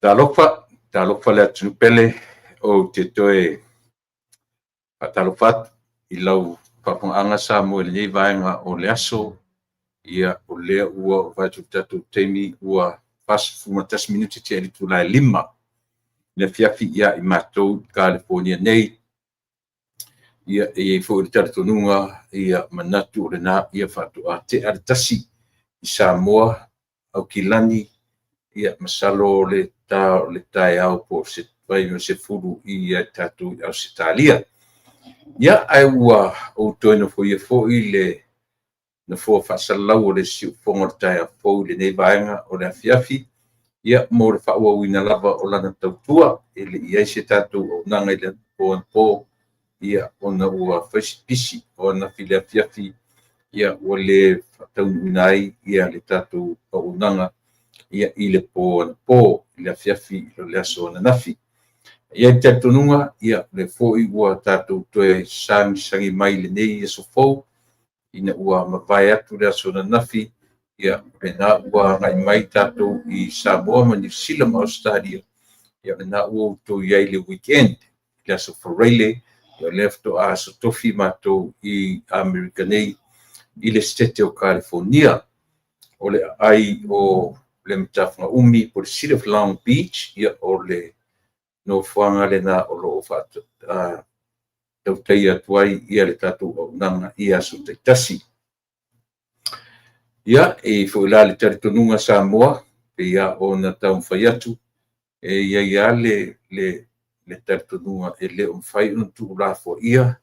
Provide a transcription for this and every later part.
Talofa, talofa le atunuu pele, ou te toe faatalofa atu i lau faafofogaaga Samoa i lenei vaega o le aso. Ia, o lea ua ou vaai atu i le tatou taimi ua 41 minute tea i le itula e 5 i le afiafi ia i matou i Kalifonia nei. Ia, e i ai foi le talitonuga, ia manatu o lena faatoa tea le 1 i Samoa, Aukilani, ia masalo o le ta o le taeao po o se 9:30 ia tatou i Ausetalia. Ia, ae ua ou toe nofoia foi le nofoa faasalalau o le siufofoga o le taeao fou i lenei vaega o le afiafi, ia, mo le faaauauina lava o lana tautua. E le i i ai se tatou auaunaga i le aso anapo, ia, ona ua fai si pisi o ananafi i le afiafi, ia ua le faataunuuina ai le tatou auaunaga i le po anapo, i le afiafi o le aso ananafi. E i ai le talitonuga, o lea foi ua tatou toe sagisagi mai i lenei aso fou ina ua mavae atu le aso ananafi, ia, o lena ua agai mai tatou i Samoa ma Niu Sila ma Ausetalia, o lena ua outou i ai i le weekend, le aso Faraile, o lea faatoa Aso Tofi matou i Amerika nei i le Setete o Kalifonia. O le aai o le matafaga umi po o le City of Long Beach, ia o le nofoaga lena o lo o faatautaia atu ai le tatou auaunaga i aso taitasi. Ia, e i ai foi la le talitonuga Samoa, e pei lava ona taumafai atu, e i ai lava le talitonuga e le o mafai ona tuulafoaia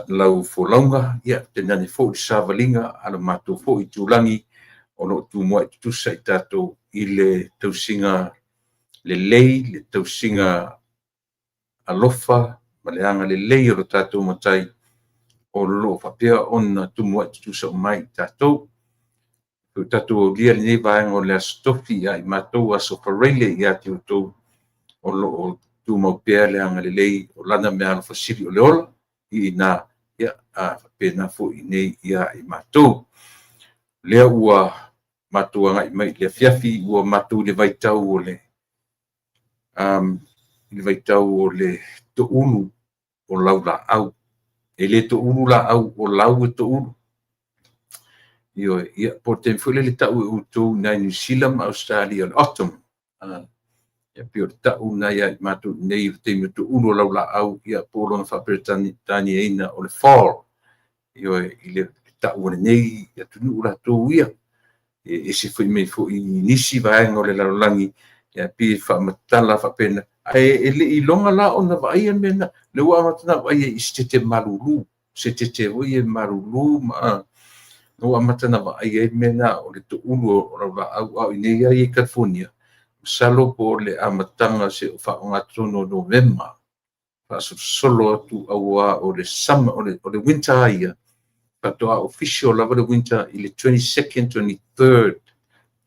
lau folauga, tainane foi le savaliga a le matou foi itulagi o lo o tumuai tutusa i tatou i le tausiga lelei, le tausiga alofa ma le agalelei o lo tatou Matai o lo o faapea ona tumuai tutusa uma ai i tatou. Ua tatou aulia lenei vaega o le Aso Tofi ia i matou Aso Faraile ia te outou, o lo o tumau pea le agalelei o Lana meaalofa sili o le ola i ina, a faapena foi i inei ia i matou. O lea ua matou agai mai i le afiafi, ua matou i le vaitau o le toulu o laulaau. E le toulu laau, o lau e toulu. Ioe. Ia, po o le taimi foi lea e tau e outou i Niu Sila ma Ausetalia o le autumn. E pei o le tau lena ia i matou i inei o le taimi o le toulu o laulaau, ia po o lona faa-Peretaniaina o le fall. Ioe, i le tau a lenei atunuu latou ia. E ese foi mai foi i nisi vaega o le lalolagi, ae pei e faamatala faapena. Ae le i iloga la ona vaaia le mea lena. O lea ua amata ona vaaia i se tete malulu, se tete foi ia malulu ma ua amata ona vaaia ai le mea lena o le toulu o laulaau. A o i inei lava ia i Kalifonia, masalo po o le amataga seia faaogatotonu o Novema faasolosolo atu, aua o le summer, o le winter lava ia, faatoa official lava le winter i le 22nd, 23rd,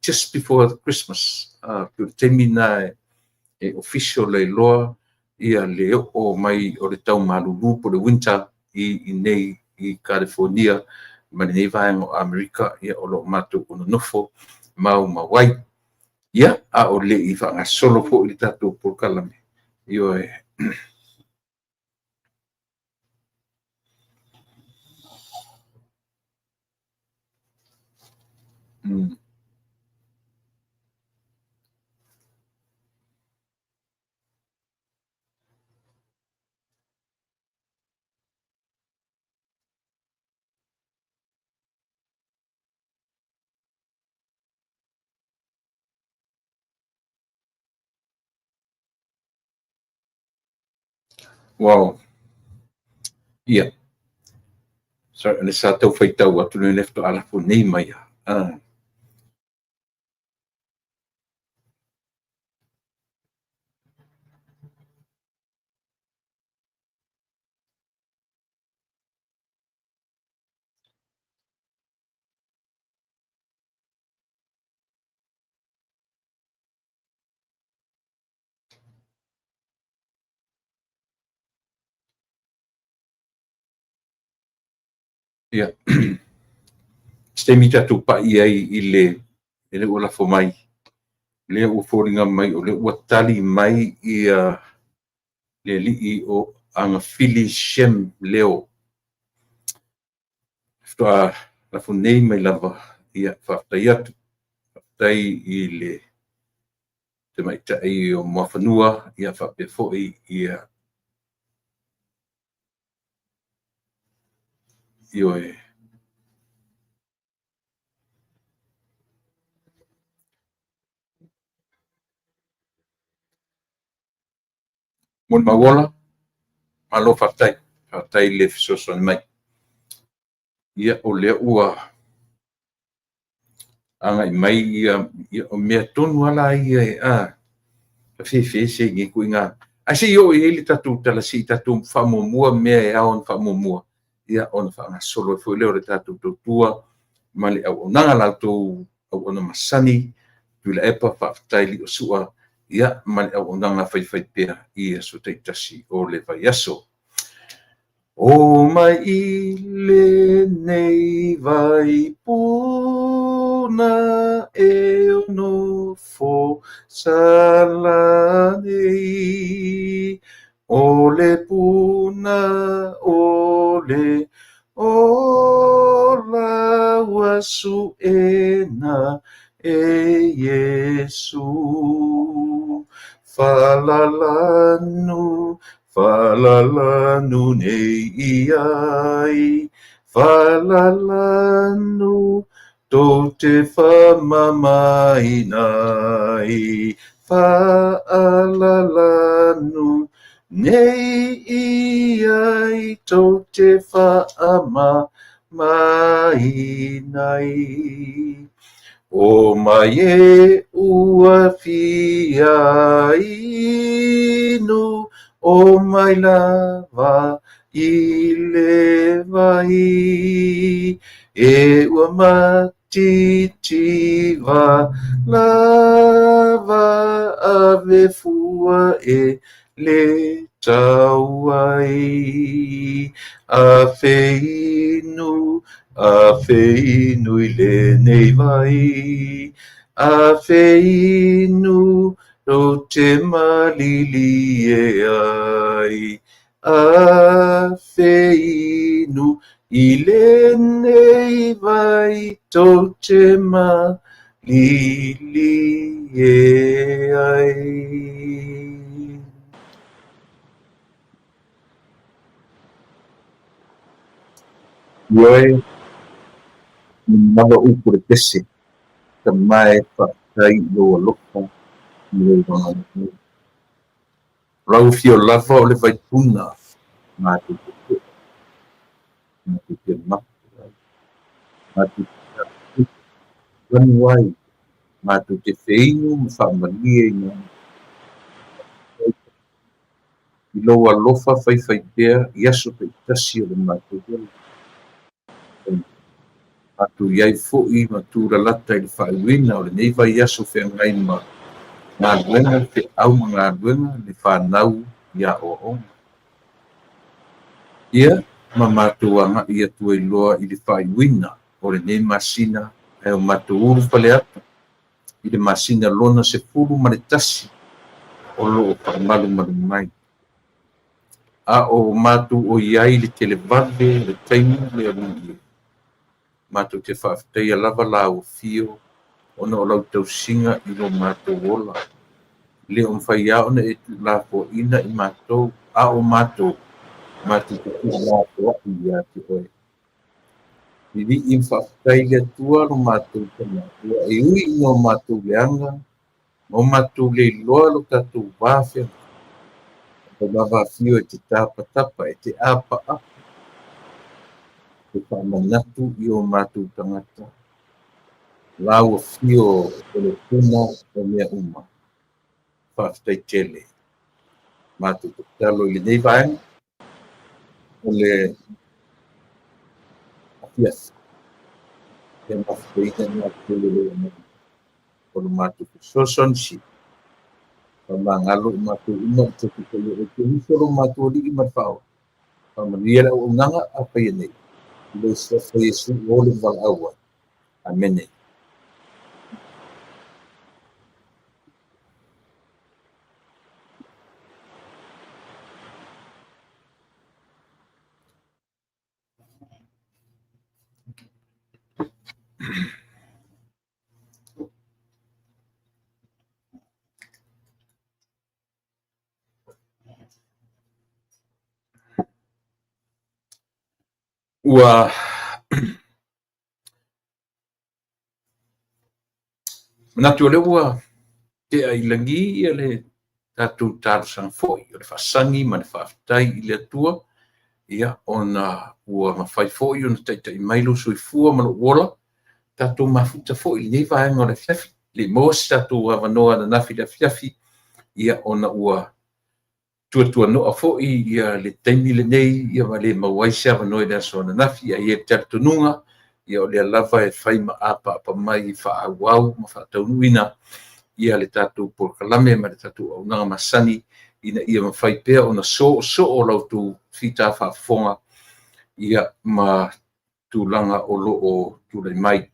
just before Christmas. O le taimi lena e official ai loa le oo mai o le tau malulu po o le winter i inei i Kalifonia ma lenei vaega o Amerika o lo o matou nonofo maumau ai. Ia, a o le i faagasolo foi le tatou polokalame, ioe. Wow. Ia. Sorry, o lea sa tau faitau atu le faatoa lafo nei mai. Ah. Ia. Se taimi tatou pai ai i le E le ua lafo mai, lea ua foliga mai o lea ua tali mai ia le alii o Agafili Shem Leo. Faatoa lafo nei mai lava, ia faafetai atu. Faafetai i le tamaitai o Muafanua, ia faapea foi ia Ioe. Molimauola, malo faafetai. Faafetai i le fesoasoani mai. Ia, o lea ua agai mai ia, o mea tonu lava la ia e fefe ese i nei ituaiga. Ae se i oo i ai le tatou tala, se i tatou faamuamua mea e ao ona faamuamua, ia ona faagasolo ai foi lea o le tatou tautua ma le auaunaga. La outou auauna masani, Tuilaepa, faafetai Liosua, ia ma le auaunaga faifaipea i aso taitasi o le vaiaso. O mai i lenei vai puna e ono fo sala nei, o le puna o le ola ua suena e Iesu. Faalalanu, faalalanu nei i ai, faalalanu tou te faamamaina ai, faalalanu nei i ai tou te faamamaina ai. O mai e ua fia inu, o mai lava i le vai, e ua matitiva lava ave fua e le tau ai. A feinu, a feinu i lenei vai, a feinu tou te malilie ai, a feinu i lenei vai tou te malilie ai. Ioe, lava upu le pese, tamae faafetai i lou alofa ma lou agalelei. O lau afio lava o le vaipuna matou te to'a, matou te mapu ai, matou te lanu ai, matou te feinu ma faamalieina ai i lou alofa faifaipea i aso taitasi o le matou ola. Matou i ai foi ma tulalata i le faaiuina o lenei vaiaso feagai ma galuega, feau ma galuega, le fanau i aoaoga. Ia, ma matou agai atu ai loa i le faaiuina o lenei masina, ae o matou ulufale atu i le masina lona 11 o lo o faamalumalu mai. A o matou o i ai i le televave o le taimi le Alii e, matou te faafetaia lava lau afio ona o lau tausiga i lo matou ola. Le o mafai lava ona e tuulafoaina i matou, a o matou, matou te tuulafoai ia te oe. Lilii ma faafetai le Atua lo matou Tama, ua e ui ina o matou leaga, ma o matou leiloa lo tatou va feagai. O lava afio e te tapatapa, e te apaapa, te faamanatu i o matou tagata. Lau afio o le puna o mea uma. Faafetai tele. Matou tatalo i lenei vaega o le afiafi. Ia mafutaina i matou e lou Agaga o le matou fesoasoani sili. Faamagalo i matou uma i te faia o Keriso lo matou Alii ma le Faaola. Faamanuia le auaunaga a faia nei. I le suafa Iesu o le valaau ai. Amene. Ua manatu o lea ua tea i lagi ia le tatou talosaga foi o le faasagi ma le faafetai i le Atua, ia ona ua mafai foi ona taitai mai lou soifua ma lou ola, tatou mafuta foi i lenei vaega o le afiafi. Le i maua se tatou avanoa ananafi i le afiafi, ia ona ua tuatuanoa foi ia le taimi lenei, ia ma le maua ai se avanoa i le aso ananafi. Ae i ai le talitonuga, ia o lea lava e fai ma apaapa mai e faaauau ma faataunuuina ia le tatou polokalame ma le tatou auaunaga masani, ina ia mafai pea ona soosoo la outou fita faafofoga ia ma tulaga o lo o tulai mai.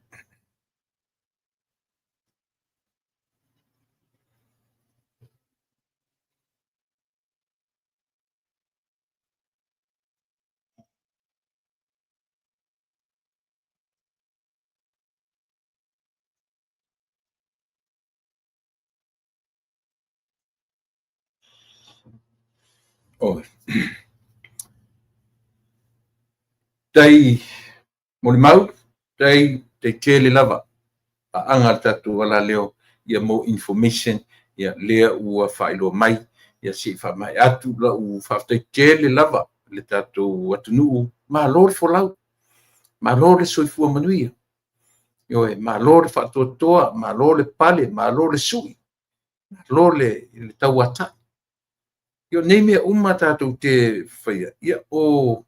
Oi. Tai molimau, tai tai tele lava paaga a le tatou alaleo ia mo information ia lea ua faailoa mai ia se i faamaea atu lau faafetai tele lava le tatou atunuu. Malo le folau, malo le soifua manuia, ioe, malo le faatoatoa, malo le pale, malo le sui, malo le tauatai. Ia o nei mea uma tatou te faia, ia o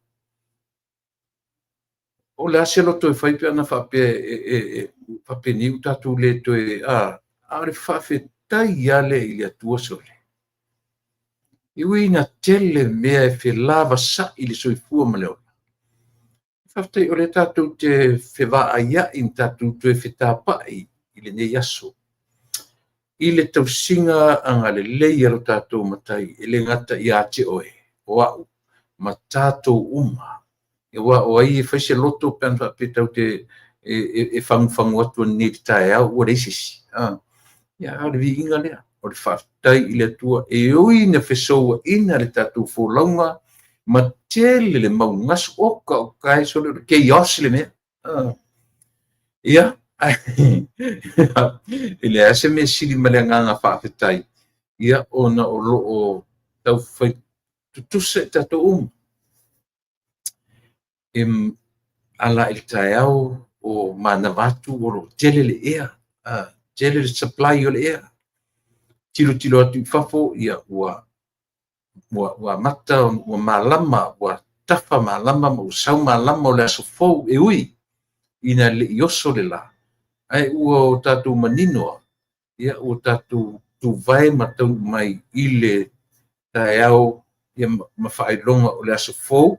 le a se loto e fai pe ana faapea e faapenei ua tatou le toe, a o le faafetai lava lea i le Atua sole. E ui ina tele mea e felavasai le soifua ma le ola, faafetai o lea tatou te fevaaiai ma tatou toe fetapai i lenei aso, i le tausiga agalelei a lo tatou Matai, e le gata ia te oe, o au, ma tatou uma. Aua o ai e fai se loto pe ana faapea tatou te e fagufagu atu nei i le taeao ua leai se isi. Ia, a o le viiga lea, o le faafetai i le Atua, e ui ina fesouaina le tatou folauga ma tele le mau gasu, oka oka e sole o le chaos le mea. Ia, e leai se mea sili ma le agaga faafetai, ia ona o lo o taufai tutusa i tatou uma. E ala i le taeao o manava atu o lo o tele le ea, tele le supply o le ea. Tilotilo atu i fafo, ia ua amata, ua malama, ua tafa malama ma ua sau malama o le aso fou e ui ina le i oso le la, ae ua o tatou manino, ia ua tatou tuvae ma taunuu mai i le taeao ia ma faailoga o le aso fou,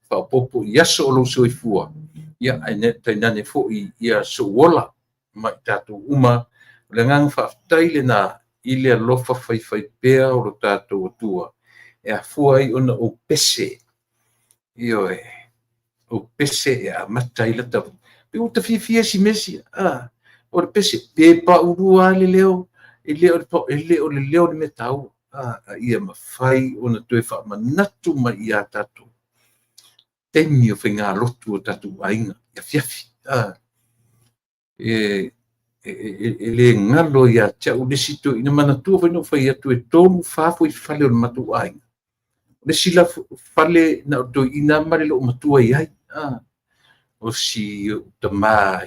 faaopoopo i aso o lou soifua, ia ae tainane foi ia sou ola ma i tatou uma. O le agaga faafetai lena i le alofa faifaipea o lo tatou Atua, e afua ai ona ou pese, ioe, ou pese e amata ai lata. Pe ua ta fiafia i si mea sia, o le pese, pe paulua lava le leo, e le o le leo le mea taua, a ia mafai ona toe faamanatu mai ia tatou taimi o faigalotu o tatou aiga i afiafi. E le galo ia te au le isi toeaina, manatua foi na ou fai atu e 3, 4 fuaifale o le matou aiga. O le isi la fale na o le toeaina ma le loomatua i ai. O si ou tama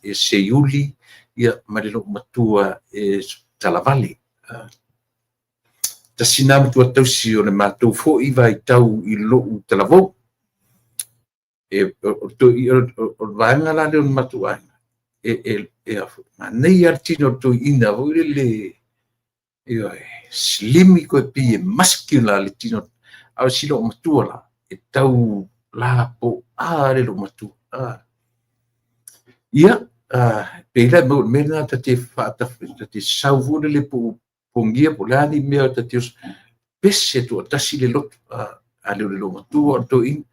e Seiuli ia ma le loomatua e Talavale. Tasi nā matua tausi o le matou foi vaitau i lou talavou. O le vaega la lea o le matou aiga, e manaia le tino o le toeaina foi lele, ioe, slimy koe pei e muscular le tino, a o si loomatua la, e tau lapoa le loomatua. Ia, pei la e maua i le mea lena ta te ta te sau foi lele po o pogia po o le a ni mea ta te oso, pese toatasi le loto, a le o le loomatua o le toeaina.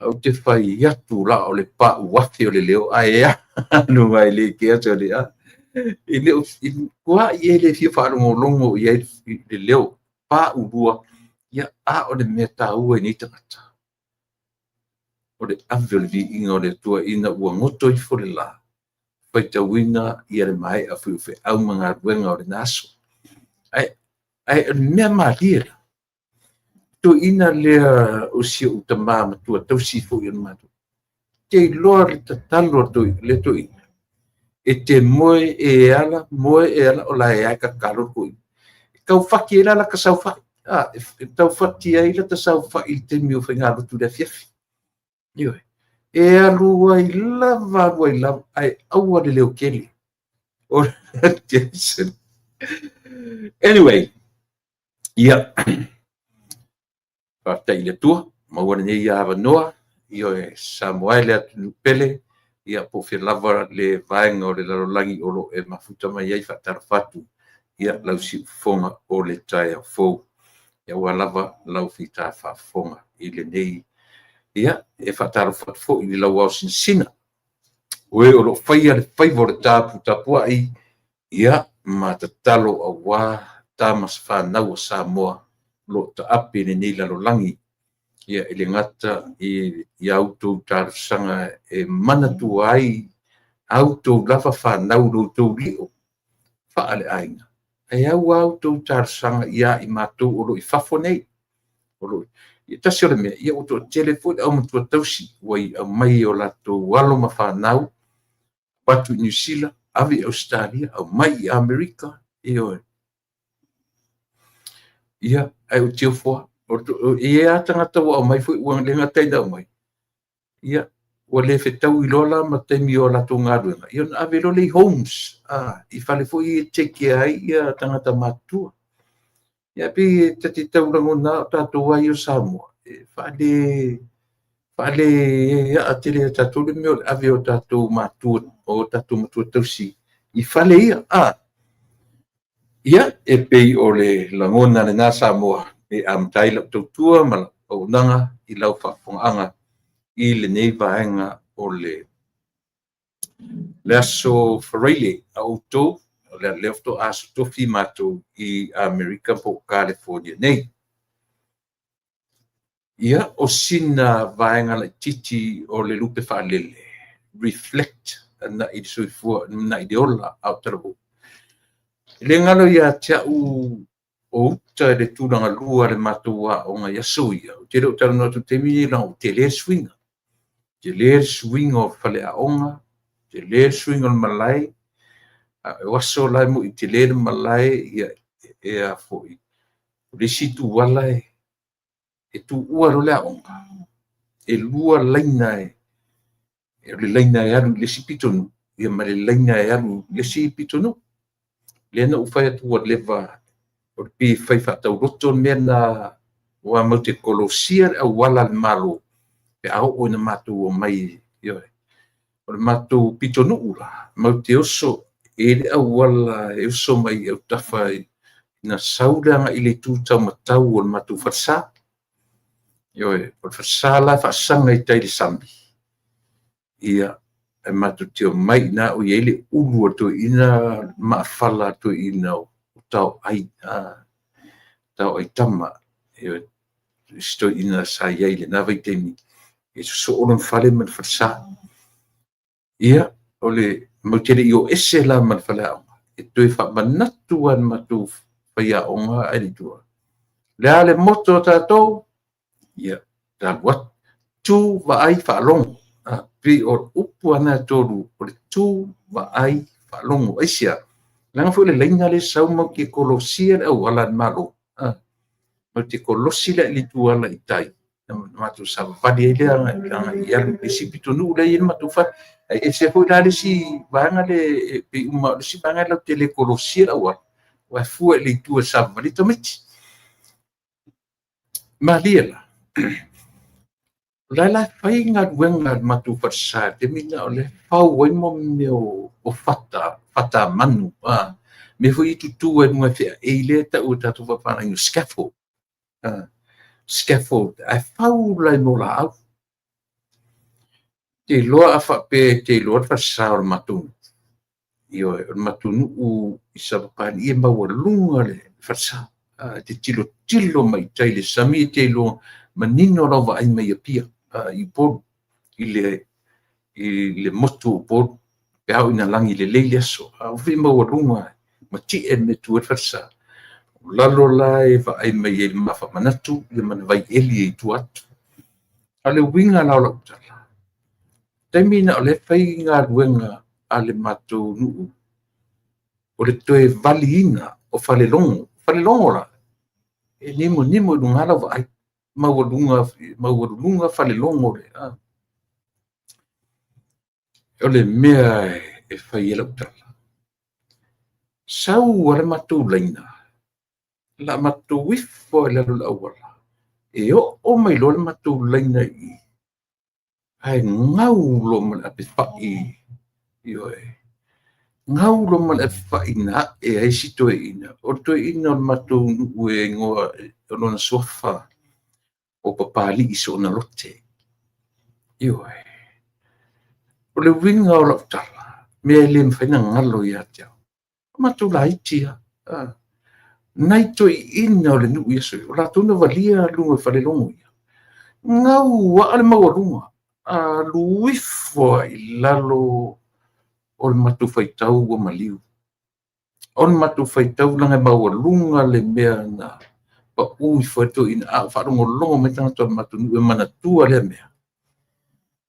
Ou te fai atu la o le pau afe o le leo, ae a. Alu ai le ke aso le a. E le o kuai e le fia faalogologo i ai le leo paulua, ia a o le mea taua i nei tagata. O le ave o le viiga o le Atua ina ua goto ifo le la, faitauina ia le maea foi o feau ma galuega o lena aso. Ae o le mea malie la, toeaina lea o si ou tama matua tausi foi o le matou. Te iloa le tatalo a le toeaina, e te moe e ala, moe e ala, o la e ae tatalo le toeaina. E taufati ai la lata saofai. E taufati ai lata saofai i le taimi o faigalotu i le afiafi. Ioe. E alu ai lava, alu ai lava, ae aua le leo tele. O Jason. Anyway, ia, faafetai i le Atua, maua lenei avanoa, ioe, Samoa e le atunuu pele, ia po o fea lava le vaega o le lalolagi o lo o e mafuta mai ai, faatalofa atu, ia lau siufofoga o le taeao fou. Ia aua lava lau fita faafofoga i lenei. Ia, e faatalofa atu foi i lau ao sinasina, o e o lo o faia le faiva o le taputapuai, ia, ma tatalo aua tama fanau a Samoa o lo o taape i lenei lalolagi. Ia, e le gata i a outou talosaga e manatua ai a outou lava fanau lo outou lio faaleaiga, ae au a outou talosaga ia i matou o lo o i fafo nei. O lo o tasi o le mea, ia ua toatele foi le aumatua tausi ua aumai o latou alo ma fanau atu i Niu Sila, ave i Ausetalia, aumai i Amerika, ioe. Ia, ae ou te ofo lava. E i ai lava tagata ua aumai foi, ua le gata ina aumai, ia, ua le fetaui loa la ma taimi o latou galuega, ia ona ave loa lea i homes, i fale foi e take care ai ia tagata matutua. Ia pei e ta te tau lagona o tatou lava ia o Samoa, e faale aa tele ia tatou le mea o le ave o tatou matua, o tatou matua tausi i fale ia. Ia, e pei o le lagona lena Samoa e amata ai lau tautua ma lau auaunaga i lau faafofogaaga i lenei vaega o le aso Faraile a outou, o le lea faatoa aso Tofi matou i Amerika po o Kalifonia nei. Ia, o sina vaega laitiiti o le lupe faalele, reflect agai i le soifua, agai i le ola a o talavou. E le galo ia te au o uta i le tulaga lua o le matou aoga i aso ia, ou te le o talanoa atu i le taimi lenei leaga ua tele le suiga. Tele le suiga o faleaoga, tele le suiga o le malae, o aso la e moni tele le malae, ia e a foi. O le isi ituala e tuua loa le aoga, e lua laina, o le laina e alu i le isi pitonuu, ia ma le laina e alu i le isi pitonuu. Lea na ou fai atu ua leva, o le pei e fai faatauloto le mea lena, aua matou te kolosia le auala a le Malo pe a oo ina matou omai. Ioe. O le matou pitonuu la, matou te oso, e i ai le auala e oso mai i autafa na sau le agai i le itu taumatau o le matou falesa. Ioe, o le falesa la e faasaga i tai i le sami, ia, e matou te omai i ina o i ai le ulu a le toeaina, maafala a le toeaina o taoai, taoai tama. Ioe, si toeaina sa i ai i lena vaitaimi, e sosoo lona fale ma le falesa. Ia, o le matou te le i o ese la ma le faleaoga, e toe faamanatu lava e le matou faiaoga ae le i tua. O le a le motto a tatou? Ia, talu atu. Tu, vaai, faalogo. Pei o upu lava na e tolu, o le tu, vaai, faalogo. Aisea? Leaga foi o le laina lea e sau matou te kolosia le auala a le Malo. Matou te kolosi le ituala i tai, ona matou savavali ai lea agai i alu i le isi pitonuu lea e i ai le matou fale. Ae ese foi la le isi vaega lea, e pei uma o le isi vaega latou te le kolosia le auala, aua e fua i le itu e savavali ai tamaiti. Malie la, o la e la e fai galuega a le matou falesa i le taimi lena, o lea e fau ai mea o fata, fata manu, mea foi ia e tutu ai i luga e feaei lea e tau e tatou faapalagi o scaffold. Scaffold, ae fau la i mea o laau. Te iloa a faapea e te iloa le falesa o le matou nuu. Ioe, o le matou nuu i Sapapalii e maualuga le falesa. E te tilotilo mai i tai i le sami e te iloa manino lau vaai mai i Apia, i Upolu, i le motu o Upolu, pe a oo ina lagi lelei le aso. A ua maualuga, matie le mea e tu ai le falesa. O lalo la e vaai mai ai i le maafamanatu ma le vaieli e i tua atu. A o le uiga la o lau tala, taimi na o lea e fai galuega a le matou nuu, o le toe valiina o falelogo. Falelogo la, e nimonimo i luga lau vaai, maualuga, maualuluga falelogo. O le mea e fai ai lau tala, sau lava le matou laina, la matou ifo lava i lalo o le auala, e oo mai loa le matou laina i i, ae gau loa ma le ape fai, ioe, gau loa ma le ape fai na ae ai si toeaina. O le toeaina o le matou nuu e igoa, o lona suafa o Papalii Soonalote. Ioe. O le uiga o lau tala, mea e le mafai ona galo ia te au, o matou laiti lava, nai toeaiina o le nuu i aso ia, o latou na valia luga o falelogo ia, gau lava le maualuga, alu ifo lava i lalo o le matou faitau ua maliu. O le matou faitau leaga e maualuga le mea na pau ifo ai le toeaina, a o faalogologo mai tagata o le matou nuu e manatua lea mea,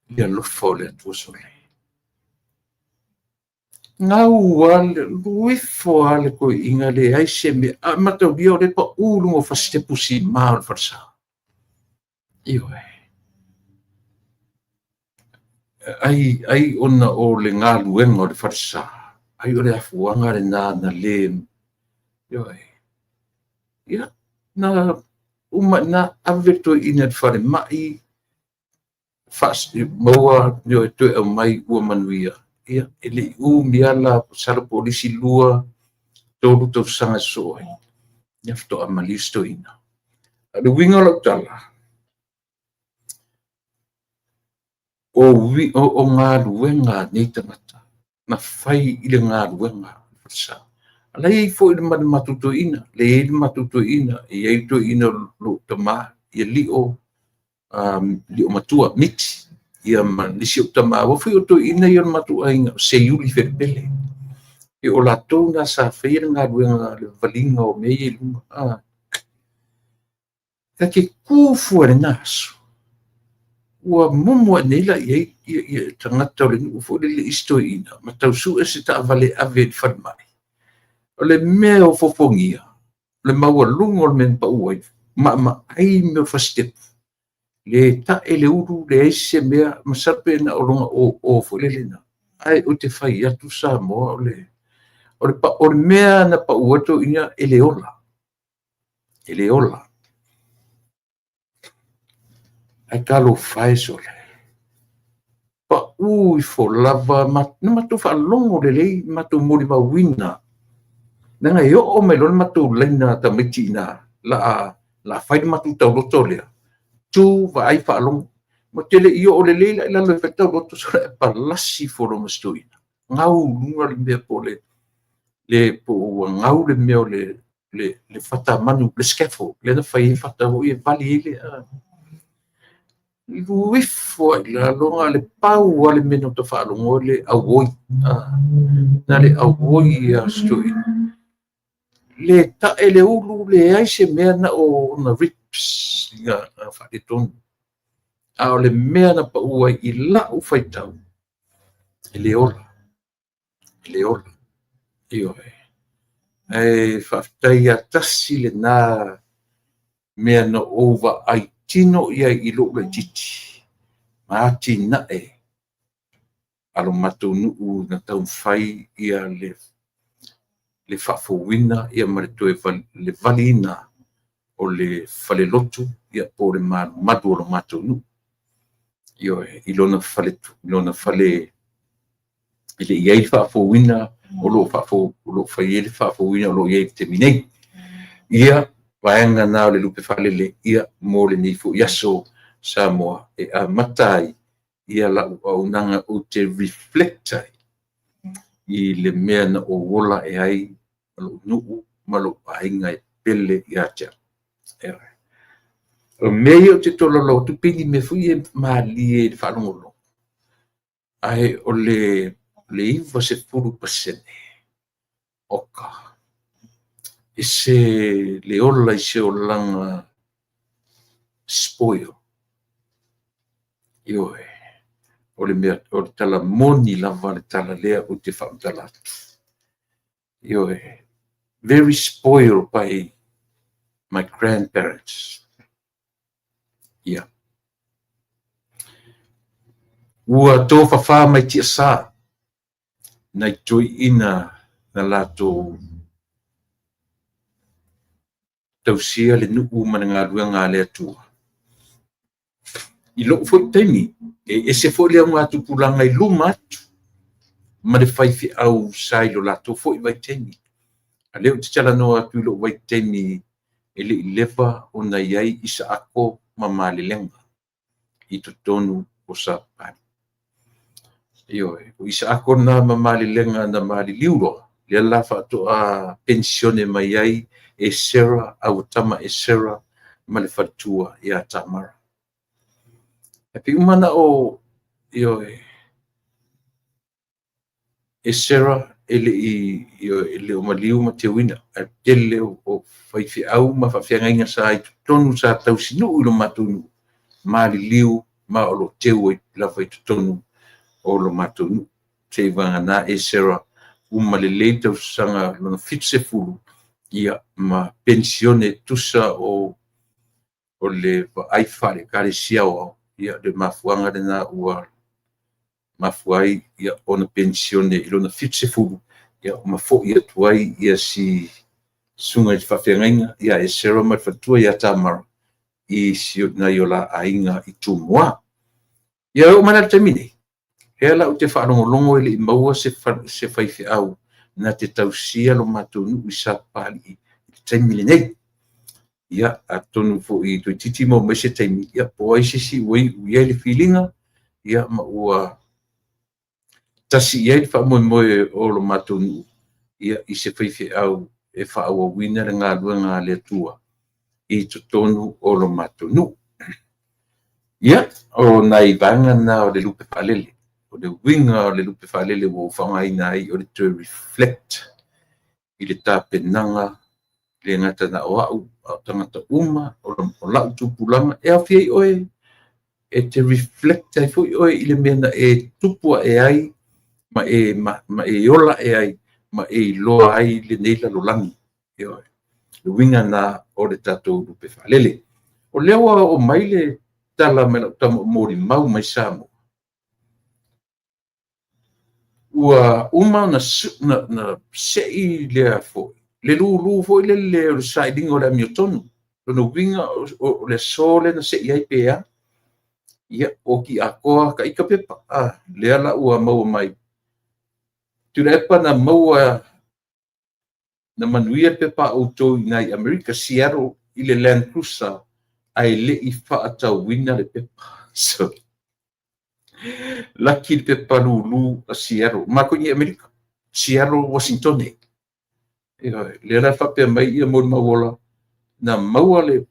i le alofa o le Atua sole. Gau lava, alu ifo lava le toeaina leai se mea, a mataulia o lea e pau i luga o fasitepu sima o le falesa. Ioe. Ai, ai ona o le galuega o le falesa, ai o le afuaga lena na le, ioe. Ia, na uma na ave le toeaina i le falemai, maua, ioe, toe aumai ua manuia. Ia, e le i umi lava la, masalo po o le isi 2, 3 tausaga e sosoo ai, ia faatoa maliu si toeaina. A o le uiga o lau tala, o galuega a nei tagata na fai i le galuega falesa. A la e i ai foi ma le matou toeaina, le i ai le matou toeaina, e i ai le toeaina o lou tama, ia Lio, Lio Matua, Miti, ia ma nisi o tama, aua foi o toeaina ia o le matou aiga, o Seiuli Felepele. Ia o latou na sa faia le galuega, le valiga o mea ia i luga. Ta te tu fua i lena aso, ua mumu ae nei la i ai ia tagata o le nuu foi lele i isi toeaina, ma tau sue se taavale e ave i le falemai. O le mea ofofogia, o le maualuga o le mea na pau ai, maamaai mea o fasitepu, le tae le ulu, leai se mea, masalo pe na o lona oo foi lele na. Ae ou te fai atu Samoa, o le mea na pau ai toeaina e le ola. E le ola. Ae talofa e sole. Pau ifo lava, na matou faalogo lelei, matou molimauina. Leaga e oo mai loa le matou laina tamaiti i ina, la fai le matou tauloto lea, tu vaai faalogo. Ma te le i oo lelei la i lalo e fai tauloto, sole ae palasi ifo loa ma si toeaina. Gau luga le mea po le po ua gau le mea o le fata manu, le scaffold, lea na fai ai fata foi e vali ai le alu ifo ai i lalo, na o le pau lava le mea na ou faalogo le auoi. Na le auoi a si toeaina. Le tae le ulu, leai se mea na o ona ribs na faaletonu. A o le mea na pau ai i lau faitau, e le ola, e le ola. Ioe. Ae faafetai lava, tasi lena mea na ou vaai tino i ai i lou laitiiti, ma atinae a lo matou nuu na taumafai ia le faafouina ia ma le toe le valiina o le falelotu ia po o le malumalu o lo matou nuu. Ioe, i lona fale, lona fale e le i ai le faafouina, o lo o fai ai le faafouina o lo o i ai i le taimi nei. Ia, vaega na o le lupe faalele, ia, mo lenei foi aso Samoa e amata ai. ia lau auaunaga ou te reflect ai i le mea na ou ola ae ai ma lou nuu ma lou aiga e pele ia te au. O mea ia ou te tolaulau atu pei ni mea foi ia e malie i le faalogologo, ae o le 90% oka e se le ola i se olaga spoil. Ioe, o le mea, o le tala moni lava le tala lea ou te faamatala atu. Ioe, very spoiled by my grandparents. Ia. Ua tofafa mai tiasa nai toeaiina na latou tausia le nuu ma le galuega a le Atua. I lou foi taimi, e ese foi le augatupulaga i luma atu ma le faifeau sa i lo latou foi vaitaimi. A o lea ou te talanoa atu i lou vaitaimi e le i leva ona i ai Isaako ma Malelega i totonu o Sapapalii. Ioe, o Isaako na ma Malelega na maliliu loa, lea la faatoa penisione mai ai Esera, Auatama Esera ma le faletua ia Tamara. E pei uma na o, ioe, Esera e le i, ioe, e le o maliu ma teuina, ae tele o faifeau ma faafeagaiga sa i totonu sa tausinuu i lo matou nuu, maliliu ma o lo o teu ai lava i totonu o lo matou nuu. Seivagana Esera uma lelei tausaga lona 70, ia ma penisione tusa o le vaai faale-Ekalesia aoao, ia le mafuaaga lena ua mafua ai ia ona penisione i lona 70, ia ma foi atu ai ia si susuga i le faafeagaiga ia Esera ma le faletua ia Tamara i si nai o la aiga i Tumua. Ia e oo mai la i le taimi nei, lea la ou te faalogologo e le i maua se faifeau na te tausia lo matou nuu i Sapapalii i le taimi lenei. Ia, atonu foi toeitiiti maua mai se taimi, ia po o ai se isi ua iu i ai le filiga, ia ma ua tasi i ai le faamoemoe o lo matou nuu, ia i se faifeau e faaauauina le galuega a le Atua i totonu o lo matou nuu. Ia, o nai vaega na o le lupe faalele. O le uiga o le lupe faalele ua ou faaaogaina ai o le toe reflect i le tapenaga le gata na o au, a o tagata uma o lau tupulaga e aofia ai oe, e te reflect ai foi oe i le mea na e tupu ae ai ma e, ma e ola ae ai ma e iloa ai lenei lalolagi. Ioe. Le uiga na o le tatou lupe faalele. O lea ua oo mai le tala mai lau tama o molimau mai Samoa. Ua uma ona sei lea foi, le lulu foi lele o le sailiga o le amiotonu. Lona uiga o le aso lea na sei ai pe a. Ia, oki atoa ka ita pepa. Lea la ua maua mai. Tuilaepa na maua na manuia le pepa a outou i ina i Amerika, Seattle i le Land Cruiser ae le i faatauina le pepa. So, laki le pepa lulu a Seattle. Matou i Amerika, Seattle, Washington. Ioe, lea la faapea mai ia molimau ola, na maua le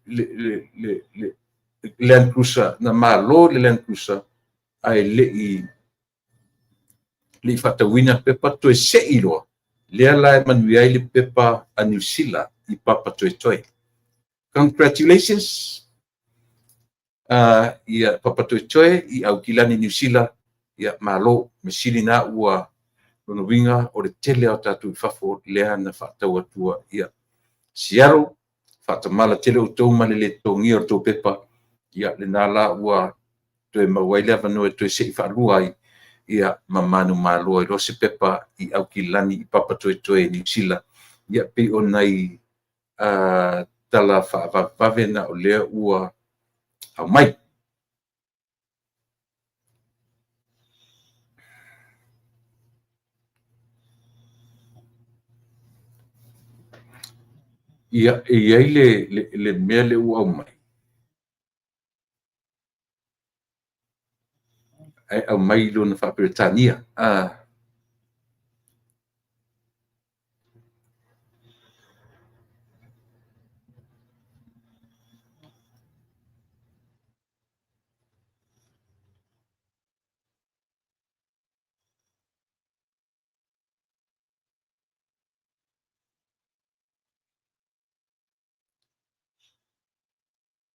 Land Cruiser, na malo le Land Cruiser, ae le i faatauina le pepa, toe sei loa, lea la e manuia ai le pepa a Niu Sila i Papatoetoe. Congratulations, ia Papatoetoe i Aukilani Niu Sila, ia malo, me sili na ua lona uiga o le tele o tatou i fafo lea na faatau atua ia Seattle, faatamala tele outou ma le le totogia o le tou pepa, ia lena la ua toe maua ai le avanoa e toe sei faalua ai, ia ma manumalo ai loa se pepa i Aukilani i Papatoetoe i Niu Sila. Ia pei o nai tala faavavevave na o lea ua aumai. Ia, e i ai le mea lea ua aumai. Ae aumai lona faa-Peretania.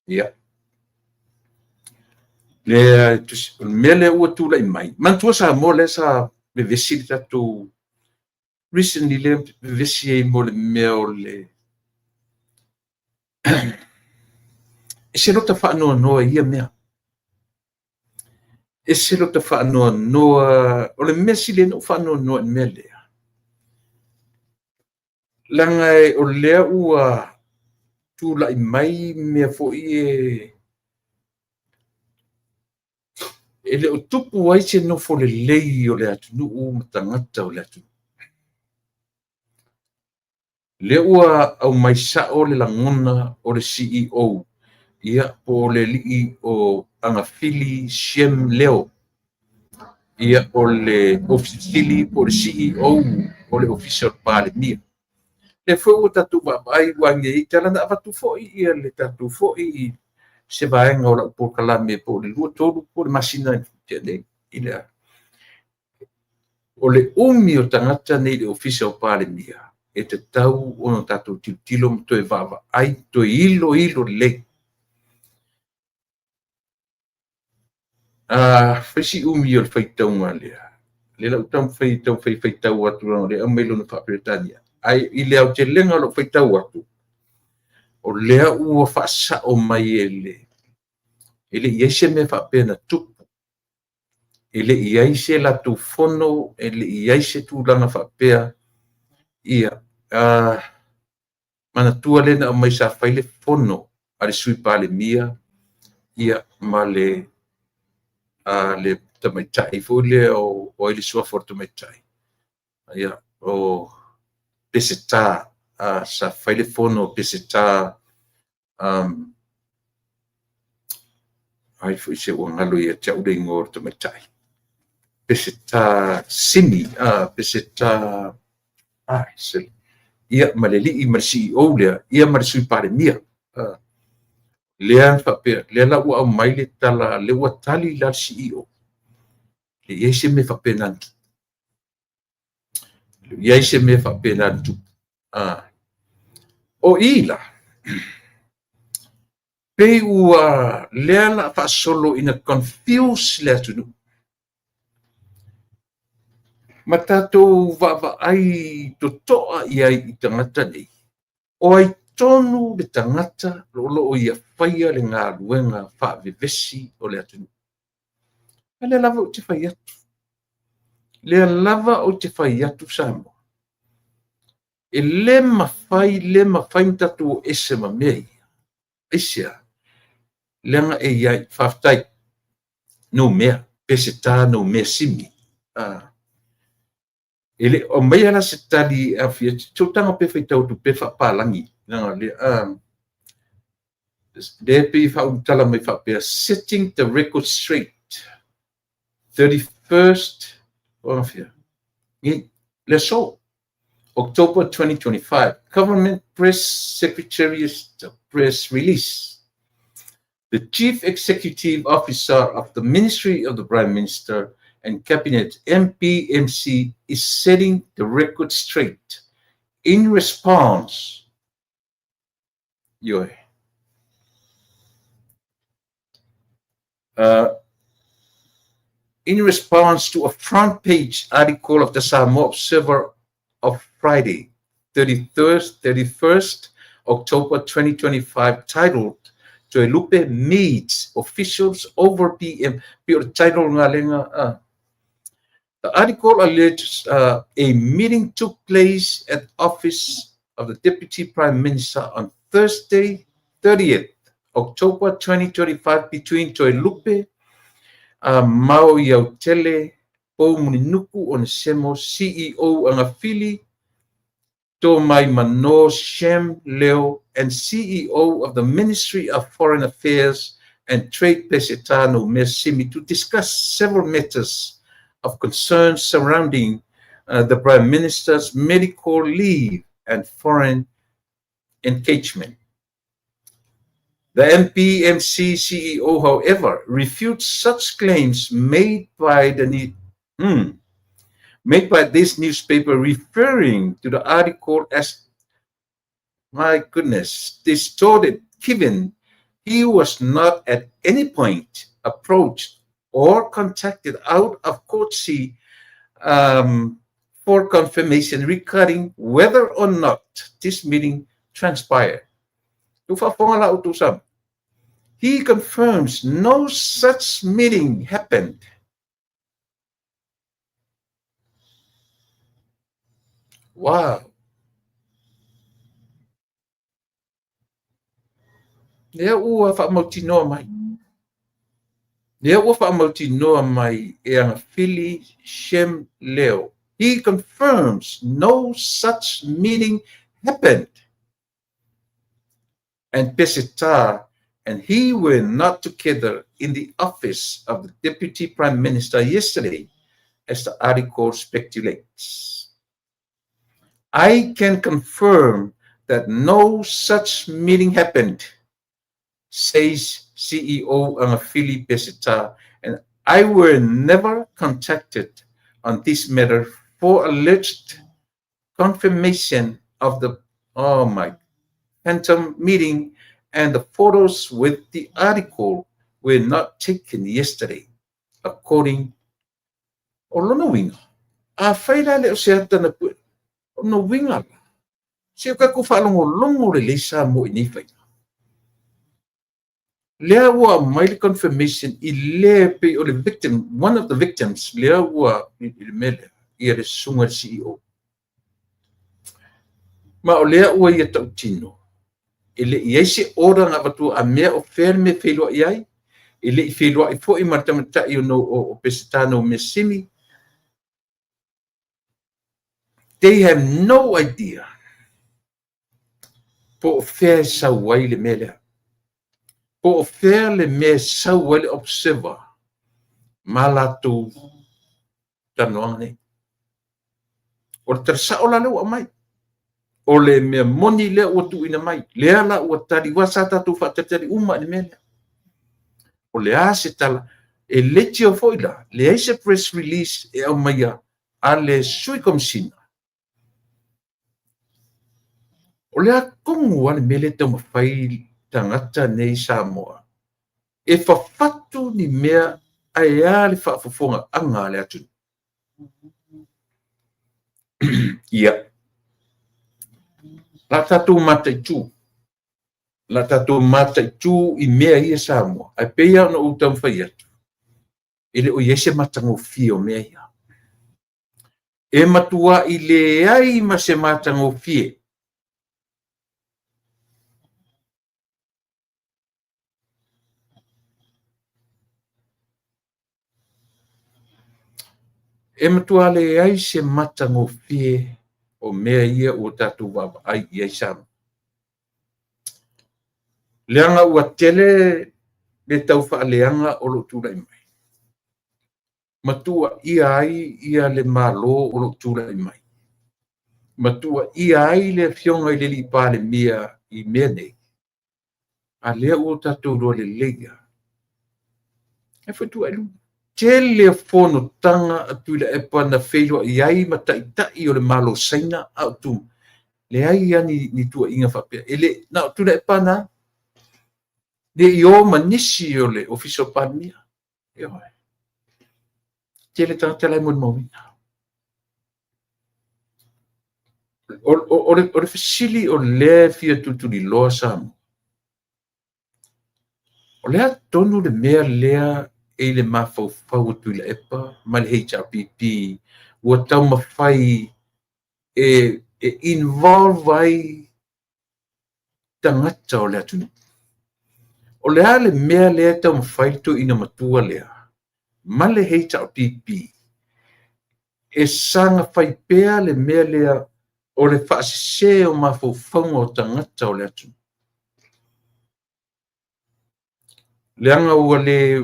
Ia. Le mea lea ua tulai mai, manatua Samoa lea sa vevesi le tatou recently lea vevesi ai mo le mea o le e se lota faanoanoa i ia mea. E se lota faanoanoa, o le mea sili ai ona ou faanoanoa i le mea lea, leaga o lea ua tulai mai mea foi e le o tupu ai se nofo lelei o le atunuu ma tagata o le atunuu. Lea ua aumai sao le lagona o le CEO, ia, po o le alii o Agafili Shem Leo, ia, o le Ofisa Sili po o le CEO o le Ofisa o le Palemia. Lea foi ua tatou vaavaai ua agia ai tala na avatu foi ia le tatou foi se vaega o lau polokalame po o le 2, 3 po o le masina tea nei. O le umi o tagata nei i le Ofisa o Palemia, e tatau ona tatou tilotilo ma toe vaavaai, toe iloilo lelei. Fai si umi o le faitauga lea, lea la ou taumafai e faitau atu leaga o lea e aumai lona faa-Peretania. Ae i le aotelega o lau faitau atu, o lea ua faasao mai e le e le i i ai se mea faapea na tupu, e le i i ai se latou fono, e le i i ai se tulaga faapea. Ia, manatua lea na aumai sa fai le fono a le Sui Palemia, ia, ma le tamaitai foi lea o ai le suafa o le tamaitai? Ia, o Peseta, sa fai le fono a Peseta, ai foi se ua galo ia te au le igoa o le tamaitai. Peseta Simi, Peseta, ia, ma le alii ma le CEO lea, ia ma le Sui Palemia. Lea faapea, lea la ua aumai le tala, lea ua tali la le CEO. E i ai se mea faapena na tupu. E i ai se mea faapena na tupu. O i la, pei ua lea la faasolo ina confuse le atunuu. Ma tatou vaavaai totoa i ai i tagata nei, o ai tonu le tagata o lo o ia faia le galuega faavevesi o le atunuu. A lea lava ou te fai atu, lea lava ou te fai atu Samoa, e le mafai, le mafai ona tatou o ese ma mea ia. Aisea? Leaga e i ai, faafetai, Noumea, Peseta Noumea Simi. E le o aumaia la se tali e aofia, se ua tago pea faitau atu pea faapalagi, leaga o lea e pei e faaulutala mai faapea, setting the record straight, 31st, le aso, October 2025, Government Press Secretariat press release. The Chief Executive Officer of the Ministry of the Prime Minister and Cabinet, MPMC, is setting the record straight in response in response to a front page article of the Samoa Observer of Friday, 31st October 2025, titled Toelupe Meets Officials Over PM. Title nga The article alleges a meeting took place at office of the Deputy Prime Minister on Thursday, 30th October 2025, between Toelupe Maoiautele Poumulinuku Onesemo, CEO Agafili Tomaimano Shem Leo, and CEO of the Ministry of Foreign Affairs, and Trade Peseta Noumea Simi to discuss several matters of concern surrounding the Prime Minister's medical leave and foreign engagement. The MPMC CEO, however, refutes such claims made by the made by this newspaper, referring to the article as, my goodness, distorted, given he was not at any point approached or contacted out of courtesy for confirmation regarding whether or not this meeting transpired. He confirms no such meeting happened. Wow. Lea ua faamautinoa mai. Lea ua faamautinoa mai e Agafili Shem Leo. He confirms no such meeting happened. And Peseta and he were not together in the office of the Deputy Prime Minister yesterday, as the article speculates. I can confirm that no such meeting happened, says CEO Agafili Peseta, and I were never contacted on this matter for alleged confirmation of the, oh my, phantom meeting, and the photos with the article were not taken yesterday, according. O lona uiga, afai la le o se ata na pue, o lona uiga la, se o tatou faalogologo lelei Samoa i nei faiga. Lea ua aumai le confirmation i le pei o le victim, one of the victims, lea ua i le mea lea, ia le susuga i le CEO. Ma o lea ua ia tautino, e le i i ai se order na avatua a mea o fea le mea e feiloai ai, e le i feiloai foi ma le tamaitai o Peseta Noumea Simi. They have no idea po o fea e sau ai le mea lea. Po o fea le mea e sau ai le Observer ma latou talanoaga nei. O le tala sao la lea ua aumai. O le mea moni lea ua tuuina mai. Lea la ua tali, aua sa tatou faatalitali uma i le mea lea. O le a se tala, e le tio foi la, leai se press release e aumaia a le Sui Komesina. O le a tonu lava le mea lea e taumafai tagata nei i Samoa e fafatu ni mea ae a le faafofogaaga a le atunuu. Ia, la tatou mataitu, la tatou mataitu i mea ia Samoa, ae pei lava ona ou taumafai atu, e le o i ai se matagofie o mea ia. E matuai leai ma se matagofie. E matua leai se matagofie o mea ia ua tatou vaavaai i ai Samoa. Leaga ua tele le tau faaleaga o lo o tulai mai. Ma tuuaia ai ia le Malo o lo o tulai mai. Ma tuuaia ai le Afioga i le Alii Palemia i mea nei. A lea ua tatou iloa lelei lava. E foi tuuai luga. Tele fonotaga a Tuilaepa na feiloai ai ma taitai o le Malo Saina a o tu. Leai lava ni tuuaiga faapea. E le na o Tuilaepa na. Le i o ma nisi o le Ofisa o Palemia. Ioe. Tele tagata la e molimauina. O le fesili o lea e fia tulituliloa Samoa. O le a tonu le mea lea e i le mafaufau o Tuilaepa ma le HRPP ua taumafai e involve ai tagata o le atunuu. O le a le mea lea e taumafai le toeaina matua lea ma le HRPP e saga fai pea le mea lea o le faasese o mafaufauga o tagata o le atunuu. Leaga ua le,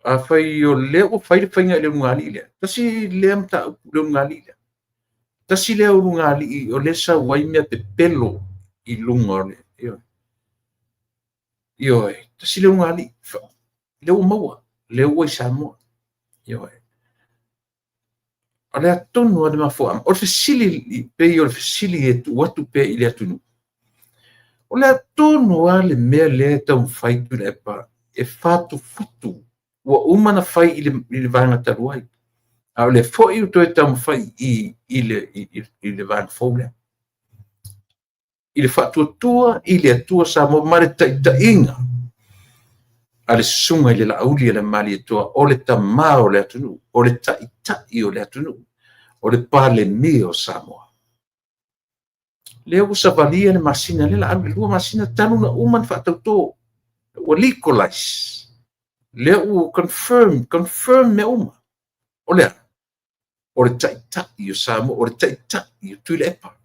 afai o lea ua fai le faiga i le ulugalii lea, tasi lea mataupu i le ulugalii lea. Tasi lea ulugalii o lea e sau ai mea pepelo i luga o le, ioe. Ioe, tasi lea ulugalii, lea ua maua, lea ua i Samoa. Ioe. O le a tonu lava le mafuaaga? O le fesili, pei o le fesili e tuu atu pea i le atunuu, o le a tonu lava le mea lea e taumafai Tuilaepa e fatufatu ua uma ona fai i le vaega talu ai, a o lea foi ua toe taumafai i le vaega fou lea, i le faatuatua i le Atua Samoa ma le taitaiga a le susuga i le Laauli a le Malietoa, o le tama o le atunuu, o le taitai o le atunuu, o le Palemia o Samoa. Lea ua savalia le masina, lea o le a alu i le 2 masina talu ona uma ona faatauto, ua legalize, lea ua confirm, confirm mea uma. O le a? O le taitai o Samoa, o le taitai o Tuilaepa,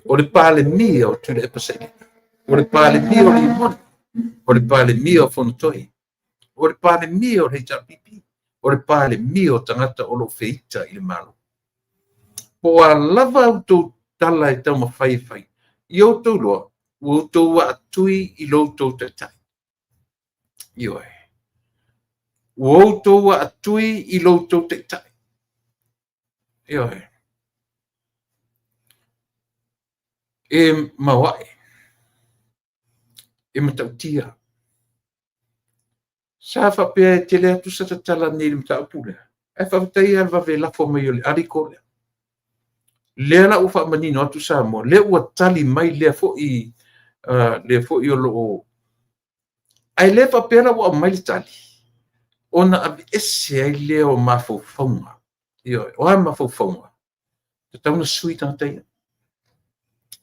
o le Palemia o Tuilaepa Sailele, o le Palemia o Limone, o le Palemia o Fonotoe, o le Palemia o le HRPP, o le Palemia o tagata o lo o feita i le Malo. Po o a lava a outou tala e taumafai e fai, ia outou iloa, ua outou aatui i lo outou taitai. Ioe. Ua outou aatui i lo outou taitai. Ioe. E maoae, e matautia. Sa faapea e tele atu sa tatala nei i le mataupu lea, ae faafetai lava i le vave lafo mai o le article lea. Lea la ua faamanino atu Samoa, lea ua tali mai lea foi, lea foi o lo o... Ae le faapea la ua aumai le tali, ona aveese ai lea o mafaufauga. Ioe, o a mafaufauga? Tatau ona sui tagata ia.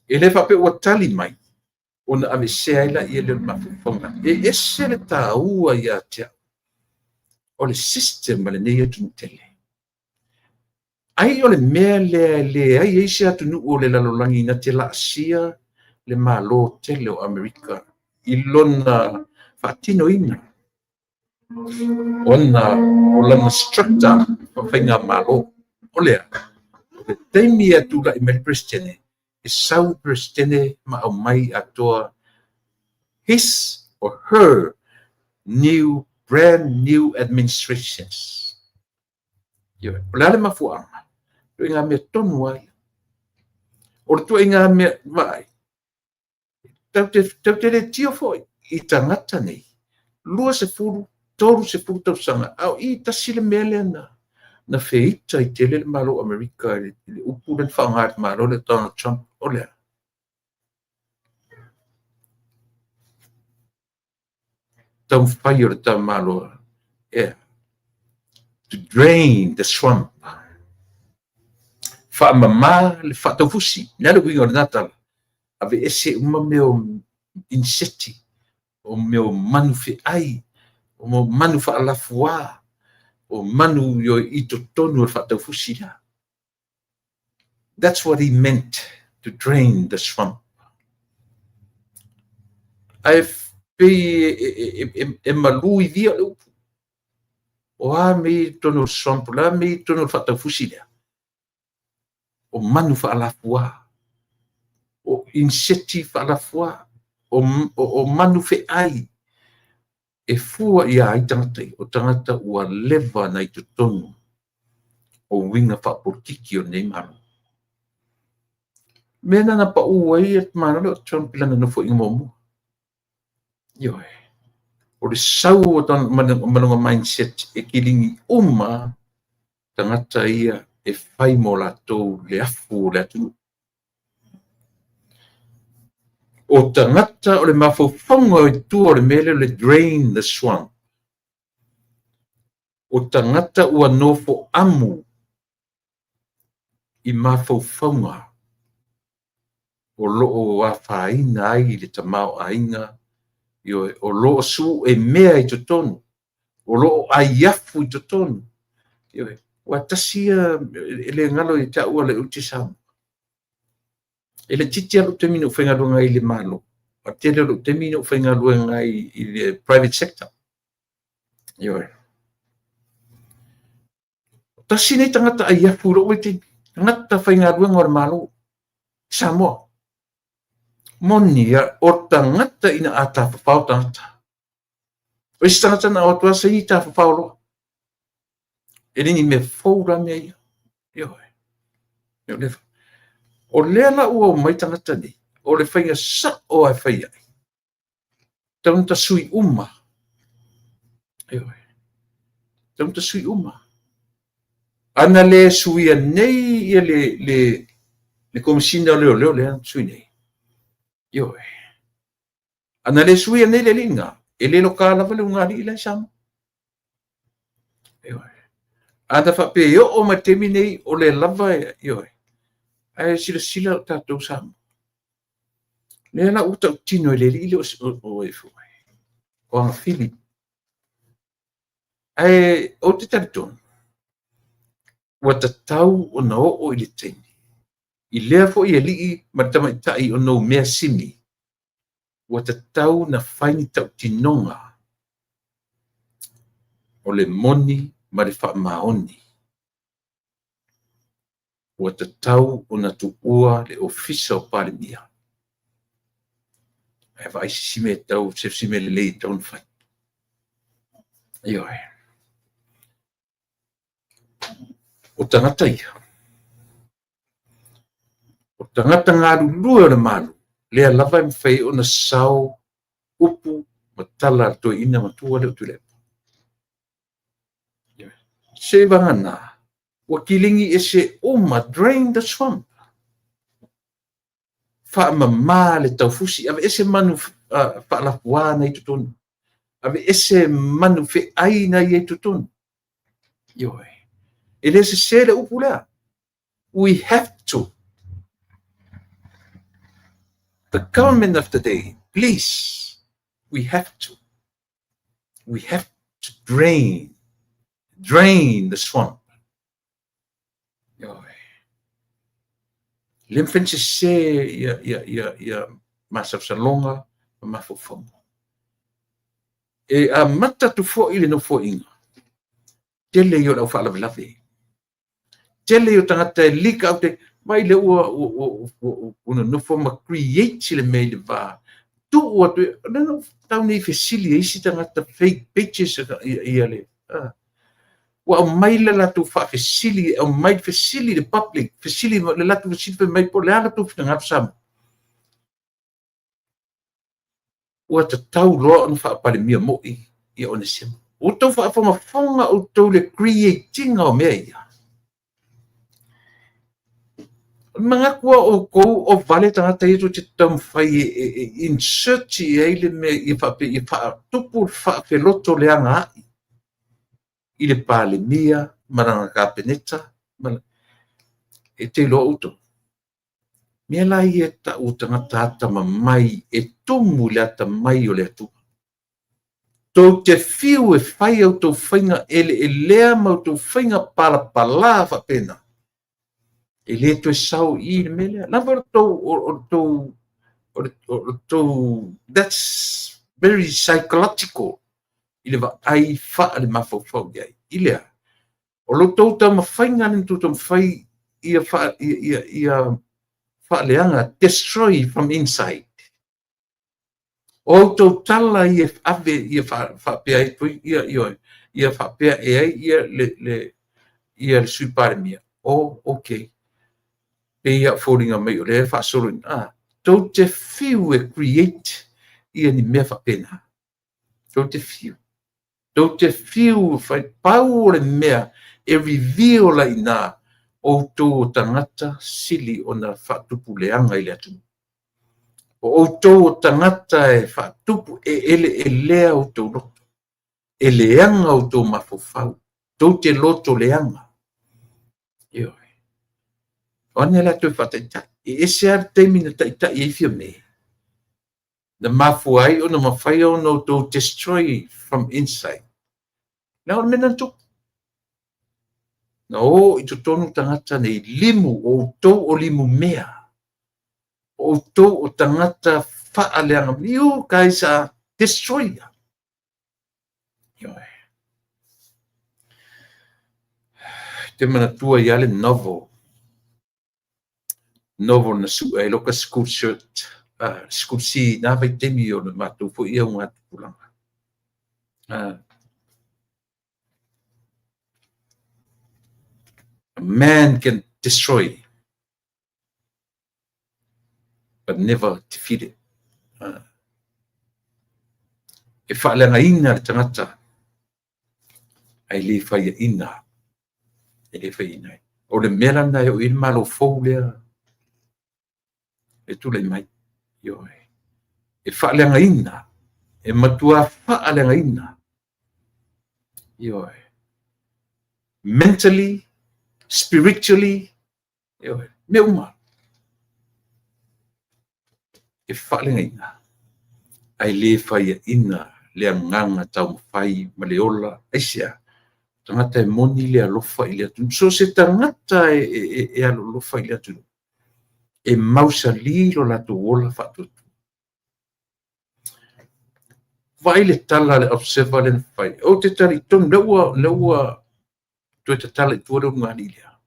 E le faapea ua tali mai, ona aveesea ai laia lea o le mafaufauga. E ese le taua ia te au o le system a lenei atunuu tele. Ai o le mea lea e leai ai se atunuu o le lalolagi na te laasia le Malo tele o Amerika i lona faatinoina ona o lana structure faigamalo. O lea, o le taimi e tulai mai le Peresetene, e sau le Peresetene ma aumai atoa his or her new, brand new administrations. Ioe. O le a le mafuaaga? Ituaiga mea tonu lava ia. O le ituaiga mea, vaai, tatou te le tio foi i tagata nei, 20, 30 tausaga, a o i tasi le mea lea na feita ai tele le Malo o Amerika i le upu lea na faaaoga e le Malo lea o Donald Trump, o le a? Taumafai o le tamaloa e to drain the swamp. Faamama le faataufusi. Le a le uiga o lena tala? Aveese uma mea o inseti, o mea o manu feai, o manu faalafuā, o manu i totonu o le faataufusi lea. That's what he meant, to drain the swamp. Ae pei e malu i via le upu. O a mea i totonu o le swamp, o le a mea i totonu o le faataufusi lea? O manu faalafuā, o inseti faalafuā, o manu feai e fua ia ai tagata ia, o tagata ua leva na i totonu o uiga faapolitiki o lenei Malo. Mea na na pau ai le Malo lea o Trump i lana nofoaiga muamua. Ioe. O le sau o ma lona mindset e kiligi uma tagata ia e fai mo latou le afu o le atunuu. O tagata o le mafaufauga i tua o le mea lea o le drain the swamp. O tagata ua nofo amu i mafaufauga o lo o afaina ai le tamaoaiga, ioe, o lo o su'e mea i totonu, o lo o aiafu i totonu. Ioe, ua tasi ia e le galo ia te au a le uti Samoa. E laitiiti lava lou taimi na ou faigaluega ai i le Malo. O le tele o lou taimi na ou faigaluega ai i le private sector. Ioe. Tasi nei tagata aiafu i lou vaitaimi, tagata faigaluega o le Malo i Samoa. Moni ia, o tagata ina a tafafao tagata. O isi tagata na o atu lava saini tafafao loa. E le ni mea fou la mea ia. Ioe. O lea la ua omai tagata nei, o le faiga sao lava e fai ai, tatau ona tasui uma. Ioe. Tatau ona tasui uma. Ana le suia nei ia le Komesina o Leoleo lea na sui nei. Ioe. Ana le suia nei le alii lena, e le loka lava le ulugalii la i Samoa. Ioe. Ana faapea e oo mai le taimi nei o lea lava, ioe. Ae silasila o tatou Samoa. Lea la ua tautino e le alii lea o Agafili. Ae ou te talitonu, ua tatau ona oo i le taimi, i lea foi alii ma le tamaitai o Noumea Simi, ua tatau ona fai ni tautinoga o le moni ma le faamaoni. Ua tatau ona tuua le ofisa o Palemia. Ae vaai se isi mea e tatau, se isi mea lelei e tatau ona fai. Ioe. O tagata ia, o tagata galulue o le Malo, lea lava e mafai ai ona sao upu ma tala a le toeaina matua lea o Tuilaepa. Se vagana, ua kiligi ese uma, drain the swamp. Faamama le taufusi, aveese manu faalafuā na i totonu. Aveese manu feai na i totonu. Ioe. E le sese le upu lea. We have to. The government of the day, please, we have to. We have to drain the swamp. Ioe. Le mafai ona sese ia masalosaloga ma mafaufauga. E amata atu foi le nofoaiga, tele ia o le au faalavelave. Tele ia o tagata e leak out, vai lea ua nonofo ma create le mea i le va. Tuu atu, lea na tau nei fesili e isi tagata fake pages ia le. Ua aumai le latou faafesili, aumai fesili le public, fesili le latou fesili fai mai po o le a latou finagalo Samoa. Ua tatau loa ona faapalemia moi ia Onesemo. Ua outou faafogafoga outou le create-ina o mea ia. O le manatu a outou o vale tagata ia tou te taumafai e insert i ai le mea ia faapea ia faatupu le faafeloto leaga ai i le Palemia ma lana Kapeneta e te iloa outou. Mea la ia e tau o tagata atamamai e tumu i le atamai o le Atua. Tou te fiu e fai a outou faiga eleelea ma outou faiga palapala faapena. E le toe sao i le mea lea. Lava o le tou, that's very psychological i le vaai faale mafaufau i ai. I lea, o lo tou taumafaiga lea na tou taumafai ia faaleaga, destroy from inside. O outou tala ia ave ia faapea ai ia faapea e ai ia le Sui Palemia. Oh, okay. Pe ia foliga mai o lea faasolo ina. Tou te fiu e create ia ni mea faapena. Tou te fiu. Tou te fiu fai pau o le mea e reveal ai ina outou o tagata sili ona faatupu leaga i le atunuu. O outou o tagata e faatupu e eleelea outou loto. E leaga outou mafaufau. Tou te loto leaga. Ioe. O ane la toe faataitai. E ese a le taimi na taitai ai Fiame. Na mafua ai ona mafai ona outou destroy from inside. Na o le mea na tupu. Na o i totonu tagata nei limu, o outou o limu mea. O outou o tagata Faaleaga, you guys are destroyer. Ioe. Te manatua ia le novel. Novel na sue ai loka school shirt. School C, nā vaitaimi o le matou foi ia augatupulaga. A man can destroy, but never defeat it. E faaleagaina le tagata ae le faiaina, e le faiaina ai. O le mea la lena e oo i ai le Malo fou lea e tulai mai. Ioe. E faaleagaina, e matua faaleagaina. Ioe. Mentally, spiritually, ioe, mea uma. E faaleagaina, ae le faiaina le agaga taumafai ma le ola. Aisea? Tagata e moni le alofa i le atunuu. So se tagata e alolofa i le atunuu, e mausali lo latou ola faatuatua. Vaai le tala a le Observer lea na fai. Ou te talitonu, lea ua toe tatala i tua le ulugalii lea.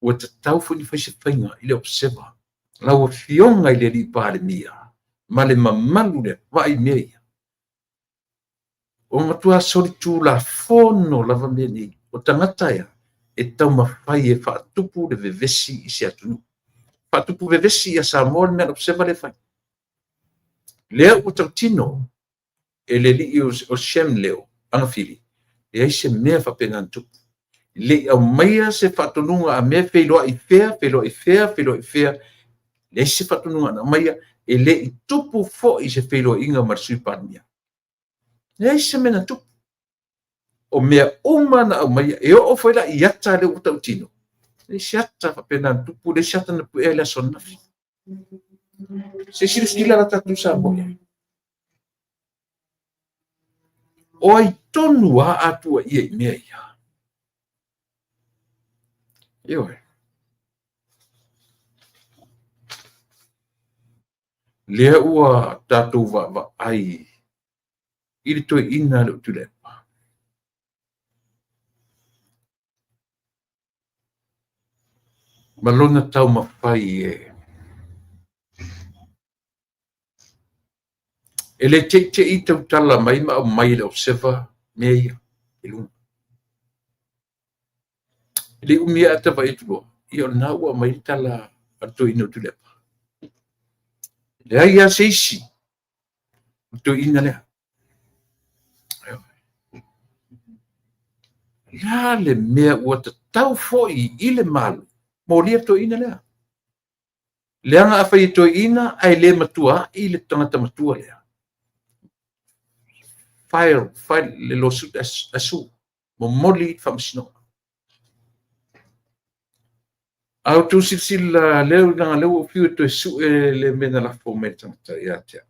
Ua tatau foi ona fai se faiga i le Observer. Lau Afioga i le Alii Palemia ma le mamalu lea, vaai i mea ia. Ua matua solitulafono lava mea nei. O tagata ia e taumafai e faatupu le vevesi i se atunuu. Faatupu vevesi ia Samoa le mea a le Observer lea e fai. Lea ua tautino e le alii o Shem Leo Agafili, leai se mea faapena na tupu. Le i aumaia se faatonuga a mea feiloai fea, feiloai fea, feiloai fea, leai se faatonuga na aumaia, e le i tupu foi se feiloaiga ma le Sui Palemia. Leai se mea na tupu. O mea uma na aumaia, e oo foi la i ata lea ua tautino, leai se ata faapena na tupu, leai se ata na puea i le aso ananafi. Se i silasila la tatou Samoa i ai. O ai tonu lava a tuuaia i mea ia? Ioe. Lea ua tatou vaavaai i le toeaina a le Tuilaepa. Ma lona taumafai e le teitei tautala mai ma aumai e le Observer mea ia i luga. E le umi ae ata vaai atu loa, ia o lena ua aumai le tala a le toeaina o Tuilaepa. Leai lava se isi o le toeaina lea. O le a le mea ua tatau foi i le Malo molia le toeaina lea? Leaga afai e toeaina ae le matuaai le tagata matua lea. File, file le lawsuit asu, momoli faamasinoga. A outou silasila lea, leaga lea ua ou fiu e toe sue le mea na lafo mai le tagata ia te au.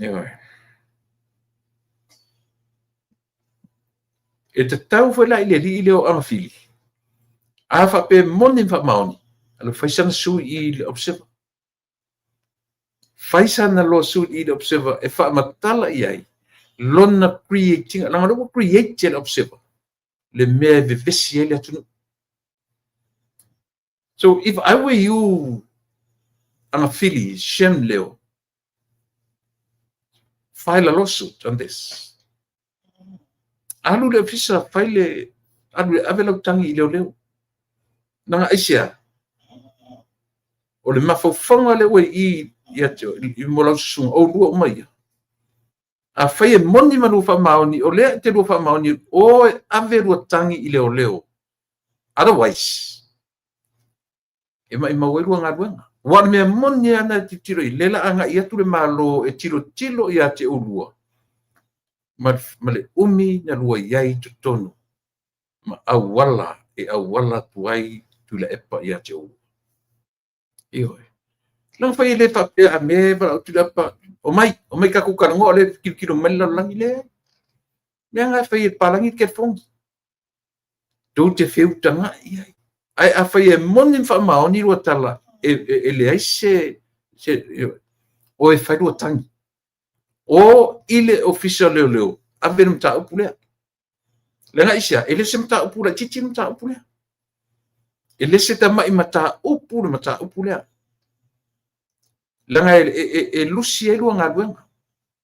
Ioe. E tatau foi la i le alii lea o Agafili, a faapea e moni ma faamaoni, alu fai sana sui i le Observer. Fai sana lawsuit i le Observer e faamatala i ai lona creating, leaga o lea ua create e le Observer le mea e vevesi ai le atunuu. So if I were you, Agafili, Shem Leo, file a lawsuit on this. Alu le ofisa, fai le, alu le ave lau tagi i leoleo. Leaga aisea? O le mafaufauga lea ua i i ia te i mo lau susuga, oulua uma ia. Afai e moni ma lua faamaoni, o lea e te lua faamaoni, o e ave lua tagi i leoleo. Otherwise, e maimau ai lua galuega. Aua o le mea moni lava na e tilotilo i lea la agai atu le Malo e tilotilo ia te oulua ma le umi na lua i ai i totonu ma auala e auala atu ai Tuilaepa ia te oulua. Ioe. Leaga foi e le faapea a mea e valaau Tuilaepa, omai, omai tatou talanoa o lea e tilotilo mai le lalolagi. Leai. Leaga e fai e papalagi le telefoni. Tou te feutagai ai. Ae afai e moni ma faamaoni lua tala, e leai se, o e fai lua tagi. O i le Ofisa o Leoleo, ave le mataupu lea. Leaga aisea? E le se mataupu laitiiti le mataupu lea. E le se tamai mataupu le mataupu lea. Leaga e lusi ai lua galuega.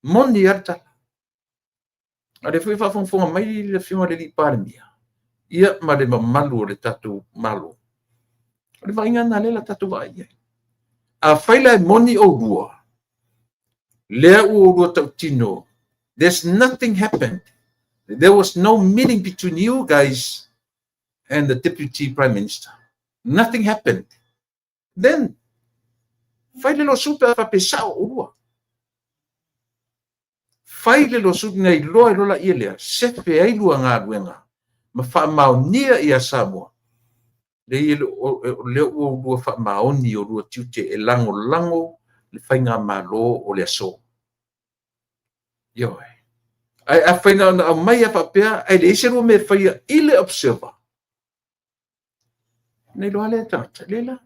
Moni lava le tala. A o lea foi e faafogafoga mai le Afioga i le Palemia, ia ma le mamalu o le tatou Malo. O le vaaiga lena lea o le a tatou vaai i ai. Afai la e moni oulua, lea ua oulua tautino, there's nothing happened. There was no meeting between you guys and the Deputy Prime Minister. Nothing happened. Then, fai le lawsuit pe a faapea e sao oulua. Fai le lawsuit na iloa ai loa laia lea, sefe ai lua galuega ma faamaonia ia Samoa. Leai, o lea ua oulua faamaoni i oulua tiute e lagolago le faigamalo o le aso. Ioe. Ae afai na ona aumai lava faapea ae leai se lua mea e faia i le Observer, ona iloa lea e tagata, leai la.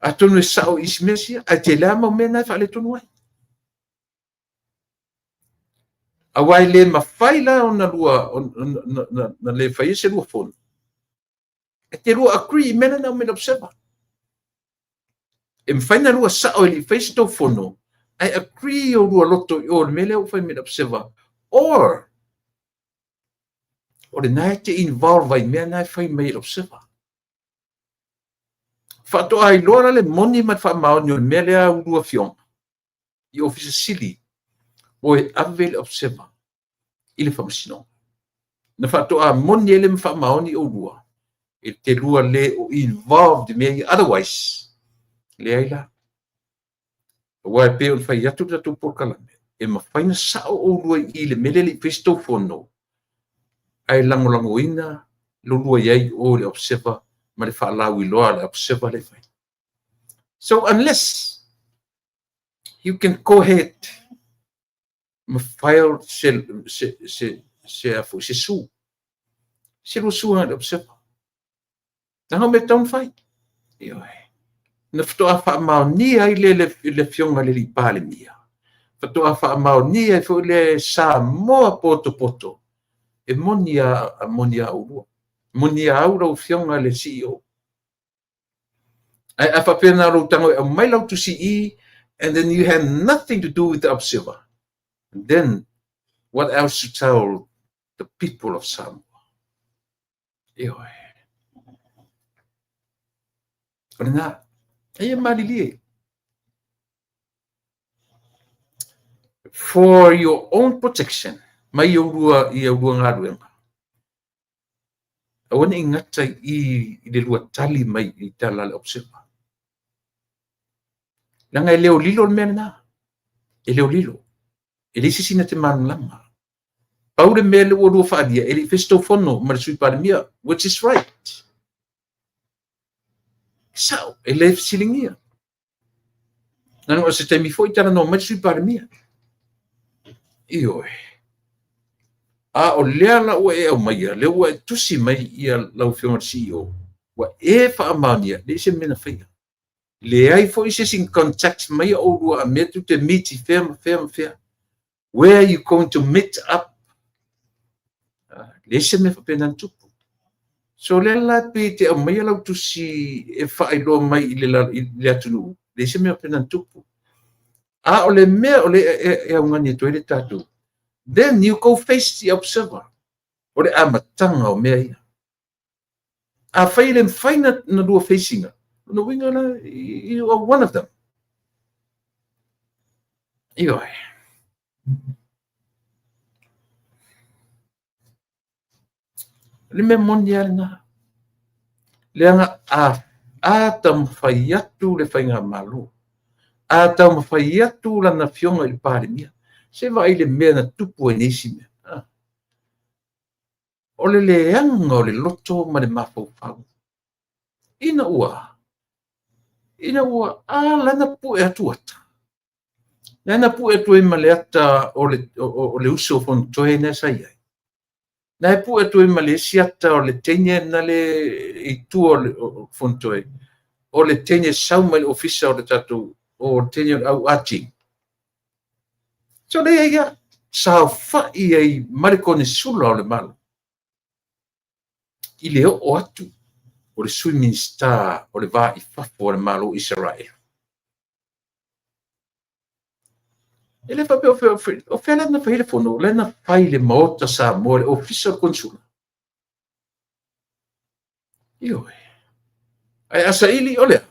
Atonu e sao i isi mea sia, ae tele lava mau mea na e faaletonu ai. Aua e le mafai la ona lua, ona le faia se lua fono. E te lua agree i mea na na aumai le Observer. E mafai ona lua sao e le i faia se tou fono, ae agree o lua loto i o le mea lea ua fai mai le Observer. Or, o lena e te involve ai i mea na e fai mai e le Observer. Faatoa iloa la le moni ma le faamaoni o le mea lea a ulua afioga i Ofisa Sili o e ave le Observer i le Faamasinoga. Na faatoa moni ai le ma faamaoni oulua e te lua le o involved i mea ia. Otherwise, leai la. Aua e pei ona fai atu le tatou polokalame, e mafai ona sao oulua i i le mea lea e le i faia se tou fono, ae lagolagoina lo lua i ai o i le Observer ma le faalauiloa a le Observer lea e fai. So unless you can go ahead ma file se sue, se lua sue le Observer. Leaga o mea tatau ona fai. Ioe. Na faatoa faamaonia ai le le afioga i le Palemia. Faatoa faamaonia ai foi le Samoa potopoto. E moni a, moni a oulua. Moni a au lau afioga i le CEO. Ae a faapea na lou tago e aumai lau tusi i, and then you have nothing to do with the Observer, then what else to tell the people of Samoa? Ioe. O lena, aia malilie. For your own protection, mai i oulua, i oulua galuega. Aua ne i gata i i le lua tali mai i tala a le Observer. Leaga e leolilo le mea lena. E leolilo. E leai se isi na te malamalama. Pau le mea lea ua lua faaalia, e le i faia se tou fono ma le Sui Palemia, which is right. E sao, e le fesiligia. Leaga o se taimi foi talanoa mai le Sui Palemia. Ioe. A o lea la ua e aumaia, lea ua e tusi mai ia lau Afioga i le CEO, ua e faamaonia, leai se mea na faia. Leai foi se isi contact mai oulua a mea tou te meet i fea ma fea ma fea. Where are you going to meet up? Leai se mea faapena na tupu. So lea la pei te aumaia lau tusi e faailoa mai i le atunuu, leai se mea faapena na tupu. A o le mea o lea e augani atu ai le tatou, then you go face the Observer. O le amataga o mea ia. Afai e le mafai na lua face ina, lona uiga la, you are one of them. Ioe. O le mea moni lava lena. Leaga a taumafai atu le faigamalo, a taumafai atu lana afioga i le Palemia, se vaai i le mea na tupu ai nei isi mea. O le leaga o le loto ma le mafaufau. Ina ua Ina ua a lana pue atu ata. Lana pue atu ai ma le ata o le uso o Fonotoe na sa i ai. Na e pue atu ai ma le isi ata o le teine na le i tua o Fonotoe, o le teine sau mai le ofisa o le tatou, o le teine o le au ati. So le ia, saofai ai ma le konesula o le Malo i le oo atu o le Sui Minisita o le Va i Fafo o le Malo o Isaraelu. E le faapea o fea la na fai le fono, o lea na fai le Maota Samoa, le Ofisa o le Konesula. Ioe. Ae a saili o lea,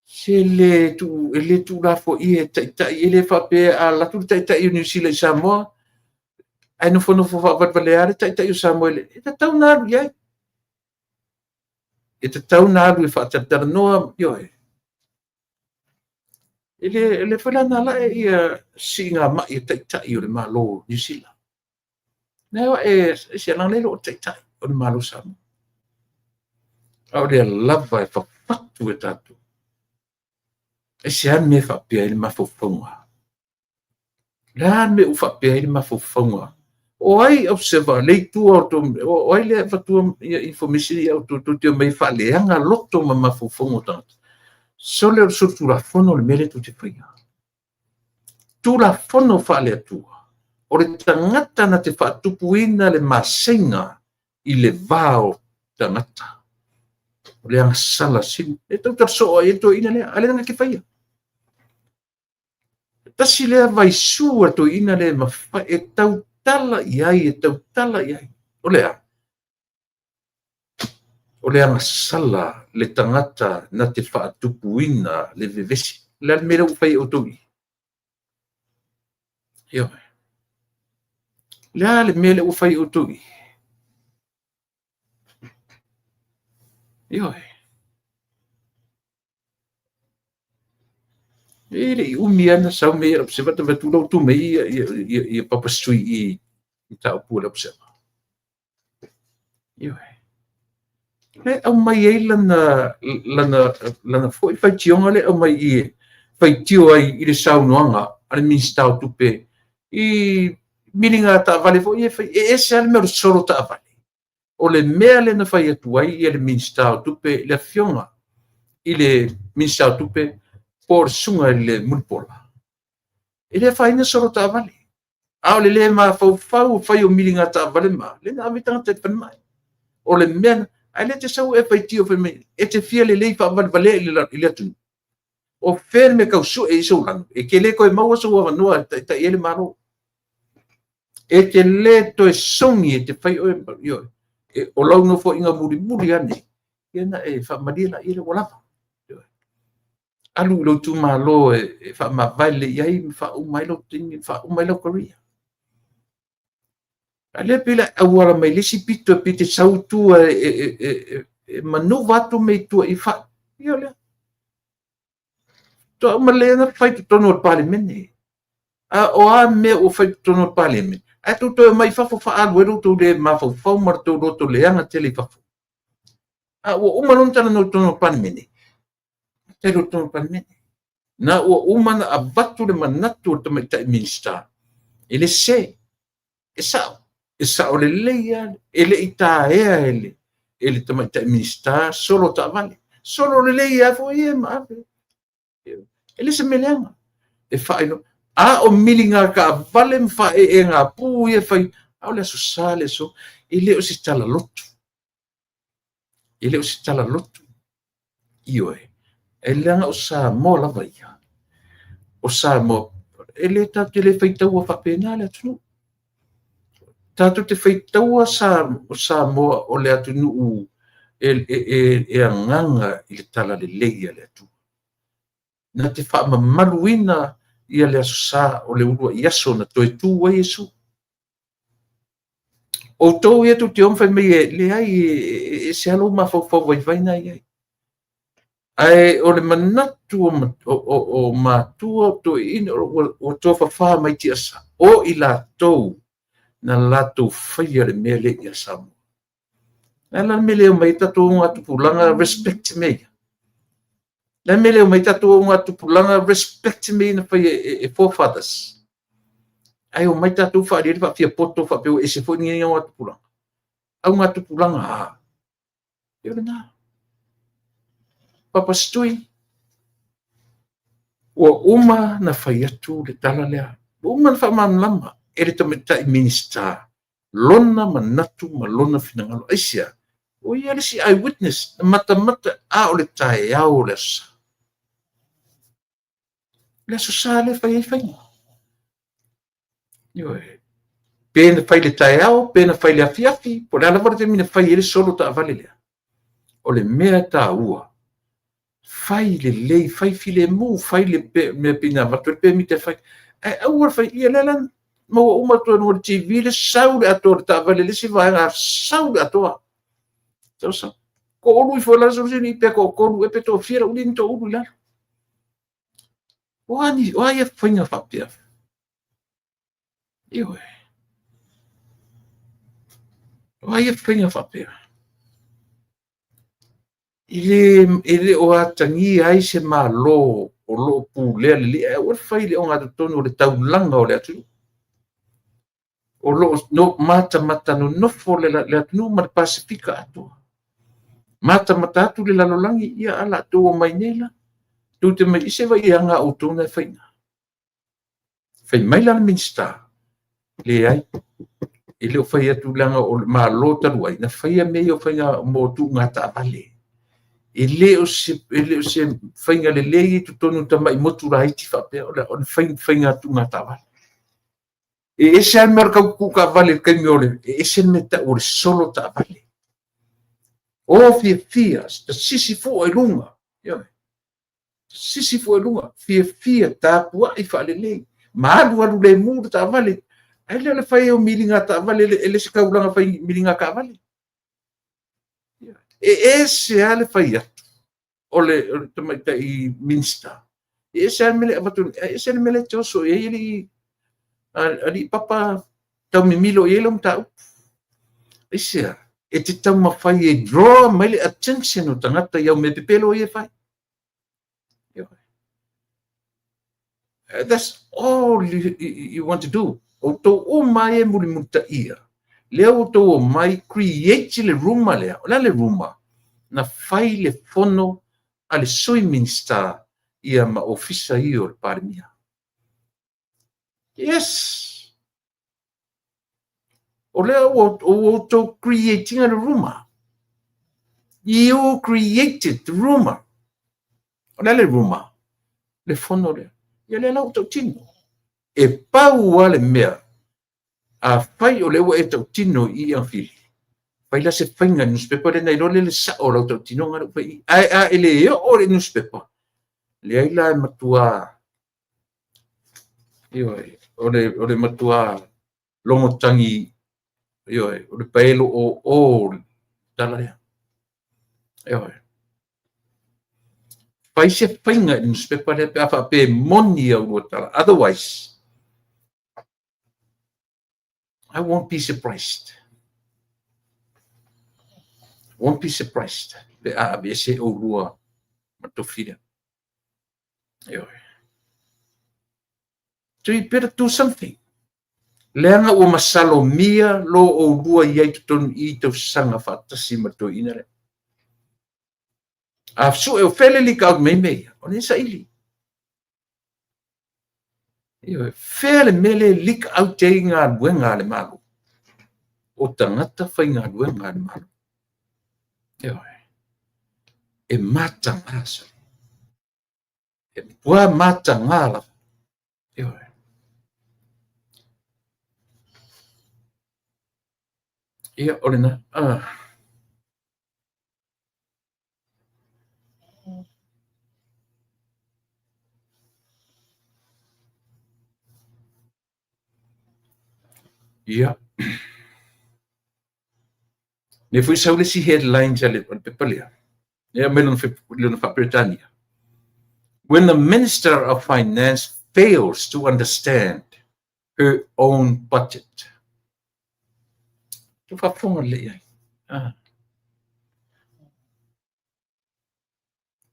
se le tu, e le tuulafoaia e taitai, e le faapea a alu atu le taitai o Niu Sila i Samoa, ae nofonofo faavalevalea le taitai o Samoa, e tatau ona alu i ai. E tatau ona alu e faatalatalanoa, ioe. E le foi la na ala e ia siiga mai e taitai o le Malo o Niu Sila. Na e se langa le o taitai o le Malo o Samoa. A o lea lava e fafatu e tatou. E se a mea faapea ai le mafaufauga. Le a mea ua faapea ai le mafaufauga. O ai observer le itu o o ai le avatua ia information ia tou te omai e faaleaga loto ma mafaufauga o tagata. Sole o le solitulafono le mea lea tou te faia. Tulafono faale-Atua, o le tagata na te faatupuina le maseiga i le va o tagata. O le agasala sili. E tau soo ai le toeaina lea, a le na te faia. Tasi lea vaisu a le toeaina lea mafai e tautala i ai, e tautala i ai. O le a? O le agasala le tagata na te faatupuina le vevesi. Le a le mea lea ua fai e outou i? Ioe. Le a le mea lea ua fai e outou i? Ioe. E le i umi ana sau me ia observer ta vatu lau tu mai ia papa sui i taupu o le observer. Ioe. Le au mai ai lana foi faitioga le au mai i faitio ai i le saunoaga a le Minista o Tupe i milinga taavale foi e fai e ese lava le mea o le solo taavale. O le mea lea na fai atu ai ia le Minista o Tupe, le afioga i le Minista o Tupe po o le susuga i le Mulipola. E le afaina solo taavale. A o le le mafaufau fai o milinga taavale ma le na ave tagata i le falemai. O le mea, ae le te sau e faitio fai mai, e te fia lelei faavalevalea i le atunuu. O fea le mea tau sue i sou lanu, e te le toe maua sou avanoa e taitai ai le Malo. E te le toe sogi e te fai oe, ioe, o lau nofoaiga mulimuli ane, ia na e faamalie la ia le ua lava. Alu i lou itumalo e faamavae lelei ai ma faauma ai lau taimi, faauma ai lau career. A lea pei la auala mai le isi pito e pei te sau tua e manuva atu me i tua i fa. Ia lea. Toa uma lea na fai totonu o le Palemene. A o a mea ua fai totonu o le Palemene, ae tou toe mai fafo faaalu ai lo outou le mafaufau ma le tou loto leaga tele i fafo. A ua uma loa ona talanoa i totonu o le Palemene, tele o totonu o le Palemene. Na ua uma na avatu le manatu o le tamaitai Minista, e le se, e sao, e sao lelei lava, e le i taea e le tamaitai Minista solo taavale. Solo lelei lava foi ia ma ave. E le se mea leaga. E faailoa. A o milinga taavale ma faaeega pu ia fai, a o le aso Sa le aso, e le o se tala lotu. E le o se tala lotu. Ioe. E leaga o Samoa lava ia. O Samoa, e le tatou te le faitaua faapena le atunuu. Tatou te faitaua o Samoa o le atunuu e agaga i le tala lelei a le Atua. Na te faamamaluina ia le aso Sa o le uluai aso na toe tu ai Iesu. Outou ia tou te o ma fai mai e leai e se alo mafaufau vaivai na i ai. Ae o le manatu o matua o toeaiina ua tofafa mai tiasa, o i latou na latou faia le mea lea ia Samoa. Le a la le mea lea omai ai tatou o atu tupulaga respect me ia. Le a le mea e le omai ai tatou augatupulaga respect mea ia na fai e forefathers. Ae omai tatou faaalia le faafiapoto faapea ua ese foi lenei augatupulaga. Augatupulaga a? E o lena. Papasitui, ua uma na fai atu le tala lea. Ua uma na faamalamalama e le tamaitai Minisita lona manatu ma lona finagalo. Aisea? O ia le isi eyewitness, na matamata, a o le taeao o le Aso Sa. O le Aso Sa lea e fai ai faiga. Ioe. Pe na fai i le taeao, pe na fai i le afiafi, po o le a lava le taimi na fai ai le solo taavale lea. O le mea taua, fai lelei, fai filemu, fai le mea pei ona avatu ai le pemita e fai. Ae aua le fai, ia lea la maua uma atu ai i luga o le TV le sau le atoa o le taavale i le isi vaega, sau le atoa. Sau sau. Toulu ifo i lalo, sau sau pe toatolu ea pe toafia lau ni toulu i lalo. O a ni, o a ia faiga faapea? Ioe. O a ia faiga faapea? E le, e le o atagia ai se Malo o lo o pulea lelei, ae aua le fai i le ogatotonu o le taulaga o le atunuu. O lo o no, matamata nonofo le, le atunuu ma le Pasefika atoa. Matamata atu le lalolagi, ia a latou omai nei la. Tou te mai, se vaai i aga a outou na e fai i ina. Fai mai la le Minisita, leai, e le o fai atu leaga o le Malo talu ai na faia mea ia o faiga mo tuuga taavale. E le o se, e le o se faiga lelei i totonu o tamai motu laiti faapea o le faiga tuuga taavale. E ese lava le mea o le tau tutu taavale i le taimi o le, e ese le mea tau o le solo taavale. O fiafia, sisi fua i luga. Ioe. Sisi fua i luga, fiafia, tapuai faalelei, ma alualu lemu le taavale. Ae le o le fai o miliga taavale, e le se taulaga fai miliga taavale. E ese lava le fai atu o le tamaitai Minisita. E ese lava le mea lea e avatu, e ese le mea lea e te oso i ai alii, alii Papa tau mimilo i ai lau mataupu. Aisea? E te taumafai e draw mai le attention o tagata i au mea pepelo ia e fai. That's all you, you want to do. Outou uma ia e mulimulitaia. Lea ua outou omai create le rumor lea. O le a le rumor? Na fai le fono a le Sui Minisita ia ma ofisa ia o le Palemia. Yes! O lea ua outou create ina le rumor. You created the rumor. O le a le rumor? Le fono lea. Ia lea la ua tautino. E pau lava le mea, afai o lea ua e tautino i Agafili, fai la se faiga i le newspaper lea na iloa lea le sao o lau tautinoga lea ua fai i i. Ae a e le oo i le newspaper, leai la e matua, ioe, o le, o le matua logotagi, ioe, o le paelo o o tala lea. Ioe. Fai se faiga i le newspaper lea pe a faapea e moni au lua tala. Otherwise, I won't be surprised. Won't be surprised pe a aveese oulua ma tofi lea. Ioe. So you better do something. Leaga ua masalomia lo oulua i ai totonu i tausaga faatasi ma le toeaina lea. A sue o fele leak out mai mea ia, o le saili. Ioe, fea le mea lea e leak out ai galuega a le Malo? O tagata faigaluega a le Malo. Ioe. E mataga sole. E matua mataga lava. Ioe. Ia, o lena. Ah. Ia. Lea foi sau le isi headlines a le pepa lea. Lea aumai lona faa-Peretania. When the Minister of Finance fails to understand her own budget. Tou faafofoga lelei i ai. Ah.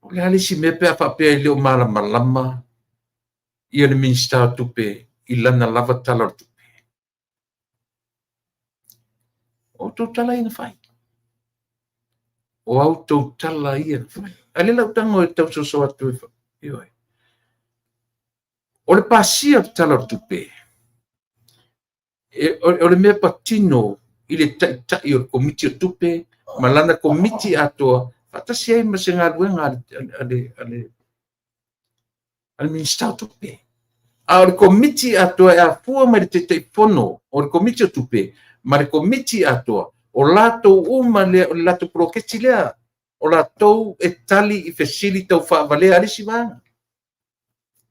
O le a le isi mea pe a faapea e le o malamalama ia le Minisita o Tupe i lana lava Tala o le Tupe? O outou tala ia na fai. O a outou tala ia na fai. A o lea o le a ou tago e tausoso atu e. Ioe. O le pasia o le Tala o le Tupe, o le mea patino i le Taitai o le Komiti o Tupe ma lana Komiti atoa faatasi ai ma se galuega a le Minisita o Tupe. A o le Komiti atoa e afua mai le Taitaifono o le Komiti o Tupe ma le Komiti atoa, o latou uma lea, o le latou poloketi lea, o latou e tali i fesili tau faavalea a le isi vaega.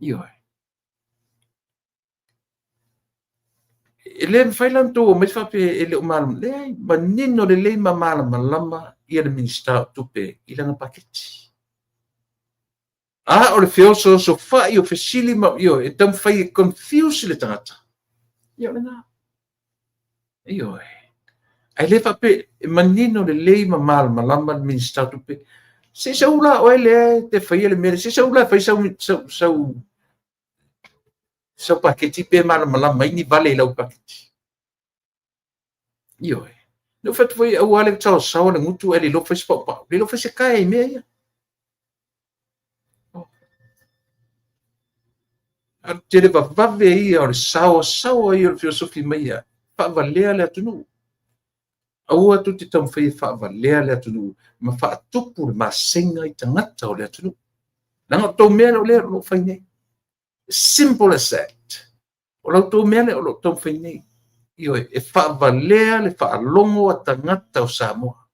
Ioe. E le mafai la ona outou omai faapea e le o malamalama. Leai, manino lelei ma malamalama ia le Minisita o Tupe i lana paketi. A o le feosoosofai o fesili ma, ioe, e taumafai e confuse le tagata. Ia o lena. Ioe. Ae le faapea e manino lelei ma malamalama le Minisita o Tupe. Se i sau la oe lea e te faia le mea lea, se i sau la e fai sau paketi pe malamalama ai ni vale i lau paketi. Ioe. Na ou fai atu foi, aua le saosaoa le gutu ae le iloa fai se paupau, le iloa fai se kae i mea ia. A o le tele vavave ia o le saoasaoa ia o le feosofi mai ia, faavalea le atunuu. Aua tou te taumafai e faavalea le atunuu ma faatupu le masega i tagata o le atunuu. Leaga o tou mea lea o lo o fai nei. Simple as that. O la outou mea lea o lo o taumafai nei. Ioe, e faavalea le faalogo a tagata o Samoa.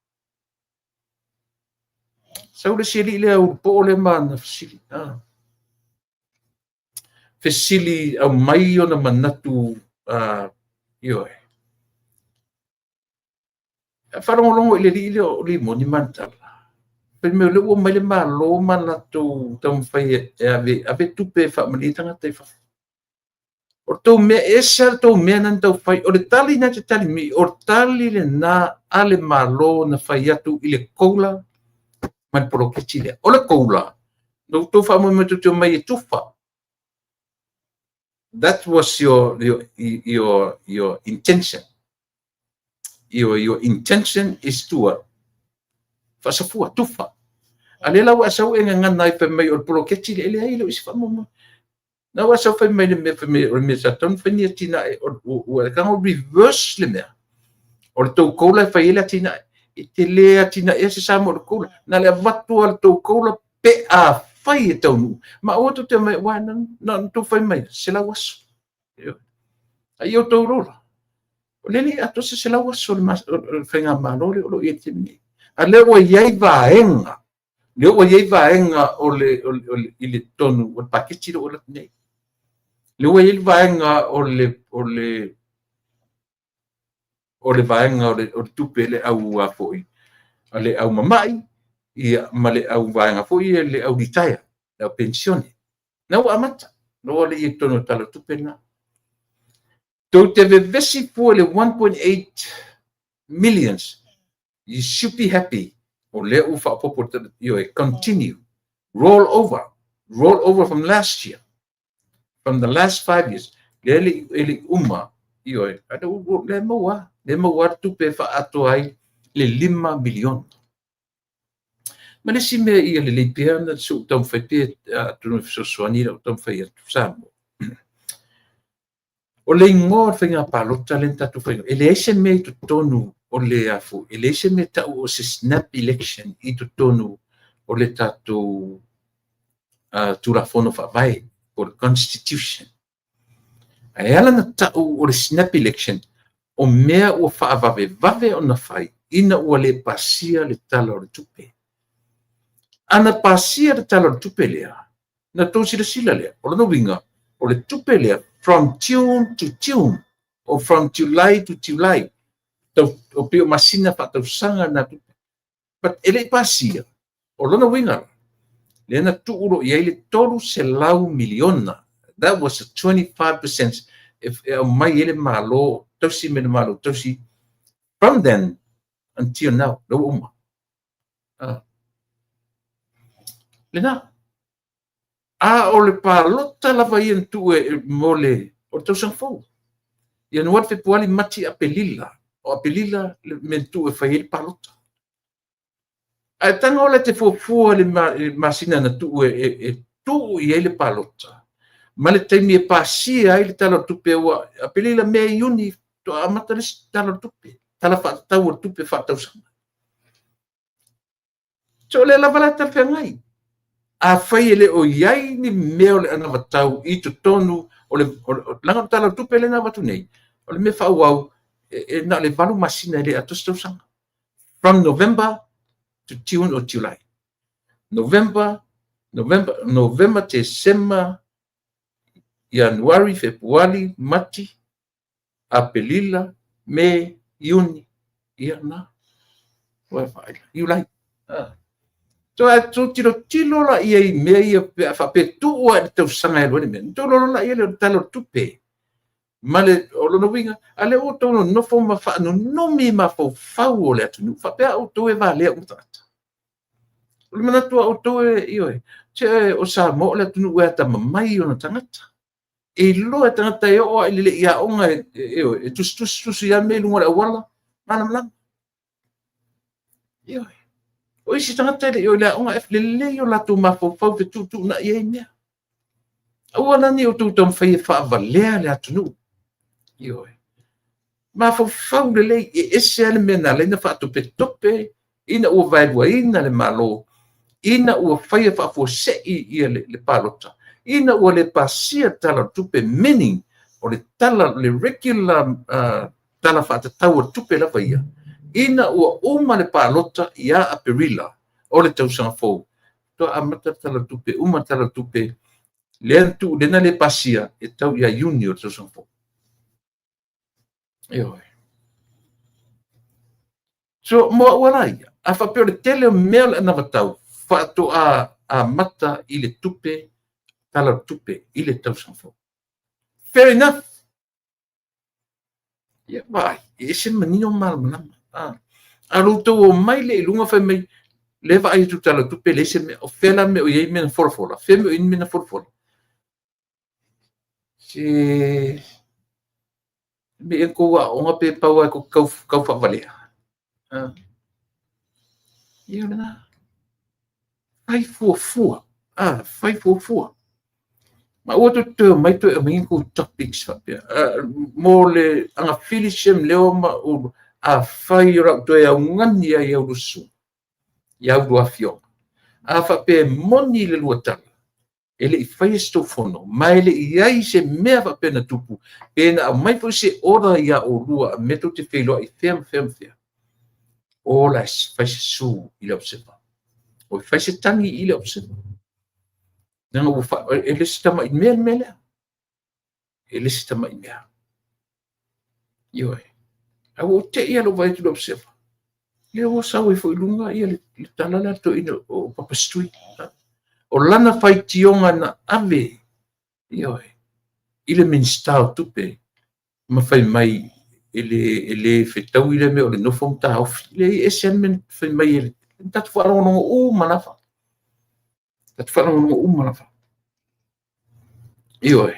Sau le isi alii lea ulupoo lea ma ana fesili. Fesili aumai ona manatu, ioe. Faalogologo i le alii lea o Limoni ma ana tala. Fai mai o lea ua omai le Malo ma latou taumafai e ave tupe e faamalie tagata i fafo. O le tou mea, e ese lava le tou mea na tau fai. O le tali na te tali mai, o le tali lena a le Malo na fai atu i le COLA ma le poloketi lea. O le COLA, na outou faamoemoe tou te omai e tufa. That was your intention. Your intention is to what? Faasafua, tufa. A lea la ua e sau e gagana ai fai mai o le poloketi lea, e leai, e le o se faamoemoe. Na ua sau fai mai le mea, fai mai o le mea sa tatau ona fai ni atinae, ua tago reverse le mea. O le tou COLA e fai ai le atinae. E te le atinae se Samoa o le COLA. Na le avatu le tou COLA pe a fai e taunuu. Ma aua tou te mai, ua na tou fai mai, 100 aso. A i outou lola. O le le atoa se 100 aso o le faigamalo lea o lo o i ai i le taimi nei. A lea ua i ai vaega, lea ua i ai vaega o le, i le totonu o le paketi lea ua alu atu nei. Lea ua i ai le vaega o le vaega o le tupe le au foi le au mamai ia ma le au vaega foi le au litaea, le au penisione. Na ua amata, na ua le i totonu o le Tala o Tupe lena. Tou te vevesi fua i le 1.8 millions. You should be happy. O lea ua faaopoopo, ioe, continue. Roll over. Roll over from last year. From the last 5 years. Lea e le uma, ioe, lea maua, lea maua tupe faaatoa ai le 5 miliona. Ma le isi mea ia lelei pea na se ou taumafai pe atonu e fesoasoani lau taumafai atu Samoa. O le igoa o le faiga palota lea na tatou fai, e leai se mea i totonu o le afu, e leai se mea tau o se snap election i totonu o le tatou Tulafono Faavae po o le Constitution. Ae ala na tau o le snap election, o mea ua faavavevave ona fai ina ua le pasia le Tala o le Tupe. Ana pasia le Tala o le Tupe lea, na tou silasila lea, o lona uiga, o le tupe lea from June to June, or from July to July, o pei o masina faatausaga na tupe. But e le i pasia, o lona uiga, lea na tuu lo i ai le 300 miliona. That was a 25% e aumai ai le Malo, tausi me le Malo tausi, from then until now, lea ua uma. Lena. A o le palota lava ia na tuu e mo le o le tausaga fou. Ianuari, Fepuari, Mati, Aperila. O Aperila le mea na tuu e fai ai le palota. Ae tago la e te fuafua i le masina na tuu e tuu i ai le palota, ma le taimi e pasia ai le Tala o le Tupe, ua Aperila, Me, Iuni, faatoa amata le isi Tala o le Tupe, Tala Faatatau o le Tupe faaletausaga. So o lea lava la e talafeagai. Afai e le o i ai ni mea o le anavatau i totonu o le, leaga o le Tala o le Tupe lea na avatu nei, o le mea faaauau e na o le 8 masina e le atoa se tausaga. From November to June or July. November, November, Novema, Tesema, Ianuari, Fepuari, Mati, Aperila, Me, Iuni, ia na. Iulai. So a outou tilotilo la i ai i mea ia pe a faapea tuu lava i le tausaga e alu ai le mea, ona outou iloa lea o le Tala o le Tupe. Ma le, o lona uiga, a lea ua outou nonofo ma faanunumi mafaufau o le atunuu, faapea outou e valea uma tagata. O le manatu a outou e, ioe, se o Samoa o le atunuu e atamamai i ona tagata. E iloa e tagata e oo lava i le le i aoga, ioe, e tusitusi tusi lava mea i luga o le auala, malamalama. Ioe. O isi tagata e le i o i le aoga, e lelei o latou mafaufau e fetuutuunai ai mea. Aua la ne i outou taumafai e faavalea le atunuu. Ioe. Mafaufau lelei, e ese lava le mea na ala ai ona faatopetope ina ua vaeluaina le Malo, ina ua faia faafuasei ia le palota, ina ua le pasia le Tala o le Tupe, meaning o le tala, le regular tala faatatau o le tupe lava ia, ina ua uma le palota ia Aperila o le tausaga fou, faatoa amata le Tala o le Tupe, uma le Tala o le Tupe, lea na tuu, lea na le pasia, e tau ia Iuni o le tausaga fou. Ioe. So, mo au lava ia, a faapea o le tele o mea o le anavatau, faatoa amata i le tupe, Tala o le Tupe i le tausaga fou. Fair enough. Ia, vaai, e ese le manino ma malamalama. A lo outou omai lea i luga fai mai, lea vaai atu i le Tala o le Tupe, leai se mea, o fea la mea o i ai mea na folafola? Fea mea o i ai mea na folafola? Se mea ea tou aoga pe pau lava tou te tau faavalea. Ia lena. Fai fuafua. Fai fuafua. Ma aua tou te toe omai toe aumai ni tou topics faapea. Mo le agafili Shem Leo ma Ulu, afai o le a ou toe augani lava i au lua susuga, i au lua afioga. A faapea e moni le lua tala, e le i faia se tou fono, ma e le i i ai se mea faapea na tupu, pe na aumai foi se order ia oulua a mea tou te feiloai fea ma fea ma fea, o la e fai se su i le Observer. O fai se tagi i le Observer. Leaga ua fa, e le se tamai mea le mea lea. E le se tamai mea. Ioe. Ae ua ou te i lava i lou vaai atu i le Observer. Lea ua sau ai foi i luga ia le tala lea a le toeaina o Papa Stui. O lana faitioga na ave, ioe, i le Minisita o Tupe ma fai mai e le fetaui lea mea o le nofo ma taofi. Leai, e ese lava le mea na fai mai e le tatou faalogologo uma lava. Tatou faalogologo uma lava. Ioe.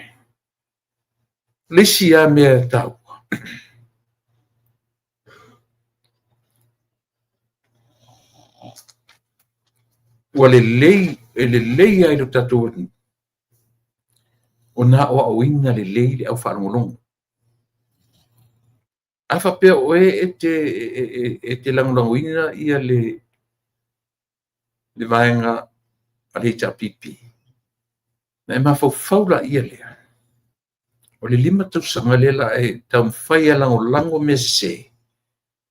Le isi lava mea e taua, ua lelei, e lelei lava i lo tatou atunuu ona aoaoina lelei le au faalogologo. A faapea o oe e te lagolagoina ia le vaega a le HRPP, ona e mafaufau laia lea, o le 5 tausaga lea la e taumafai e lagolago mea sese,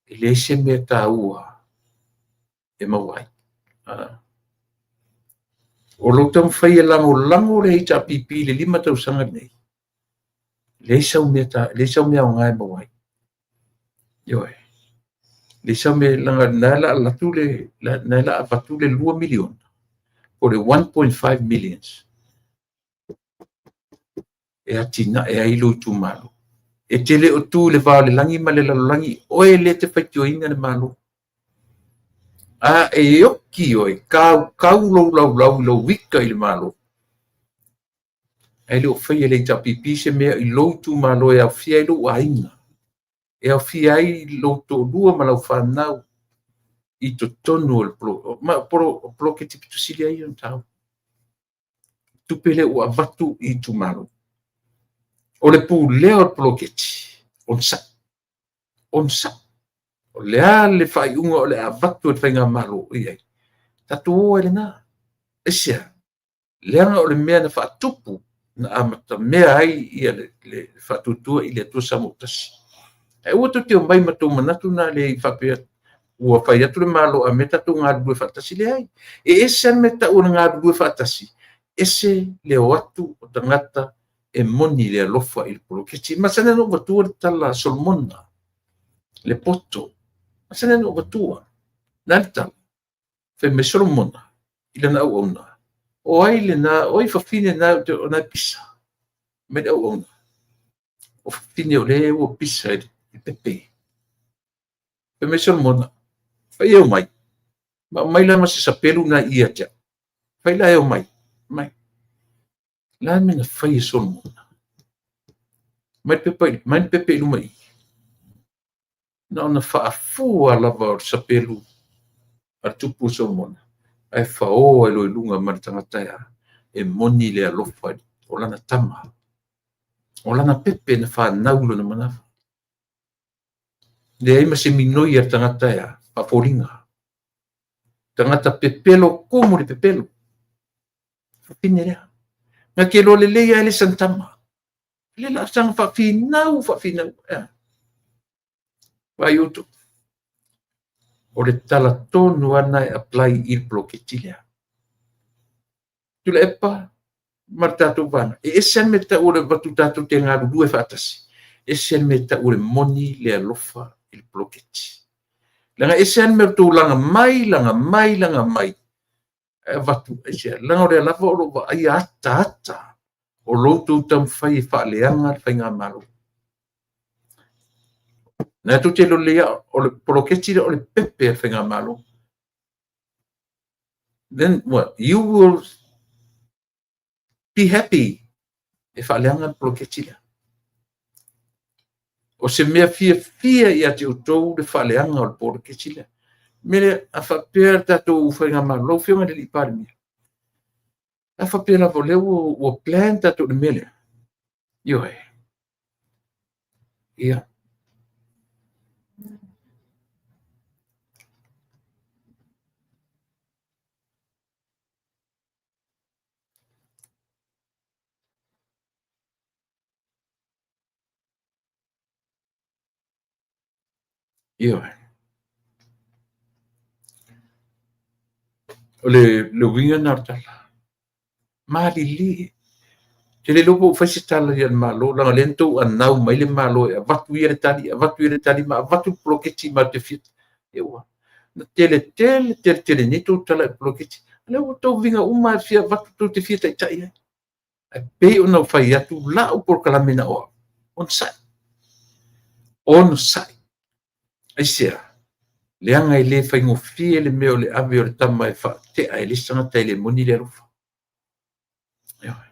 e leai se mea taua e maua ai. O lou taumafai e lagolago le HRPP i le 5 tausaga lenei, leai sau mea ta, leai sau mea aoga e maua ai. Ioe. Leai sau mea, leaga na la alu atu le, na la avatu le 2 miliona, po o le 1.5 millions e atinae ai lou itumalo. E te le o tu i le va o le lagi ma le lalolagi, oe lea e te faitioina le Malo. A e oki oe, kaukau lou laulau i lou ika i le Malo, ae le o faia e le HRPP se mea i lou itumalo e aofia ai lou aiga, e aofia ai lou toalua ma lau fanau i totonu o le poloketi pito sili ai ona taua. Tupe lea ua avatu i itumalo. O le pulea o le poloketi, onosai, onosai. O le a le faaiuga o le a avatu e le faigamalo i ai, tatou o ai i lena. Aisea? Leaga o le mea na faatupu, na amatamea ai le Faatuatua i le Atua Samoa ua Tasi. Ae aua tou te omai ma tou manatu na le faapea ua fai atu le Malo a mea tatou galulue faatasi. Leai, e ese lava le mea e tau o le galulue faatasi, ese le o atu o tagata e moni le alofa i le poloketi. E masani ona ou avatua le tala a Solomona, le poto. E masani ona ou avatua. O le a le tala? Fai mai Solomona i lana auauna, o ai lena, o ai fafine na o na e pisa? Fai mai le auauna, o fafine o lea ua pisa i le pepe. Fai mai Solomona, fai e omai. Ma aumai la ma se sapelu lena i i ia te au. Fai la e omai. Mai. O le a le mea na fai e Solomona? Mai le pepa i, mai le pepe i luma i i. Na ona faafua lava o le sapelu a le tupu o Solomona, ae faoa ai loa i luga ma le tagata e moni le alofa o lana tama, o lana pepe na fanau i lona manava. Leai ma se minoi a le tagata e faafoliga. Tagata pepelo tumu le pepelo. Fafine lea. Na te iloa lelei lava e le sana tama. Le la saga faafinau, faafinau. Vaai outou. O le tala tonu lava lena e apply i le poloketi lea. Tuilaepa ma le tatou vaega, e ese lava le mea e tau o le avatu tatou te galulue faatasi, ese le mea e tau o le moni le alofa i le poloketi. Leaga e ese lava le mea o le tou laga mai, laga mai, laga mai, ae avatu, aisea? Leaga o lea lava o lo o vaaia ataata o lo outou taumafai e faaleaga le faigamalo. Na tou te iloa lelei lava, o le poloketi lea o le pepe a le faigamalo. Then what? You will be happy e faaleaga le poloketi lea. O se mea fiafia ia te outou le faaleaga o le poloketi lea. Mea lea, a faapea le tatou faigamalo, lau Afioga i le Palemia, a faapea lava o lea ua plan tatou i le mea lea, ioe, ia, Ioe. O le uiga lena o le tala. Malilie. Ou te le iloa po ua fai se tala i le Malo, leaga o lea na outou anau mai le Malo e avatu ia le tali, avatu ia le tali, ma avatu le poloketi matou te fia. Ia ua na tele tele tele tele nei tou tala i le poloketi. O lea ua outou viga uma lava e fia avatu tou te fia taitai ai. Ae pei ona ou fai atu lau polokalame na o au, onosai, onosai. Aisea? Leaga e le faigofie le mea o le ave o le tama e faatea e le isi tagata e le moni le alofa. Ioe.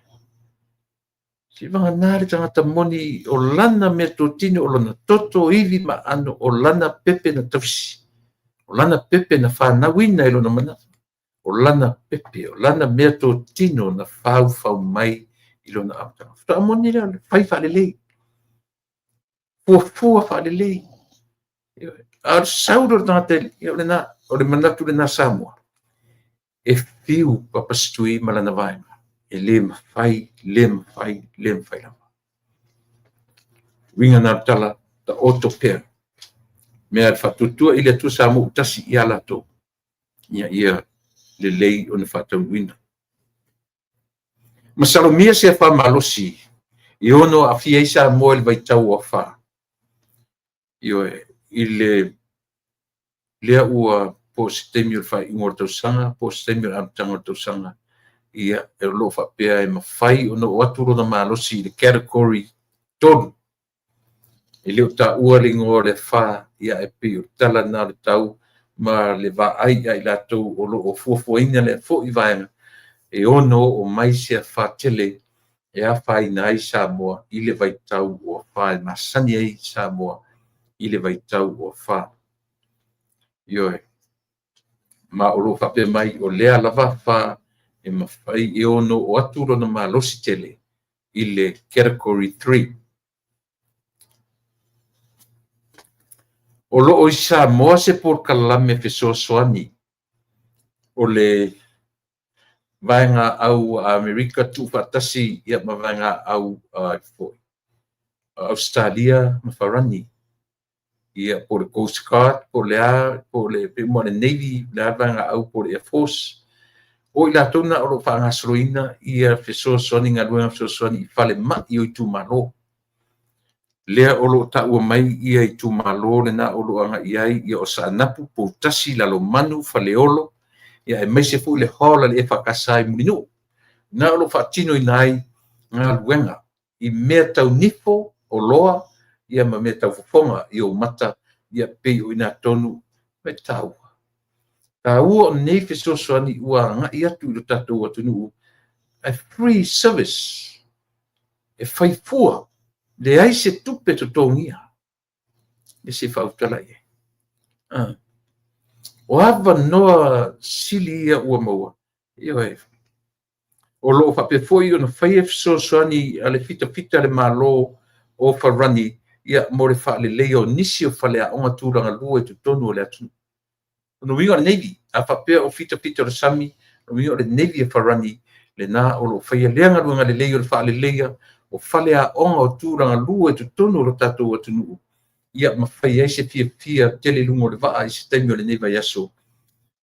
Seivagana le tagata moni o lana meatotino, o lona toto, ivi ma aano, o lana pepe na tausi, o lana pepe na fanauina i lona manava, o lana pepe, o lana meatotino na faufau mai i lona amataga. Faatoa moni lea o le fai faalelei, fuafua faalelei. A o le sau lea o le tagata, ia o lena, o le manatu lena Samoa, e fiu Papa Setui ma lana vaega, e le mafai, le mafai, le mafai lava. Uiga na o le tala, taoto pea. Mea le faatuatua i le Atua Samoa ua tasi ia latou, ina ia lelei ona faataunuuina. Masalomia se afa malosi e ono aafia ai Samoa i le vaitau o afa. Ioe, i le lea ua po o se taimi o le faaiuga o le tausaga, po o se taimi o le amataga o le tausaga, ia, o lo o faapea e mafai ona oo atu lona malosi i le category 3. E le o taua le igoa o le afa, ia, ae pei o le tala lena o le tau. ma le vaai ia i latou o lo o fuafuaina lea foi vaega e ono oo mai se afa tele e afaina ai Samoa i le vaitau o afa e masani ai Samoa i le vaitau o afa. Ioe. Ma o lo o faapea mai o lea lava afa e mafai e ono oo atu lona malosi tele i le Category 3. O lo o i Samoa se polokalame fesoasoani o le vaega au a Amerika tuufaatasi ma vaega au Ausetalia ma Farani, ia po o le Coast Guard po o le a, po o le Navy, o le a le vaega au po o le Air Force. O i latou na o lo o faagasoloina ia fesoasoani, galuega fesoasoani i falemai o itumalo. Lea o lo o taua mai ia itumalo lena o lo o agai i ai ia o Saanapu, Poutasi, Lalomanu, Faleolo, ia aemaise foi le hall a le EFKS i Mulinuu. Na o lo o faatinoina ai galuega i mea tau nifo, oloa ia ma mea tau fofoga i ou mata, ia pei o i ina tonu e taua. Taua o nei fesoasoani ua agai atu i lo tatou atunuu, a free service, e fai fua, leai se tupe totogia, e se faautala i ai. O avanoa sili ia ua maua, ioe, o lo o faapea foi ona faia fesoasoani a le fitafita a le Malo o Farani ia mo le faaleleia o nisi o faleaoga tulagalua i totonu o le atunuu. O le uiga o le Navy, a faapea o fitafita o le sami, o le uiga o le Navy a Farani lena o lo o faia lea galuega lelei o le faaleleia o faleaoga o tulagalua i totonu o lo tatou atunuu, ia ma fai ai se fiafia tele i luga o le vaa i se taimi o lenei vaiaso.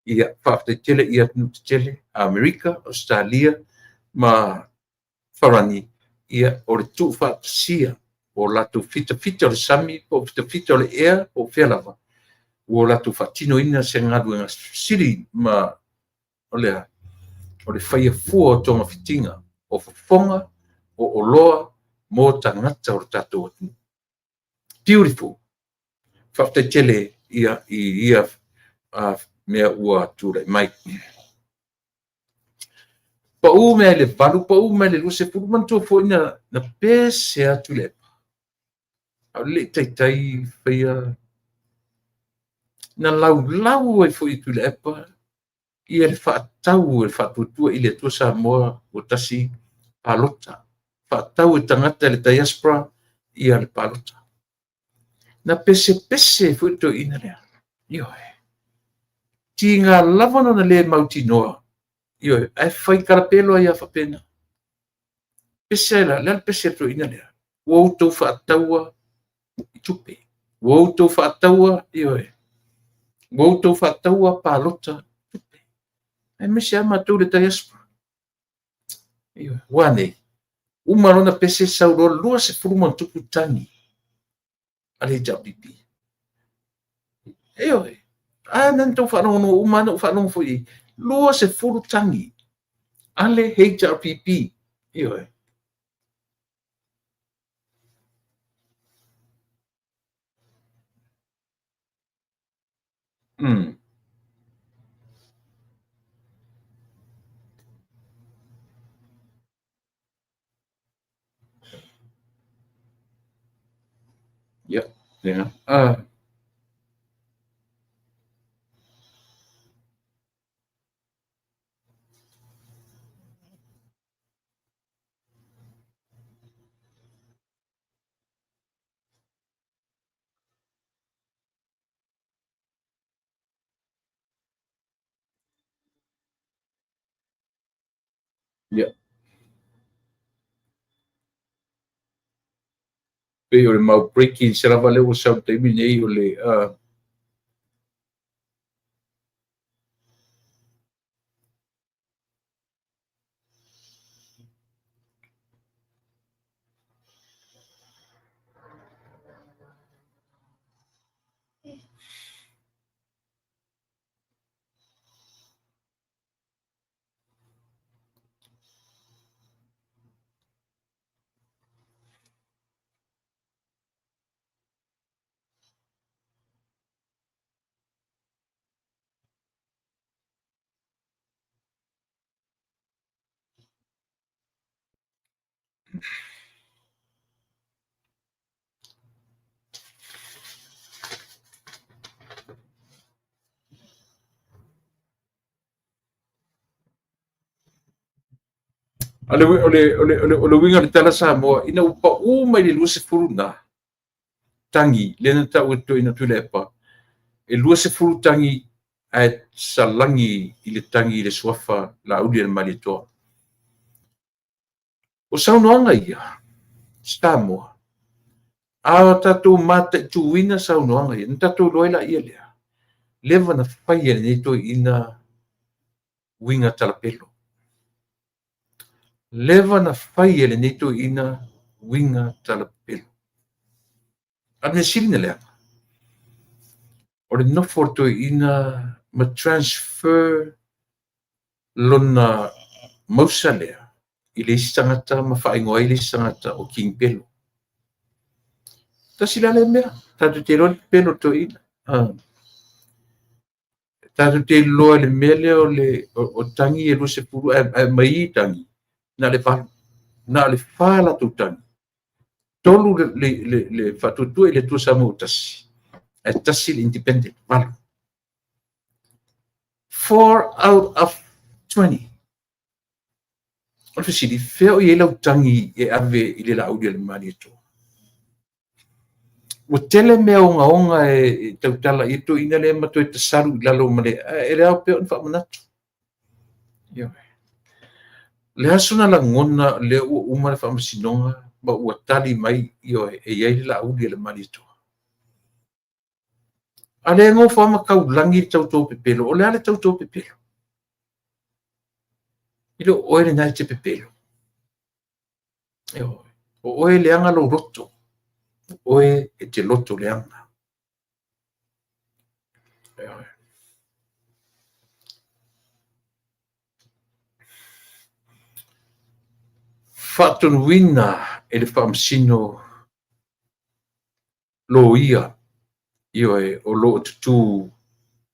Ia faafetai tele i atunuu tetele, Amerika, Ausetalia ma Farani, ia o le tuufaatasia o latou fitafita o le sami po o fitafita o le ea po o fea lava, ua latou faatinoina se galuega sili ma o le a? O le faia fua o togafitiga, o fofoga, o oloa mo tagata o le tatou atunuu. Beautiful. Faafetai tele ia i ia mea ua tulai mai. Pau mai le 8, pau mai le 20, manatua foi na pese atu le a o le taitai faia na laulau ai foi Tuilaepa ia le faatau e le Faatuatua i le Atua Samoa ua tasi palota. Faatau e tagata le diaspora ia le palota. Na pesepese foi le toeaina lea. Ioe. Tiga lava lona le mautinoa. Ioe. Ae fai talapelo ai lava faapena. Pese la, le a le pese a le toeaina lea? Ua outou faataua i tupe. Ua outou faataua, ioe. Ua outou faataua palota tupe. Aemaise lava matou le diaspora. Ioe. Ua a nei? Uma lona pese sau loa 20 ma ona tupu tagi a le HRPP. Ioe. A na outou faalogologo uma na ou faalogo foi i 20 tagi a le HRPP. Ioe. Yeah. Yeah. Yeah. Pei o le mau breaking se lava lea ua sau taimi nei o le O le, o le, o le, o le, o le uiga o le tala Samoa, ina ua paū mai le 20 na tagi, lea na tau e Toeaina Tuilaepa, e 20 tagi ae salagi i le tagi i le suafa Laaulialemalietoa. O saunoaga ia, Samoa, a tatou mataituina saunoaga ia, ona tatou iloa ai laia lea, leva na faia e lenei toeaina uiga talapelo. Leva na faia e lenei toeaina uiga talapelo. A o le mea sili na leaga, o le nofo a le toeaina ma transfer lona mausa lea i le isi tagata ma faaigoa ai le isi tagata o King Pelo. Tasi la lea mea, tatou te iloa le pepelo o le toeaina. Tatou te iloa i le mea lea o le o tagi e 20 ae aumai i tagi, na o le 8, na o le 4 latou tagi. 3 le faatuatua i le Atua Samoa ua tasi, ae tasi le independent, 8. 4 out of 20. O le fesili, fea o i ai lau tagi e ave i le Laauli a le Malietoa? Ua tele mea ogaoga e tautala i ai toeaina lea ma toe tasalu i lalo ma le, e le ao pea ona faamanatu. Ioe. O le aso na lagona lea ua uma le faamasinoga ma ua tali mai, ioe, e i ai le Laauli a le Malietoa. A o lea e nofo lava ma taulagi le tauto pepelo. O le a le tauto pepelo? E le o oe lena e te pepelo. Ioe. O oe e leaga lou loto. O oe e te loto leaga. Ioe. Faatonuina e le Faamasino loia, ioe, o lo o tutū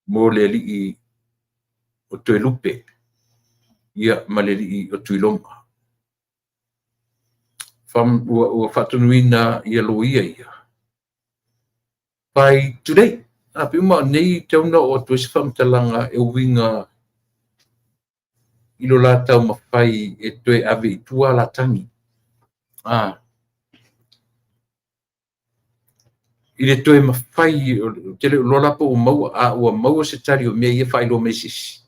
mo le alii o Toelupe, ia, ma le alii o Tuiloma. Ua faatonuina ia loia ia by today. A pe uma o nei tau na oo atu ai se faamatalaga e uiga i lo la taumafai e toe ave i tua la tagi. A i le toe mafai, ou te le o iloa la po ua maua, a ua maua se tali o mea ia faailoa mai e se isi.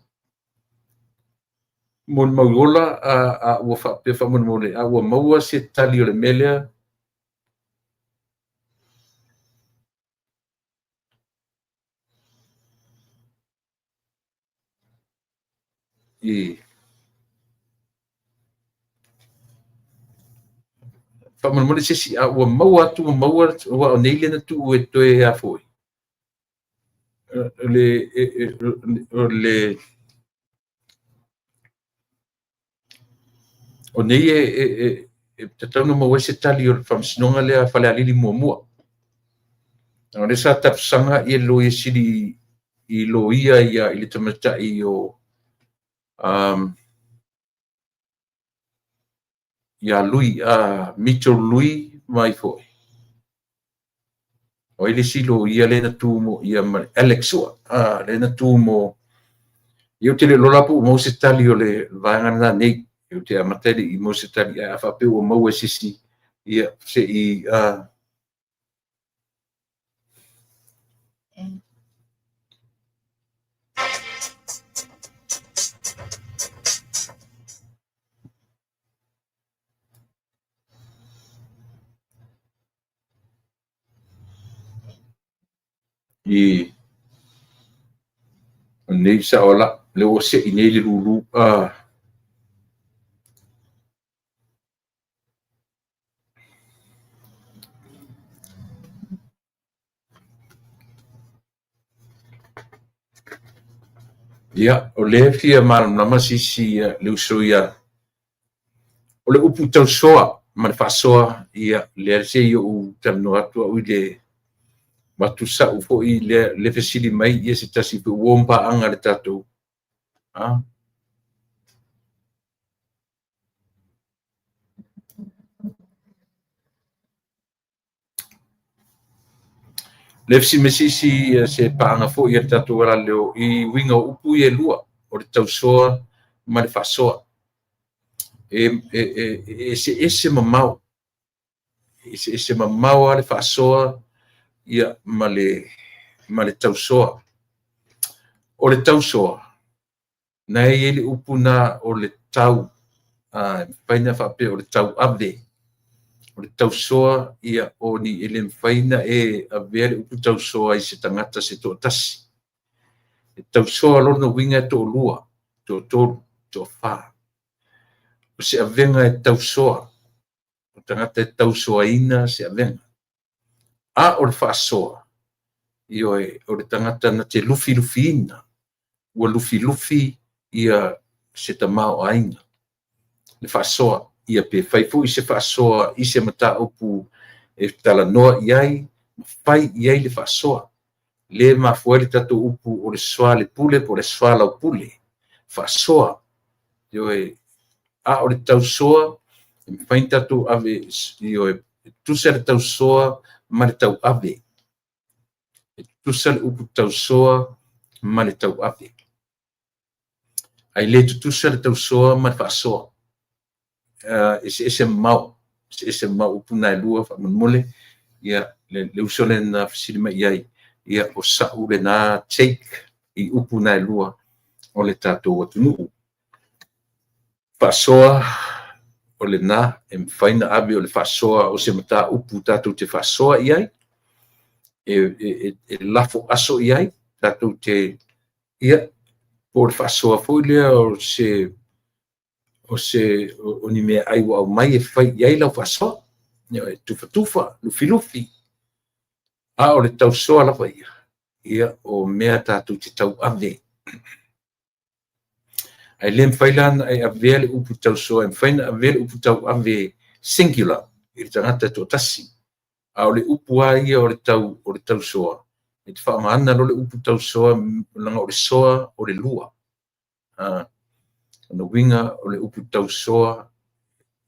Molimau ola, a ua faapea faamolemole, a ua maua se tali o le mea lea. I faamolemole se isi, a ua maua atu, ua maua, aua o nei lea na tuu e toe a foi. O le, o le, o nei e tatau ona maua ai se tali o le faamasinoga lea a Falealili muamua. O lea sa talosaga ia le Loia Sili i loia ia i le tamaitai o ia Lui, Mitchell Lui mai foi. O ai le isi loia lea na tu mo ia ma Alex Sua, lea na tu mo ia. Ou te le iloa la po ua maua se tali o le vaega lena nei. Ou te amata e le i maua se tali, ae a faapea ua maua e se isi, ia se i i o nei sao la le ua sei nei le lulu Ia, o lea e fia malamalama sisi le uso ia. O le upu tausoa ma le faasoa, ia, lea se i ou talanoa atu au i le avatu sau foi lea, le fesili mai ia se tasi foi uo ma paaga le tatou. Le fesimesisi se paaga foi a le tatou alaleo i uiga o upu ia e lua, o le tausoa ma le faasoa. E eseese mamao, eseese mamao lava le faasoa ia ma le tausoa. O le tausoa, na e i ai le upu na o le tau, e mafai ona faapea o le tauave. O le tausoa, ia, o ni e le mafai ona e avea le upu tausoa i se tagata se toatasi. E tausoa lona uiga e toalua, toatolu, toafa. O se avega e tausoa, o tagata e tausoaina se avega. A o le faasoa, ioe, o le tagata na te lufilufiina, ua lufilufi ia se tamaoaiga, le faasoa. Ia pe fai foi se faasoa i se mataupu e talanoa i ai, ma fai i ai le faasoa. Le mafua ai le tatou upu o le soalepule po o le soalaupule, faasoa. Ioe, a o le tausoa, e mafai ona tatou ave, ioe, e tutusa le tausoa ma le tauave. E tutusa le upu tausoa ma le tauave. Ae le tutusa le tausoa ma le faasoa. Eseese mamao, eseese mamao upu na e lua faamolemole. Ia, le uso lea na fesili mai i ai, ia, o sa'u lena take i upu na e lua o le tatou atunuu. Faasoa, o lena e mafai ona ave o le faasoa o se mataupu tatou te faasoa i ai, e lafo aso i ai, tatou te, ia, po o le faasoa foi lea o se o ni meaai ua aumai e fai i ai lau faasoa, e tufatufa, lufilufi. A o le tausoa lava ia, ia, o mea tatou te tauave. Ae le mafai la ona e avea le upu tausoa, e mafai ona avea le upu tauave singular i le tagata e toatasi. A o le upu lava ia o le tausoa, e te faaaogaina loa le upu tausoa, leaga o le soa o le lua. O le uiga o le upu tausoa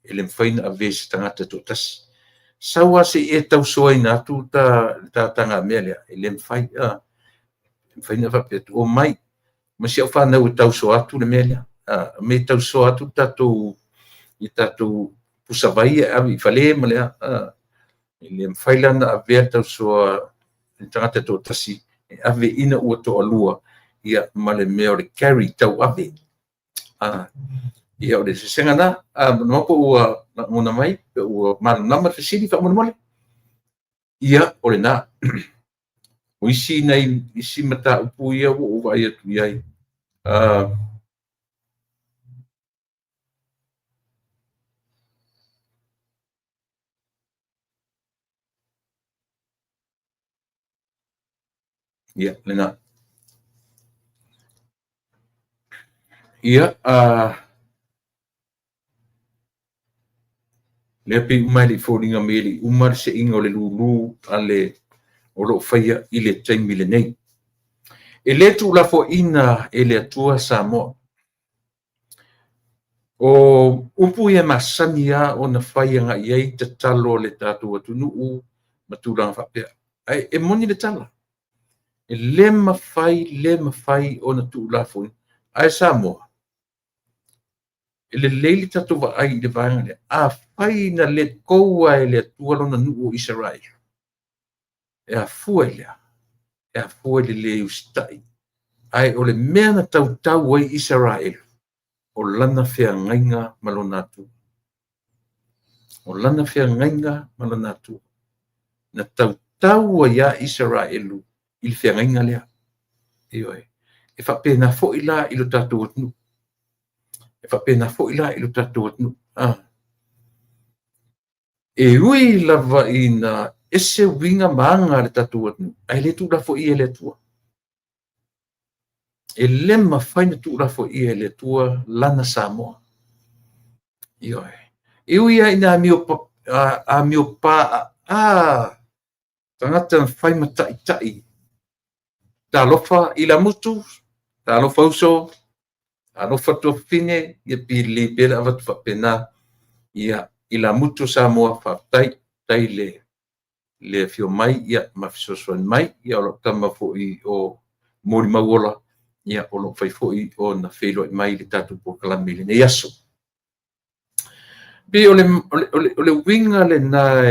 e le mafai ona avea i se tagata e toatasi. Sau lava se i e tausoaina atu le ta tagamea lea, e le mafai. E mafai ona faapea atu, omai ma si au fanau e tausoa atu le mea lea. Me tausoa atu tatou i tatou pusavai e ave i fale ma le a. E le mafai la ona avea le tausoa i le tagata e toatasi, e ave ina ua toalua, ia, ma le mea o le carry, tauave. Ia, o le sesega na. Manomano po ua lagona mai, pe ua malamalama le fesili faamolemole. Ia, o lena. O isi nai isi mataupu ia ua ou vaai atu i ai. Ia, lena. Ia, lea pei uma e le i foliga mai e le i uma le seiga o le lulu a le o lo o faia i le taimi lenei. E le tuulafoaiina e le Atua Samoa. O upu ia e masani lava ona fai agai i ai tatalo a le tatou atunuu ma tulaga faapea. Ae e moni le tala, e le mafai, le mafai ona tuulafoaiina. Ae Samoa, e lelei le tatou vaai i le vaega lea. Afai na let go lava e le Atua lona nuu o Isaraelu, e afua i le a? E afua i le le usitai. Ae o le mea na tautau ai Isaraelu, o lana feagaiga ma lona Atua. O lana feagaiga ma lona Atua. Na tautau ai lava Isaraelu i le feagaiga lea. Ioe. E faapena foi la i lo tatou atunuu. E faapena foi la i lo tatou atunuu. E ui lava ina ese uiga ma aga a le tatou atunuu, ae le tuulafoaia e le Atua. E le mafai ona tuulafoaia e le Atua lana Samoa. Ioe. E ui lava ina amio pa a tagata na fai ma taitai, talofa Ilamutu, talofa uso, talofa tuafafine, ia pei lelei pea le avatu faapena. Ia, Ilamutu o Samoa, faafetai, faafetai le le afio mai ia ma fesoasoani mai. Ia o lau tama foi o Molimauola, ia o lo o mafai foi ona feiloai mai i le tatou polokalame i lenei aso. E pei o le uiga lena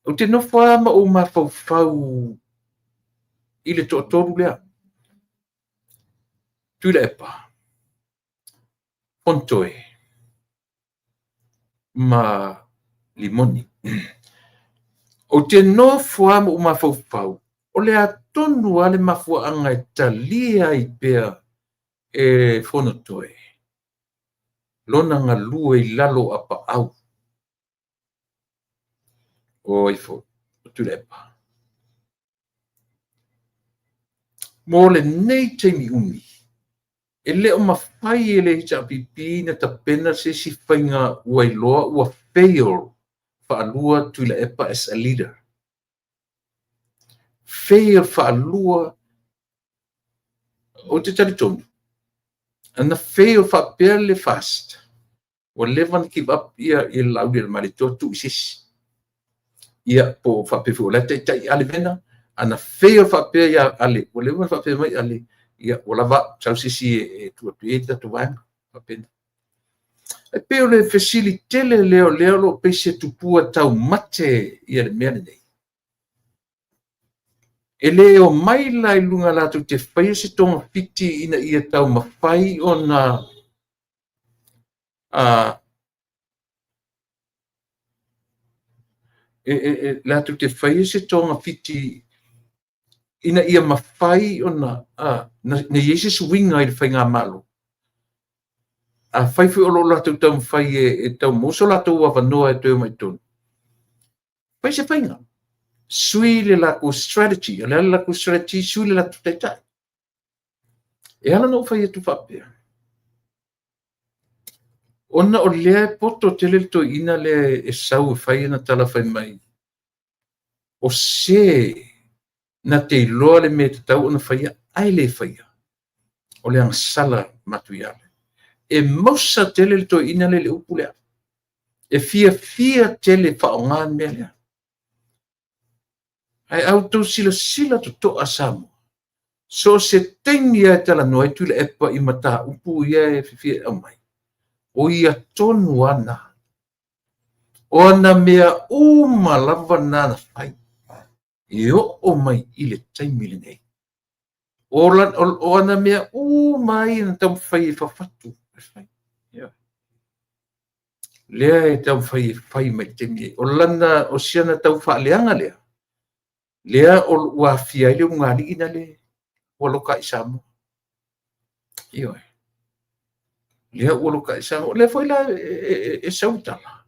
ou te nofo lava ma ou mafaufau i le toatolu lea, Tuilaepa, Fonotoe ma Rimoni. Ou te nofo lava ma ou mafaufau, o le a tonu lava le mafuaaga e talia ai pea e Fonotoe lona galue i lalo o apaau o ai foi? O Tuilaepa. Mo lenei taimi umi, e le o mafai e le HRPP na tapena se isi faiga ua iloa ua fail faalua Tuilaepa as a leader. Fail faalua. Ou te talitonu, ana fail faapea le FAST, ua leva ona give up ia le Laaulialemalietoa tuu i se isi. Ia, po o faapea foi o la e taitai Ale Vena, ana fail faapea ia Ale, ua leva ona faapea mai Ale, ia ua lava au, sau se isi e tuu atu i ai le tatou vaega. Faapena. E pei o le fesili tele lea o lea o lo o pei se tupua taumate ia le mea lenei. E le omai la i luga latou te faia se togafiti ina ia taumafai ona latou te faia se togafiti ina ia mafai ona na i ai se suiga i le faigamalo. Afai foi o lo o latou taumafai e tau maua so latou avanoa e toe omai i totonu, fai se faiga. Sui le latou strategy. O le a le latou strategy? Sui le latou taitai. E ala ona ou fai atu faapea, ona o lea e poto tele le toeaina lea e sau e fai ana tala fai mai, o se na te iloa le mea e tatau ona faia ae le faia, o le agasala matuia. E mausa tele le toeaina lea i le upu lea. E fiafia tele e faaaoga le mea lea. Ae a outou silasila totoa Samoa, so o se taimi lava e talanoa ai Tuilaepa i mataupu ia e fia aumai, o ia tonu lava lena. O ana mea uma lava na na fai, e oo mai i le taimi lenei. O ana mea uma ia na taumafai e fafatu. Lea e taumafai e fai mai i le taimi lenei. O lana, o si ana taufaaleaga lea, lea ua aafia ai le ulugalii lea ua loka ai i Samoa. Ioe. Lea ua loka ai i Samoa. O lea foi la e sau le tala.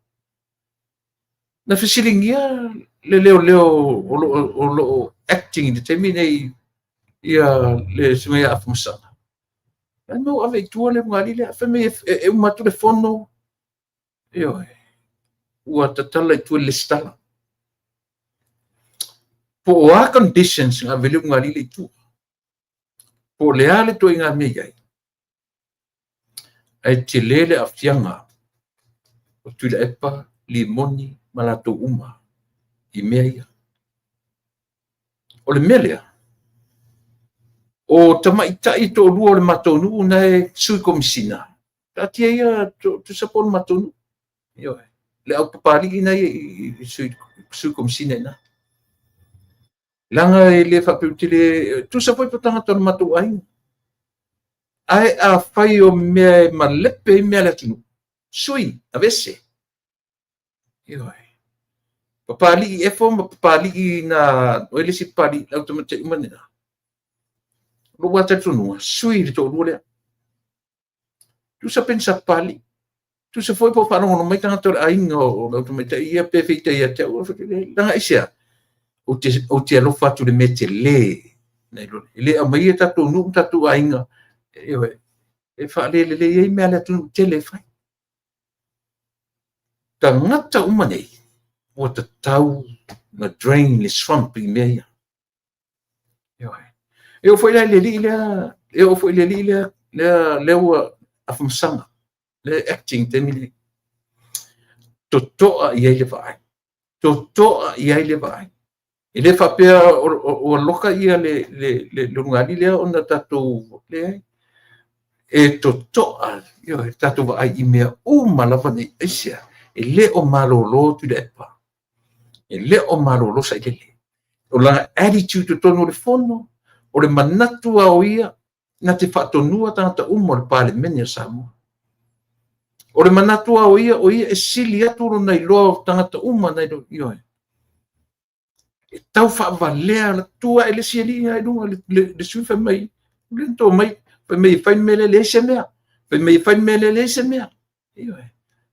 Na fesiligia le leoleo o lo o acting i le taimi nei ia le susuga ia Afamasaga. O le a le mea ua ave ai i tua le ulugalii lea? Fai mai e uma atu le fono, ioe, ua tatala i tua i le resitala. Po o a conditions na ave ai le ulugalii lea i tua, po o le a le ituaiga mea e i ai, ae tele le aafiaga o Tuilaepa, Limoni ma latou uma i mea ia. O le mea lea, o tamaitai e toalua o le matou nuu na e sui komisina, taatia ia, tusa po o le matou nuu. Ioe. Le au Papalii na i sui komisina i ina. Leaga e le faapea ou te le... Tusa foi po o tagata o le matou aiga. Ae afai o mea e malepe ai mea a le atunuu, sui, aveese. Ioe. Papalii Efo ma Papalii na... O ai le isi Papalii, le au tamaitai uma na. Lou lava talitonuga, sui le toalua lea. Tusa pe ni sa Papalii. Tusa foi po o faalogologo mai tagata o le aiga o le au tamaitai ia pe feita ia te au. Leaga aisea? Ou te alofa atu i le mea tele. E le aumaia tatou nuu ma tatou aiga e faalelelei ai mea a le atunuu tele e fai. Tagata uma nei, ua tatau na drain le swamp i mea ia. Ioe. E oo foi la i le alii lea, e oo foi i le alii lea, lea ua Afamasaga, lea e acting i le taimi lenei. Totoa i ai le vaai. Totoa i ai le vaai. E le faapea ua loka ia le lugali lea ona tatou leai. E totoa le tatou vaai i mea uma lava nei. Aisea? E le o malolo Tuilaepa. E le o malolo Sailele. O lana attitude totonu o le fono, o le manatu lava o ia, na te faatonua tagata uma o le Palemene o Samoa. O le manatu lava o ia, o ia e sili atu lona iloa o tagata uma na iloa. E tau faavalea la tu ae le isi alii i luga le sui fai mai, le na to mai, fai mai e fai le mea lea, leai se mea. Fai mai e fai le mea lea, leai se mea.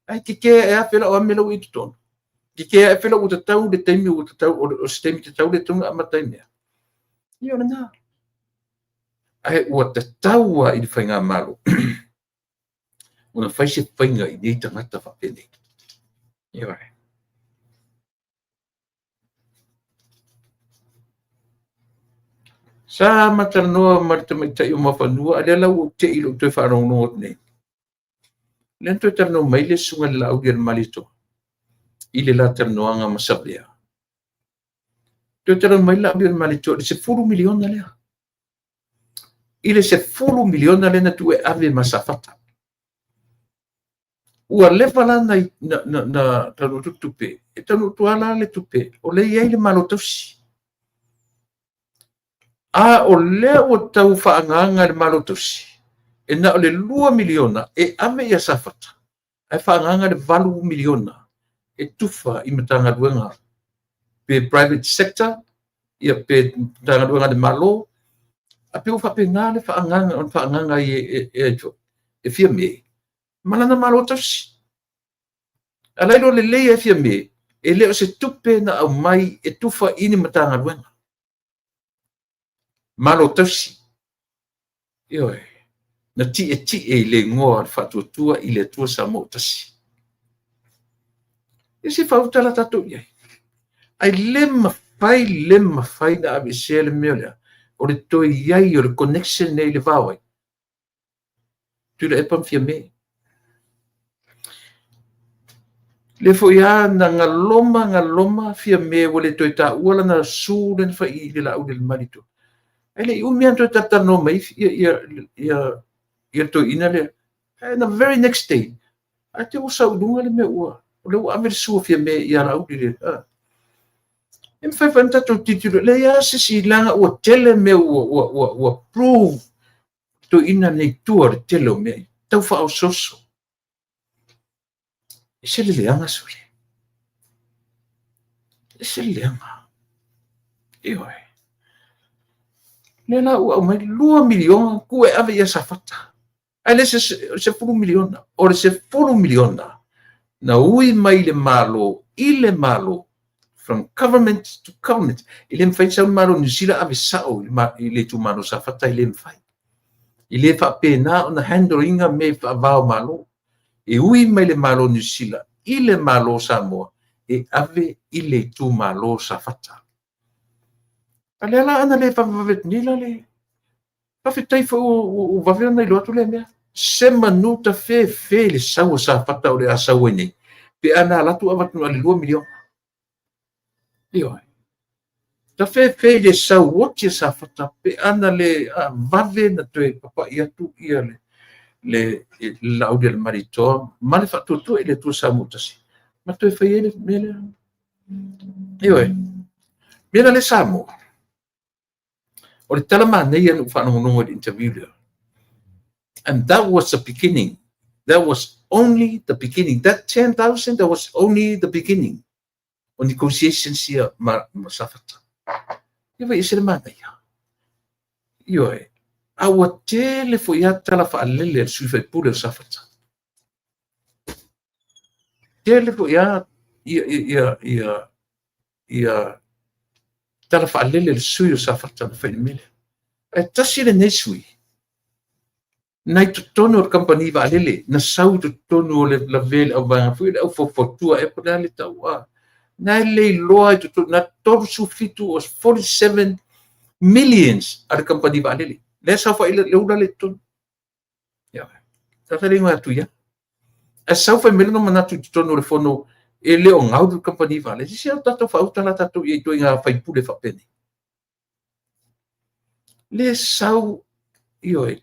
Ai keke e afe lau ame lau i totonu. Keke e afe lau ua tatau le taimi ua tatau, o se taimi tatau le tau amata ai mea. Ia o lena. Ae ua tatau lava i le faigamalo ona fai se faiga i nei tagata faapenei. Ioe. Sa ma talanoa ma le tamaitai o Muafanua, a lea la ua ou te i lou toe faalogologo atu nei. Lea na toe talanoa mai le susuga i le Laauli a le Malietoa i le la talanoaga ma Savea. Toe talanoa mai le Laauli a le Malietoa i le $10 miliona lea. I le $10 miliona lea na tuu e ave ma Safata. Ua leva la na taunuu atu tupe, e taunuu atu lava la le tupe, o lea e i ai le Malo Tausi. A o lea ua tau faaagaaga e le Malo Tausi, e na o le $2 miliona e ave ia Safata, ae faaagaaga le $8 miliona e tufa i Matagaluega, pe private sector, ia pe Matagaluega a le Malo, a pei ua faapena le faaagaaga ona faaagaaga ai e Fiame ma lana Malo Tausi. A la e iloa lelei e Fiame, e le o se tupe na aumai e tufa i ni Matagaluega. Malo Tausi. Ioe. Na tietie i le igoa o le Faatuatua i le Atua Samoa ua tasi. E se faaauta la tatou i ai. Ae le mafai, le mafai na aveesea le mea lea, o le toe i ai o le connection lea i le va o ai? Tuilaepa ma Fiame. Lea foi lava na galoma galoma Fiame ua le toe taua lana su lea na fai i le Laauli a le Malietoa. Ae le i umi lava na toe talatalanoa mai ia le toeaina lea. And the very next day, ae te ua sau i luga le mea ua, o lea ua ave le su a Fiame ia Laauli le. E mafai foi ona tatou tilotilo, leai lava se isi leaga ua tele mea ua prove toeaina nei i tua o le tele o mea ia. Tau faaosooso. E se le leaga sole. E se le leaga. Ioe. Lea la ua aumai 2 miliona tuu e ave ia Safata. Ae le se 10 miliona. O le 10 miliona na ui mai le Malo i le Malo, from government to government. E le mafai ona sau le Malo o Niu Sila ave sao i le itumalo Safata, e le mafai. E le faapena ona handle ina mea faava o Malo. E ui mai le Malo o Niu Sila i le Malo o Samoa e ave i le itumalo Safata. A lea la ana le vavevave atu nei la le faafetai foi ua vave ona iloa atu lea mea. Se manu tafefe le sau a Safata o le a sau ai nei, pe a na alu atu avatu na o le 2 miliona. Ioe. Tafefe le sau oti a Safata pe a na le vave na toe papai atu ia le Laauli a le Malietoa ma le Faatuatua i le Atua Samoa tasi ma toe fai ai le mea lea. Ioe. Mea la le Samoa. O le tala manaia na ou faalogologo i le interview lea. And that was the beginning. That was only the beginning. That 10,000, that was only the beginning. O negotiations ia ma Safata. Ia vai ese le manaia. Ioe. A ua tele foi a tala faalele a le sui faipule o Safata. Tele foi a ia tala faalele a le sui o Safata na fai le mea. Ae tasi lenei sui, na i totonu o le kamupani vaalele, na sau i totonu o le lave le auvaega foi le aufaufautua e po le a le taua. Na e le iloa i totonu, na 37 o 47 millions a le kamupani vaalele. Lea saofai le ula le totonu. Ia, tata le ingoa atu ia. Ae sau fai mai lona manatu i totonu o le fono E le o gau le kamupani vaalele. Se o tatou faauta la tatou i ai i ituaiga faipule faapenei. Le sau, ioe,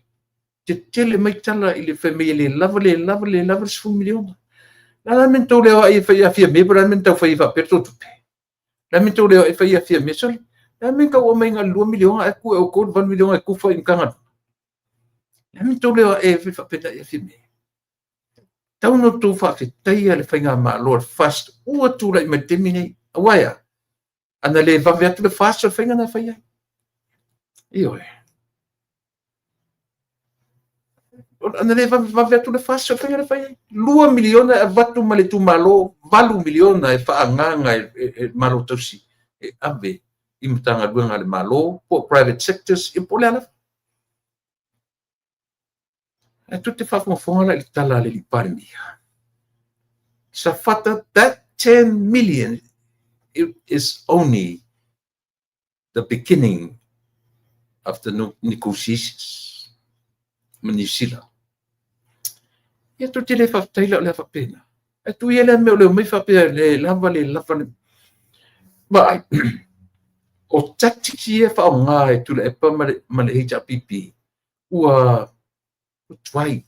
tetele mai tala i le fai mai e le lava, le lava, le lava le $10 miliona. O le a la le mea na tou le o ai e fai ia Fiame po o le a le mea na tau fai ai faapea le tou tupe? O le a le mea na tou le o ai e fai ia Fiame? Sole, o le a le mea na tau aumai ai na o le $2 miliona ae tuu e outou le $8 miliona e tufa i Matagaluega? O le a le mea na tou le o ai e fai faapena ia Fiame? E tatau ona outou faafetaia le faigamalo a le FAST ua tulai mai i le taimi lenei. Aua e a? Ana le vave atu le FAST o le faiga lena e fai ai. Ioe. Ana le vave atu le FAST o le faiga lena e fai ai. $2 miliona e avatu mai le itumalo, $8 miliona e faaagaaga e le Malo Tausi e ave i Matagaluega a le Malo po o private sectors, ia po o le a lava. Ae tou te faafogafoga la i le tala a le Palemia. Safata, that 10 million, it is only the beginning of the negotiations ma Niu Sila. Ia tou te le faafetai la o le a faapena. Ae tuu ia lea mea o le omai faapea le lava, le lava. Vaai, o tactics ia e faaaoga e Tuilaepa ma le HRPP ua tuai.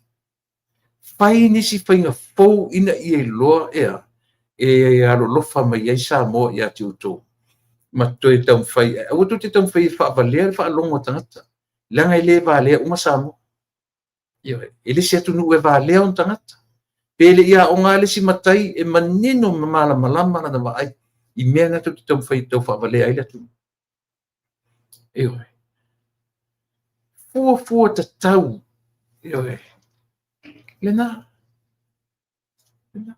Fai nisi faiga fou ina ia iloa ea e alolofa mai ai Samoa ia te outou ma toe taumafai. Aua tou te taumafai e faavalea le faalogo a tagata, leaga e le valea uma Samoa. Ioe, e le se atunuu e valea ona tagata. Pe le i aoga lava le isi matai e manino ma malamalama lana vaai i mea na tou te taumafai e tau faavalea ai le atunuu. Ioe. Fuafua tatau. Ioe. Lena. Lena.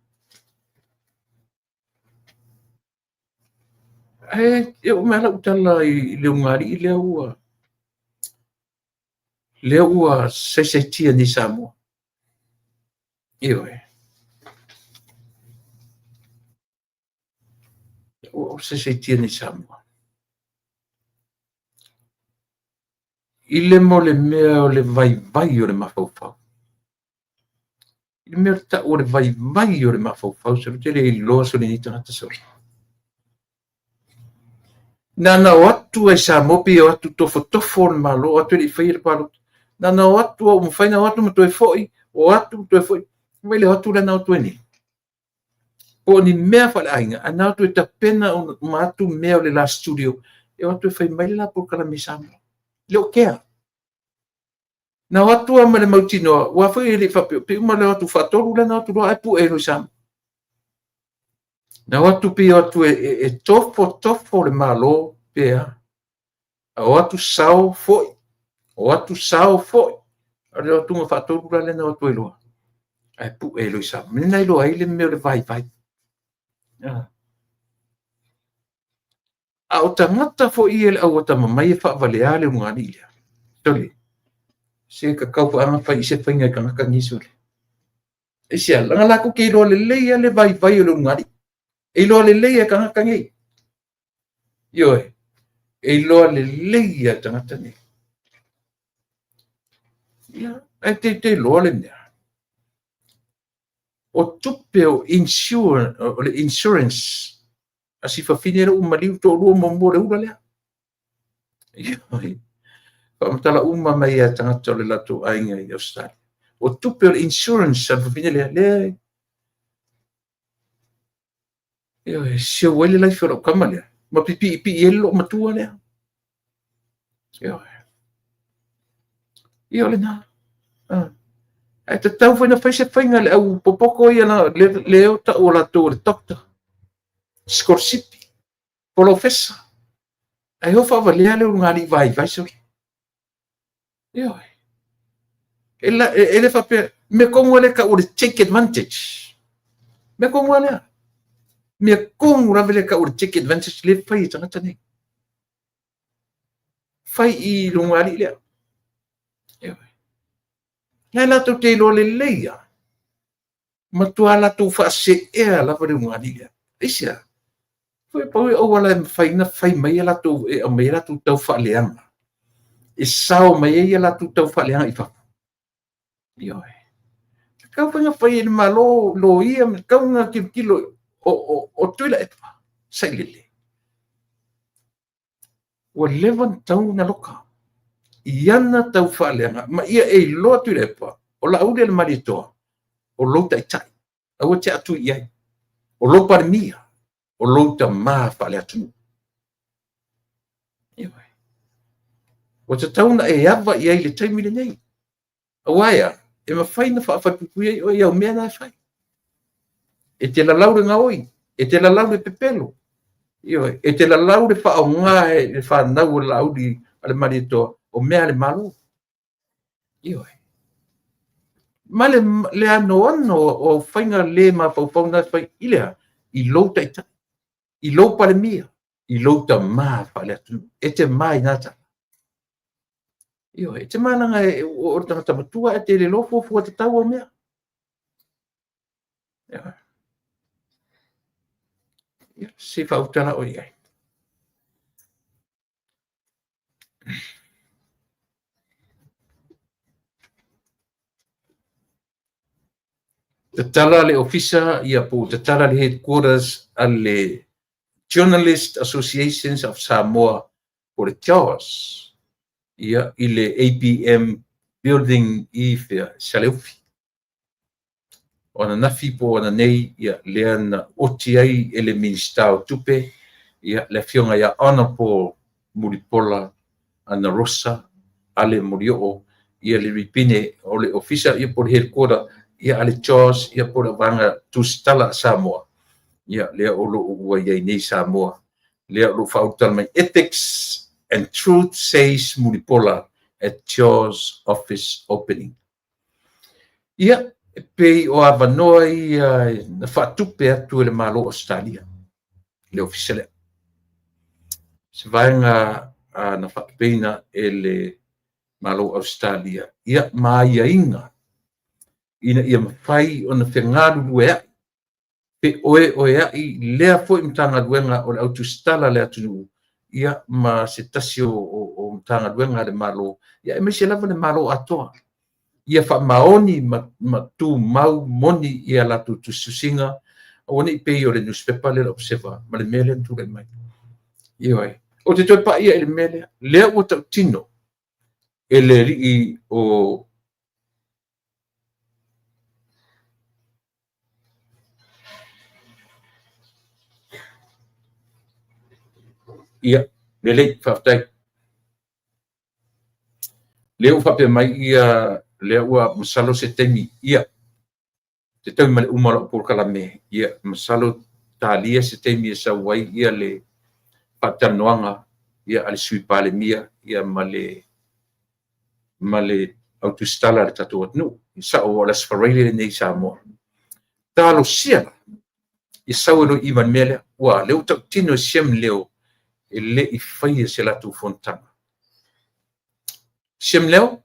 Ae e oo mai lava lau tala i le ulugalii lea ua saisaitia nei Samoa. Ioe. Ua saisaitia nei Samoa. I le mo le mea o le vaivai o le mafaufau. I le mea o le tau o le vaivai o le mafaufau, sole, ou te le iloa sole nei tagata sole. Na ona o atu lava i Samoa pei e o atu tofotofo le Malo, o atu e le i faia le palota. Na ona o atu lava ua mafai ona o atu ma toe foi, o atu ma toe foi. Vaai i le o atu lea na o atu ai nei. Po o ni mea faaleaiga, ae na o atu e tapena uma atu mea o le la studio, e o atu e fai mai le la polokalame i Samoa. E le o kea. Na o atu lava ma le mautinoa, aua foi e le i faapea, pei uma le o atu faatolu lea na o atu loa ae pue loa i Samoa. Na o atu pei o atu e tofotofo le Malo pe a. O atu sao foi, o atu sao foi. O le o atuga faatolu la lea na o atu ai loa. Ae pue loa i Samoa. Mea na iloa ai le mea o le vaivai. A o tagata foi ia le au atamamai e faavalea le ulugalii lea. Sole, se tatau foi ona fai i se faiga i tagata nei sole. Aisea, leaga latou te iloa lelei lava le vaivai o le ulugalii. E iloa lelei e tagata nei. Ioe, e iloa lelei e tagata nei. Ia, ae te iloa le mea. O tupe o insure, o le insurance a si fafine lea ua maliu toalua muamua o le ula lea. Ioe. Faamatala uma mai e tagata o le latou aiga i Australia. O tupe o le insurance a le fafine lea, lea ioe, seu ai le life o lau tama lea, ma pipiipii ai le loomatua lea. Ioe. Ia o lena. Ae tatau foi ona fai se faiga le au popoto ia le o tau o latou o le doctor, sikolasipi, polofesa. Ae o faavalea le ulugalii vaivai sole. Ioe. E le faapea, mea tonu lava lea e tau o le take advantage. Mea tonu lava lea. Mea tonu lava lea e tau o le take advantage lea e fai e tagata nei. Fai i le ulugalii lea. Ioe. La e latou te iloa lelei lava. Matua latou faaseea lava le ulugalii lea. Aisea? Foi pau le auala e mafai ona fai mai a latou, e aumai ai latou tau faaleaga. E sao mai ai a latou tau faaleaga i fafo. Ioe. Tatau foi ona fai e le Malo, loia, tatau ona tilotilo. O Tuilaepa, Sailele, ua leva ona tatau ona loka i ana taufaaleaga, ma ia e iloa Tuilaepa, o Laaulialemalietoa, o lou taitai, aua e te atui i ai, o lou Palemia, o lou tama faale-atunuu. Ua tatau ona e ava i ai i le taimi lenei. Aua e a? E mafai ona faafalepupui ai oe i au mea na e fai. E te lalau le gaoi, e te lalau le pepelo, ioe, e te lalau le faaaoga e le fanau o Laaulialemalietoa o mea a le Malo. Ioe. Ma le anoano o au faiga le mafaufau na e fai i le a? I lou taitai, i lou Palemia, i lou tama faale-atunuu. E te ma i na tala. Ioe, e te ma leaga o le tagata matua ae te le iloa fuafua tatau au mea. Ioe. Ia, se i faautala oe i ai. Tatala le ofisa, ia po ua tatala le headquarters a le Journalist Associations of Samoa po o le JAWS, ia, i le APM building i fea, Saleufi. O ananafi po o ananei, ia, lea na oti ai e le Minisita o Tupe, ia, le afioga ia Honorable Mulipola Anarosa Ale Molioo, ia le ripine o le ofisa, ia po o le headquarter, ia a le JAWS, ia po o le vaega tusitala a Samoa, ia lea o lo o ua i ai nei Samoa, lea o lo o faaulutala mai Ethics and Truth says Mulipola at JAWS office opening. Ia, e pei o avanoa ia na faatupe atu e le Malo o Ausetalia le ofisa lea. Se vaega na faatupeina e le Malo o Ausetalia, ia ma aiaiga ina ia mafai ona fegalulueai, feoeoeai lea foi Matagaluega o le Autusitala a le atunuu, ia ma se tasi o Matagaluega a le Malo, ia aemaise lava le Malo atoa, ia faamaoni ma tumau moni i a latou tusitusiga, aua ne i pei o le nusipepa lea o le Observer ma le mea lea na tulai mai. Ioe. Ou te toe paia i le mea lea, lea ua tautino e le alii o Ia, lelei, faafetai. Lea ua faapea mai ia, lea ua masalo se taimi, ia, te taui ma le uma o lau polokalame, ia, masalo talia se taimi e sau ai ia le faatalanoaga ia a le Sui Palemia ia ma le autusitala a le tatou atunuu. E sao o le Aso Faraile lenei i Samoa. Talosia la, ia sau ai loa i i ma le mea lea. Ua, lea ua tautino e Shem Leo e le i faia se latou fonotaga. Shem Leo,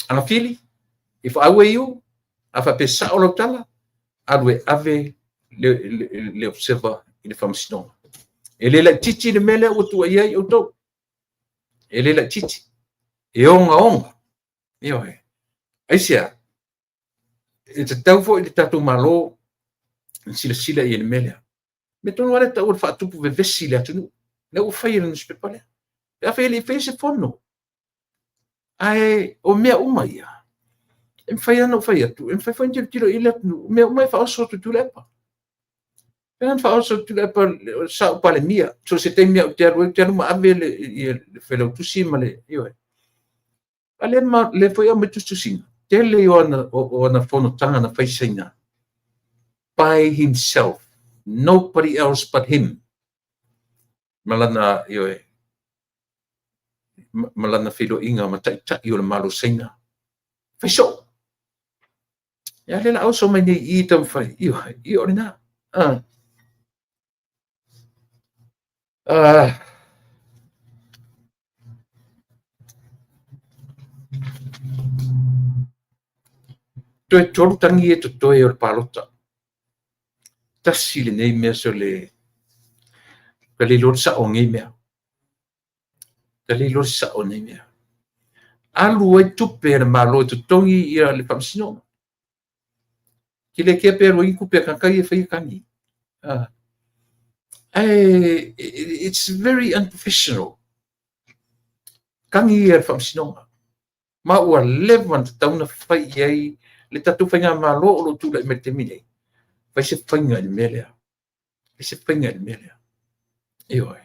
Agafili, if I were you, a faapea e sao lau tala, alu e ave le Observer i le Faamasinoga. E le laitiiti le mea lea ua tuuaia ai outou. E le laitiiti. E ogaoga. Ioe. Aisea? E tatau foi i le tatou Malo ona silasila i le mea lea. Mea tonu lava lea e tau o le faatupu vevesi i le atunuu. Lea ua fai e le nusipepa lea. Pe afai e le i faia se fono. Ae o mea uma ia, e mafai lava ona ou fai atu, e mafai foi ona tilotilo i ai le atunuu, o mea uma e faaoso atu i Tuilaepa. Pe ana faaoso atu Tuilaepa sa ou Palemia, so o se taimi lava ou te alu ai, ou te alu ma ave le Failautusi ma le, ioe. A lea, lea foi e aumai tusitusiga, tele o ana fonotaga na fai i Saina by himself, nobody else but him. Ma lana, ioe, ma lana feiloaiga ma taitai o le Malo o Saina. Fai soo. Ia lea la oso mai nei i taumafai. Ioe, ia o lena. Ah. Ah. Toe tolu tagi e totoe o le palota. Tasi lenei mea sole ka le iloa le sao o nei mea. Ka le iloa le sao o nei mea. Alu ai tupe a le Malo e totogi ia le faamasinoga. Ke le kea pe alu ai ni tupe a tagata ia e faia tagi. Ae it's very unprofessional. Kagi ia le faamasinoga. Ma ua leva ona tatau ona fai i ai le tatou faigamalo o lo o tulai mai i le taimi nei. Fai se faiga i le mea lea. Fai se faiga i le mea lea. Ioe.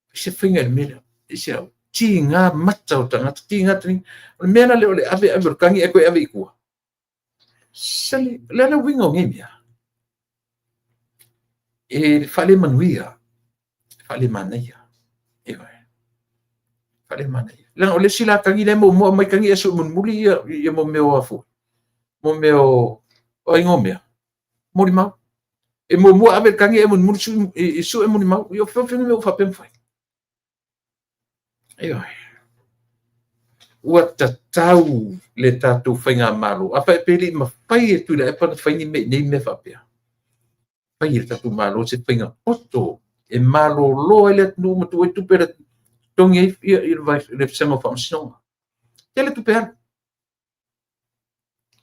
Fai se faiga i le mea lea. Aisea? Tiga mata o tagata, tiga taliga. O le mea la lea o le ave ave o le kagi ae toe ave i tua. Sali, o le a le uiga o nei mea? E faalemanuia, e faalemanaia. Ioe. Faalemanaia. Leaga o le isi la kagi lea e muamua aumai kagi ae sue mulimuli ia, ia mo mea o a foi. Mo mea o, o ai mea. Molimau. E muamua ave le kagi ae mulimuli sue molimau. Ia o fea mea ua faapea ona fai. Ioe. Ua tatau le tatou faigamalo. Afai pe le i mafai e Tuilaepa ona fai ni mea i nei mea faapea. Fai e le tatou Malo se faiga poto e malolo ai le atunuu ma tuu ai tupe e totogi ai le vasega o faamasinoga. Tele tupe alu.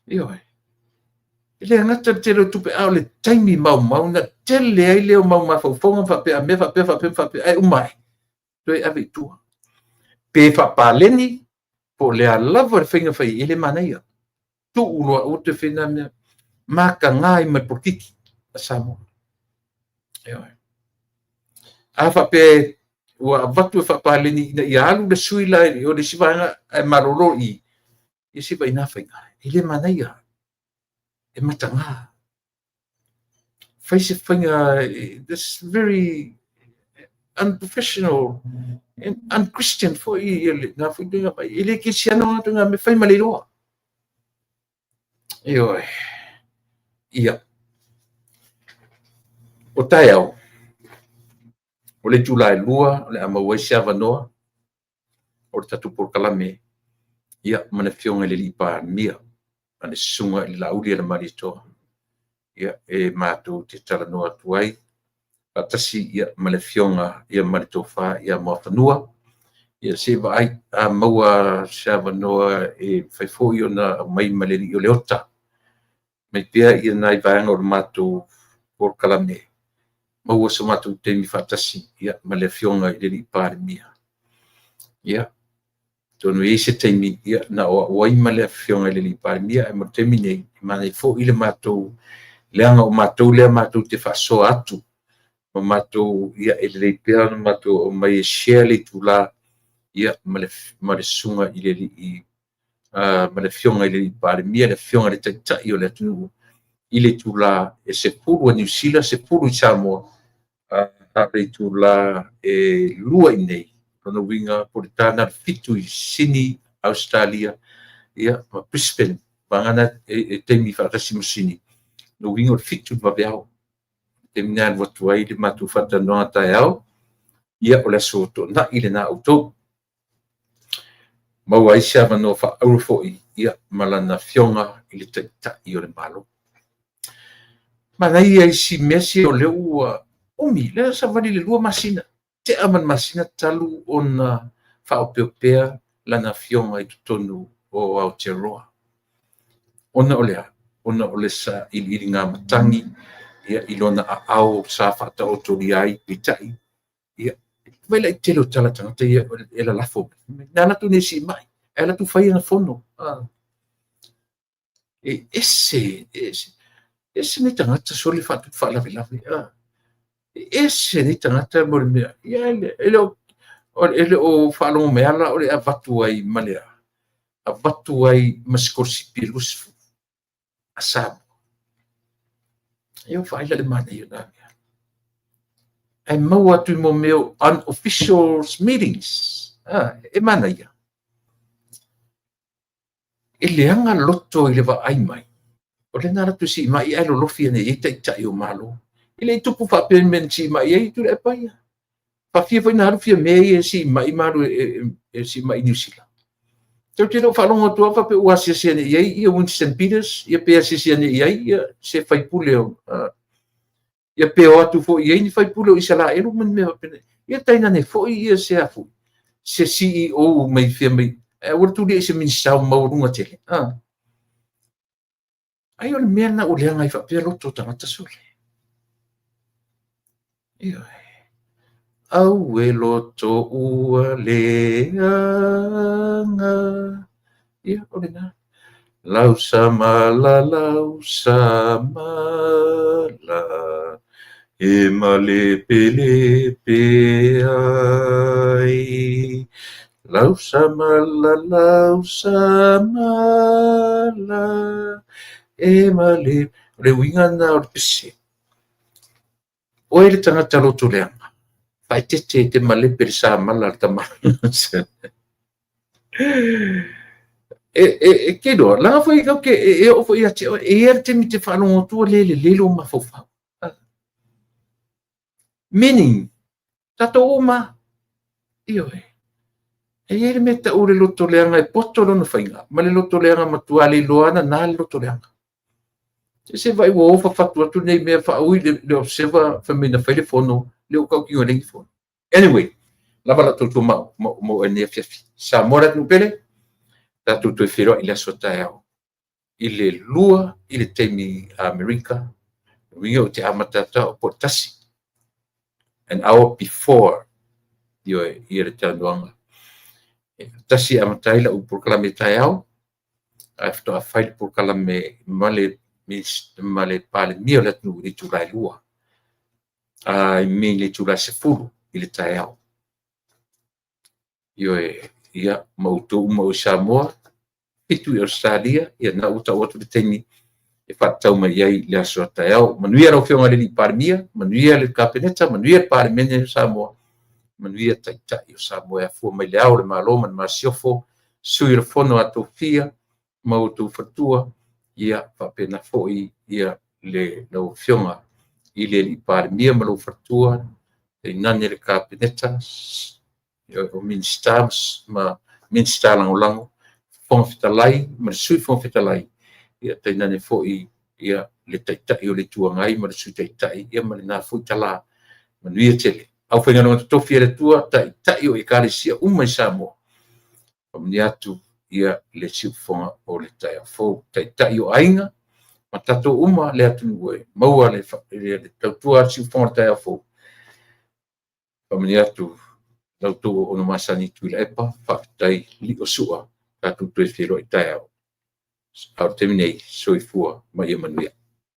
Ioe. E le gata i le tele o tupe, a o le taimi maumau na tele ai lea o mau mafaufauga ma faapea a mea faapea faapea faapea ae uma ae toe ave i tua. Pe faapaleni po o le a lava le faiga fai ai, e le manaia. Tuu loa aua toe fai na mea. Mataga ai ma le polokiki a Samoa. Ioe. A faapea ua avatu e faapaleni ina ia alu le sui la i o le isi vaega ae malolo i i, se vaai na faiga. E le manaia. E mataga. Fai se faiga, this very unprofessional and unchristian foi ia lena foi ituaiga mai. E le kerisiano lena ituaiga mea, fai ma le iloa. Ioe. Ia. O taeao, o le itula e 2 o le a maua ai se avanoa o le tatou polokalame, ia, ma le Afioga i le Alii Palemia, ma le Susuga i le Laaulialemalietoa, ia, e matou te talanoa atu ai faatasi, ia, ma le Afioga, ia, ma le Tofa ia Muafanua, ia, se i vaai a maua se avanoa e mafai foi ona aumai ma le Alii o Leota mai pea ia nai vaega o le matou polokalame, maua so matou taimi faatasi, ia, ma le Afioga i le Alii Palemia. Ia, atonu e i ai se taimi, ia, na o au ai ma le Afioga i le Alii Palemia, ae mo le taimi nei, e manaia foi le matou, leaga o matou lea matou te faasoa atu ma matou, ia, e lelei pea ona matou aumai e share le itula, ia, ma le Susuga i le Alii, ma le Afioga i le Alii Palemia, le Afioga i le Taitai o le atunuu, i le itula e 10 a Niu Sila, 10 i Samoa, a o le itula e 2 i inei, lona uiga po o le ta lena o le 7 i Sini, Ausetalia, ia, ma Brisbane, vagana e taimi faatasi ma Sini, lona uiga o le 7 i le vaveao. Le taimi lena e alu atu ai le matou faatalanoaga taeao, ia, o le aso Toonai lena a outou. Maua ai se avanoa faaauro foi, ia, ma lana Afioga i le Taitai o le Malo. Manaia isi mea sia o lea ua umi, lea savali le 2 masina, tea ma le masina talu ona faaopeopea lana Afioga i totonu o Aotearoa. Ona o le a? Ona o le sailiiliga matagi, ia, i lona aao sa faataotolia ai, peitai, ia, vaai la i le tele o tala a tagata ia e lalafo mai. Na alu atu nei e siimai, ae alu atu fai ana fono. E ese, ese, ese nei tagata sole faatupu faalavelave. E ese nei tagata mo le mea. Ia, e le o faalogo mai lava la o le avatu ai ma le a? Avatu ai ma sikolasipi e 20 a Samoa. Ia vaai la i le manaia o na mea. Ae maua atu i mo mea o unofficial meetings. E manaia. E leaga loto i le vaai mai. O lea na alu atu e siimai ae lolofi ane i ai taitai o Malo. E le i tupu faapea ni mea na siimai ai Tuilaepa ia. Faafia foi na alu Fiame ia e siimai ma alu e siimai i Niu Sila. Tatou te le o faalogo atu lava faapea ua asiasi ane i ai ia Winston Peters, ia pe asiasi ane i ai ia se faipule o, ia pe o atu foi i ai ni faipule o Isalaelu ma ni mea faapena. Ia tainane foi ia se a foi, se CEO mai fea mai, ae aua le tulia i se Minisita o maualuga tele. Ai o le mea lena ua leaga ai faapea loto o tagata sole. Ioe. Aue loto ua leaga. Ia, o lena. Lausamala, lausamala, e malepelepe ai. Lausamala, lausamala, e male... O le uiga lena o le pese. Oe le tagata loto leaga, faaeteete e te malepe i le samala a le tama. E te iloa, leaga foi tatou te, e oo foi ia te oe, e i ai le taimi e te faalogo atu ua le lelei lou mafaufau. Meaning, tatou uma lava. Ioe. E i ai le mea e tau o le loto leaga e poto lona faiga, ma le loto leaga matua le iloa lava nana le loto leaga. Se vaai ua o fafatu atu lenei mea faaui le observer fai mai na fai le fono, lea ua tautino e leai ni fono. Anyway, lava la outou mo oe i lenei afiafi. Samoa le atunuu pele, tatou toe feiloai i le aso a taeao i le 2 i le taimi a Amerika, uiga ou te amata atu au po o le 1, an hour before ioe, ia le talanoaga. E 1 e amata ai lau polokalame taeao, ae faatoa fai le polokalame ma le Palemia o le atunuu i le itula e 2. I mean i le itula e 10 i le taeao. Ioe, ia, ma outou uma o i Samoa, 7 i Ausetalia, ia lena ua tau atu le taimi e faatatau mai ai le aso a taeao. Manuia lau Afioga i le Palemia, manuia le Kapeneta, manuia le Palemene o Samoa, manuia Taitai o Samoa e afua mai Le Ao o le Malo ma le Masiofo, Sui o le Fono a Tofia ma outou faletua, ia faapena foi ia le lau Afioga i le Palemia ma lou faletua, tainane le Kapeneta, o Minisita ma Minisita Lagolago, Fofoga Fetalai ma le Sui Fofoga Fetalai, ia tainane foi ia le Taitai o le Itu Agai ma le Sui Taitai, ia ma lena foi tala. Manuia tele. Aufaigaluega totofi a le Atua, Taitai o Ekalesia uma i Samoa, faamanuia atu ia le siufofoga o le taeao fou. Taitai o aiga ma tatou uma le atunuu e maua le tautua a le siufofoga o le taeao fou. Faamanuia atu la outou auauna masani Tuilaepa, faafetai lio Sua, tatou toe feiloai taeao. A o le taimi nei, soifua ma ia manuia.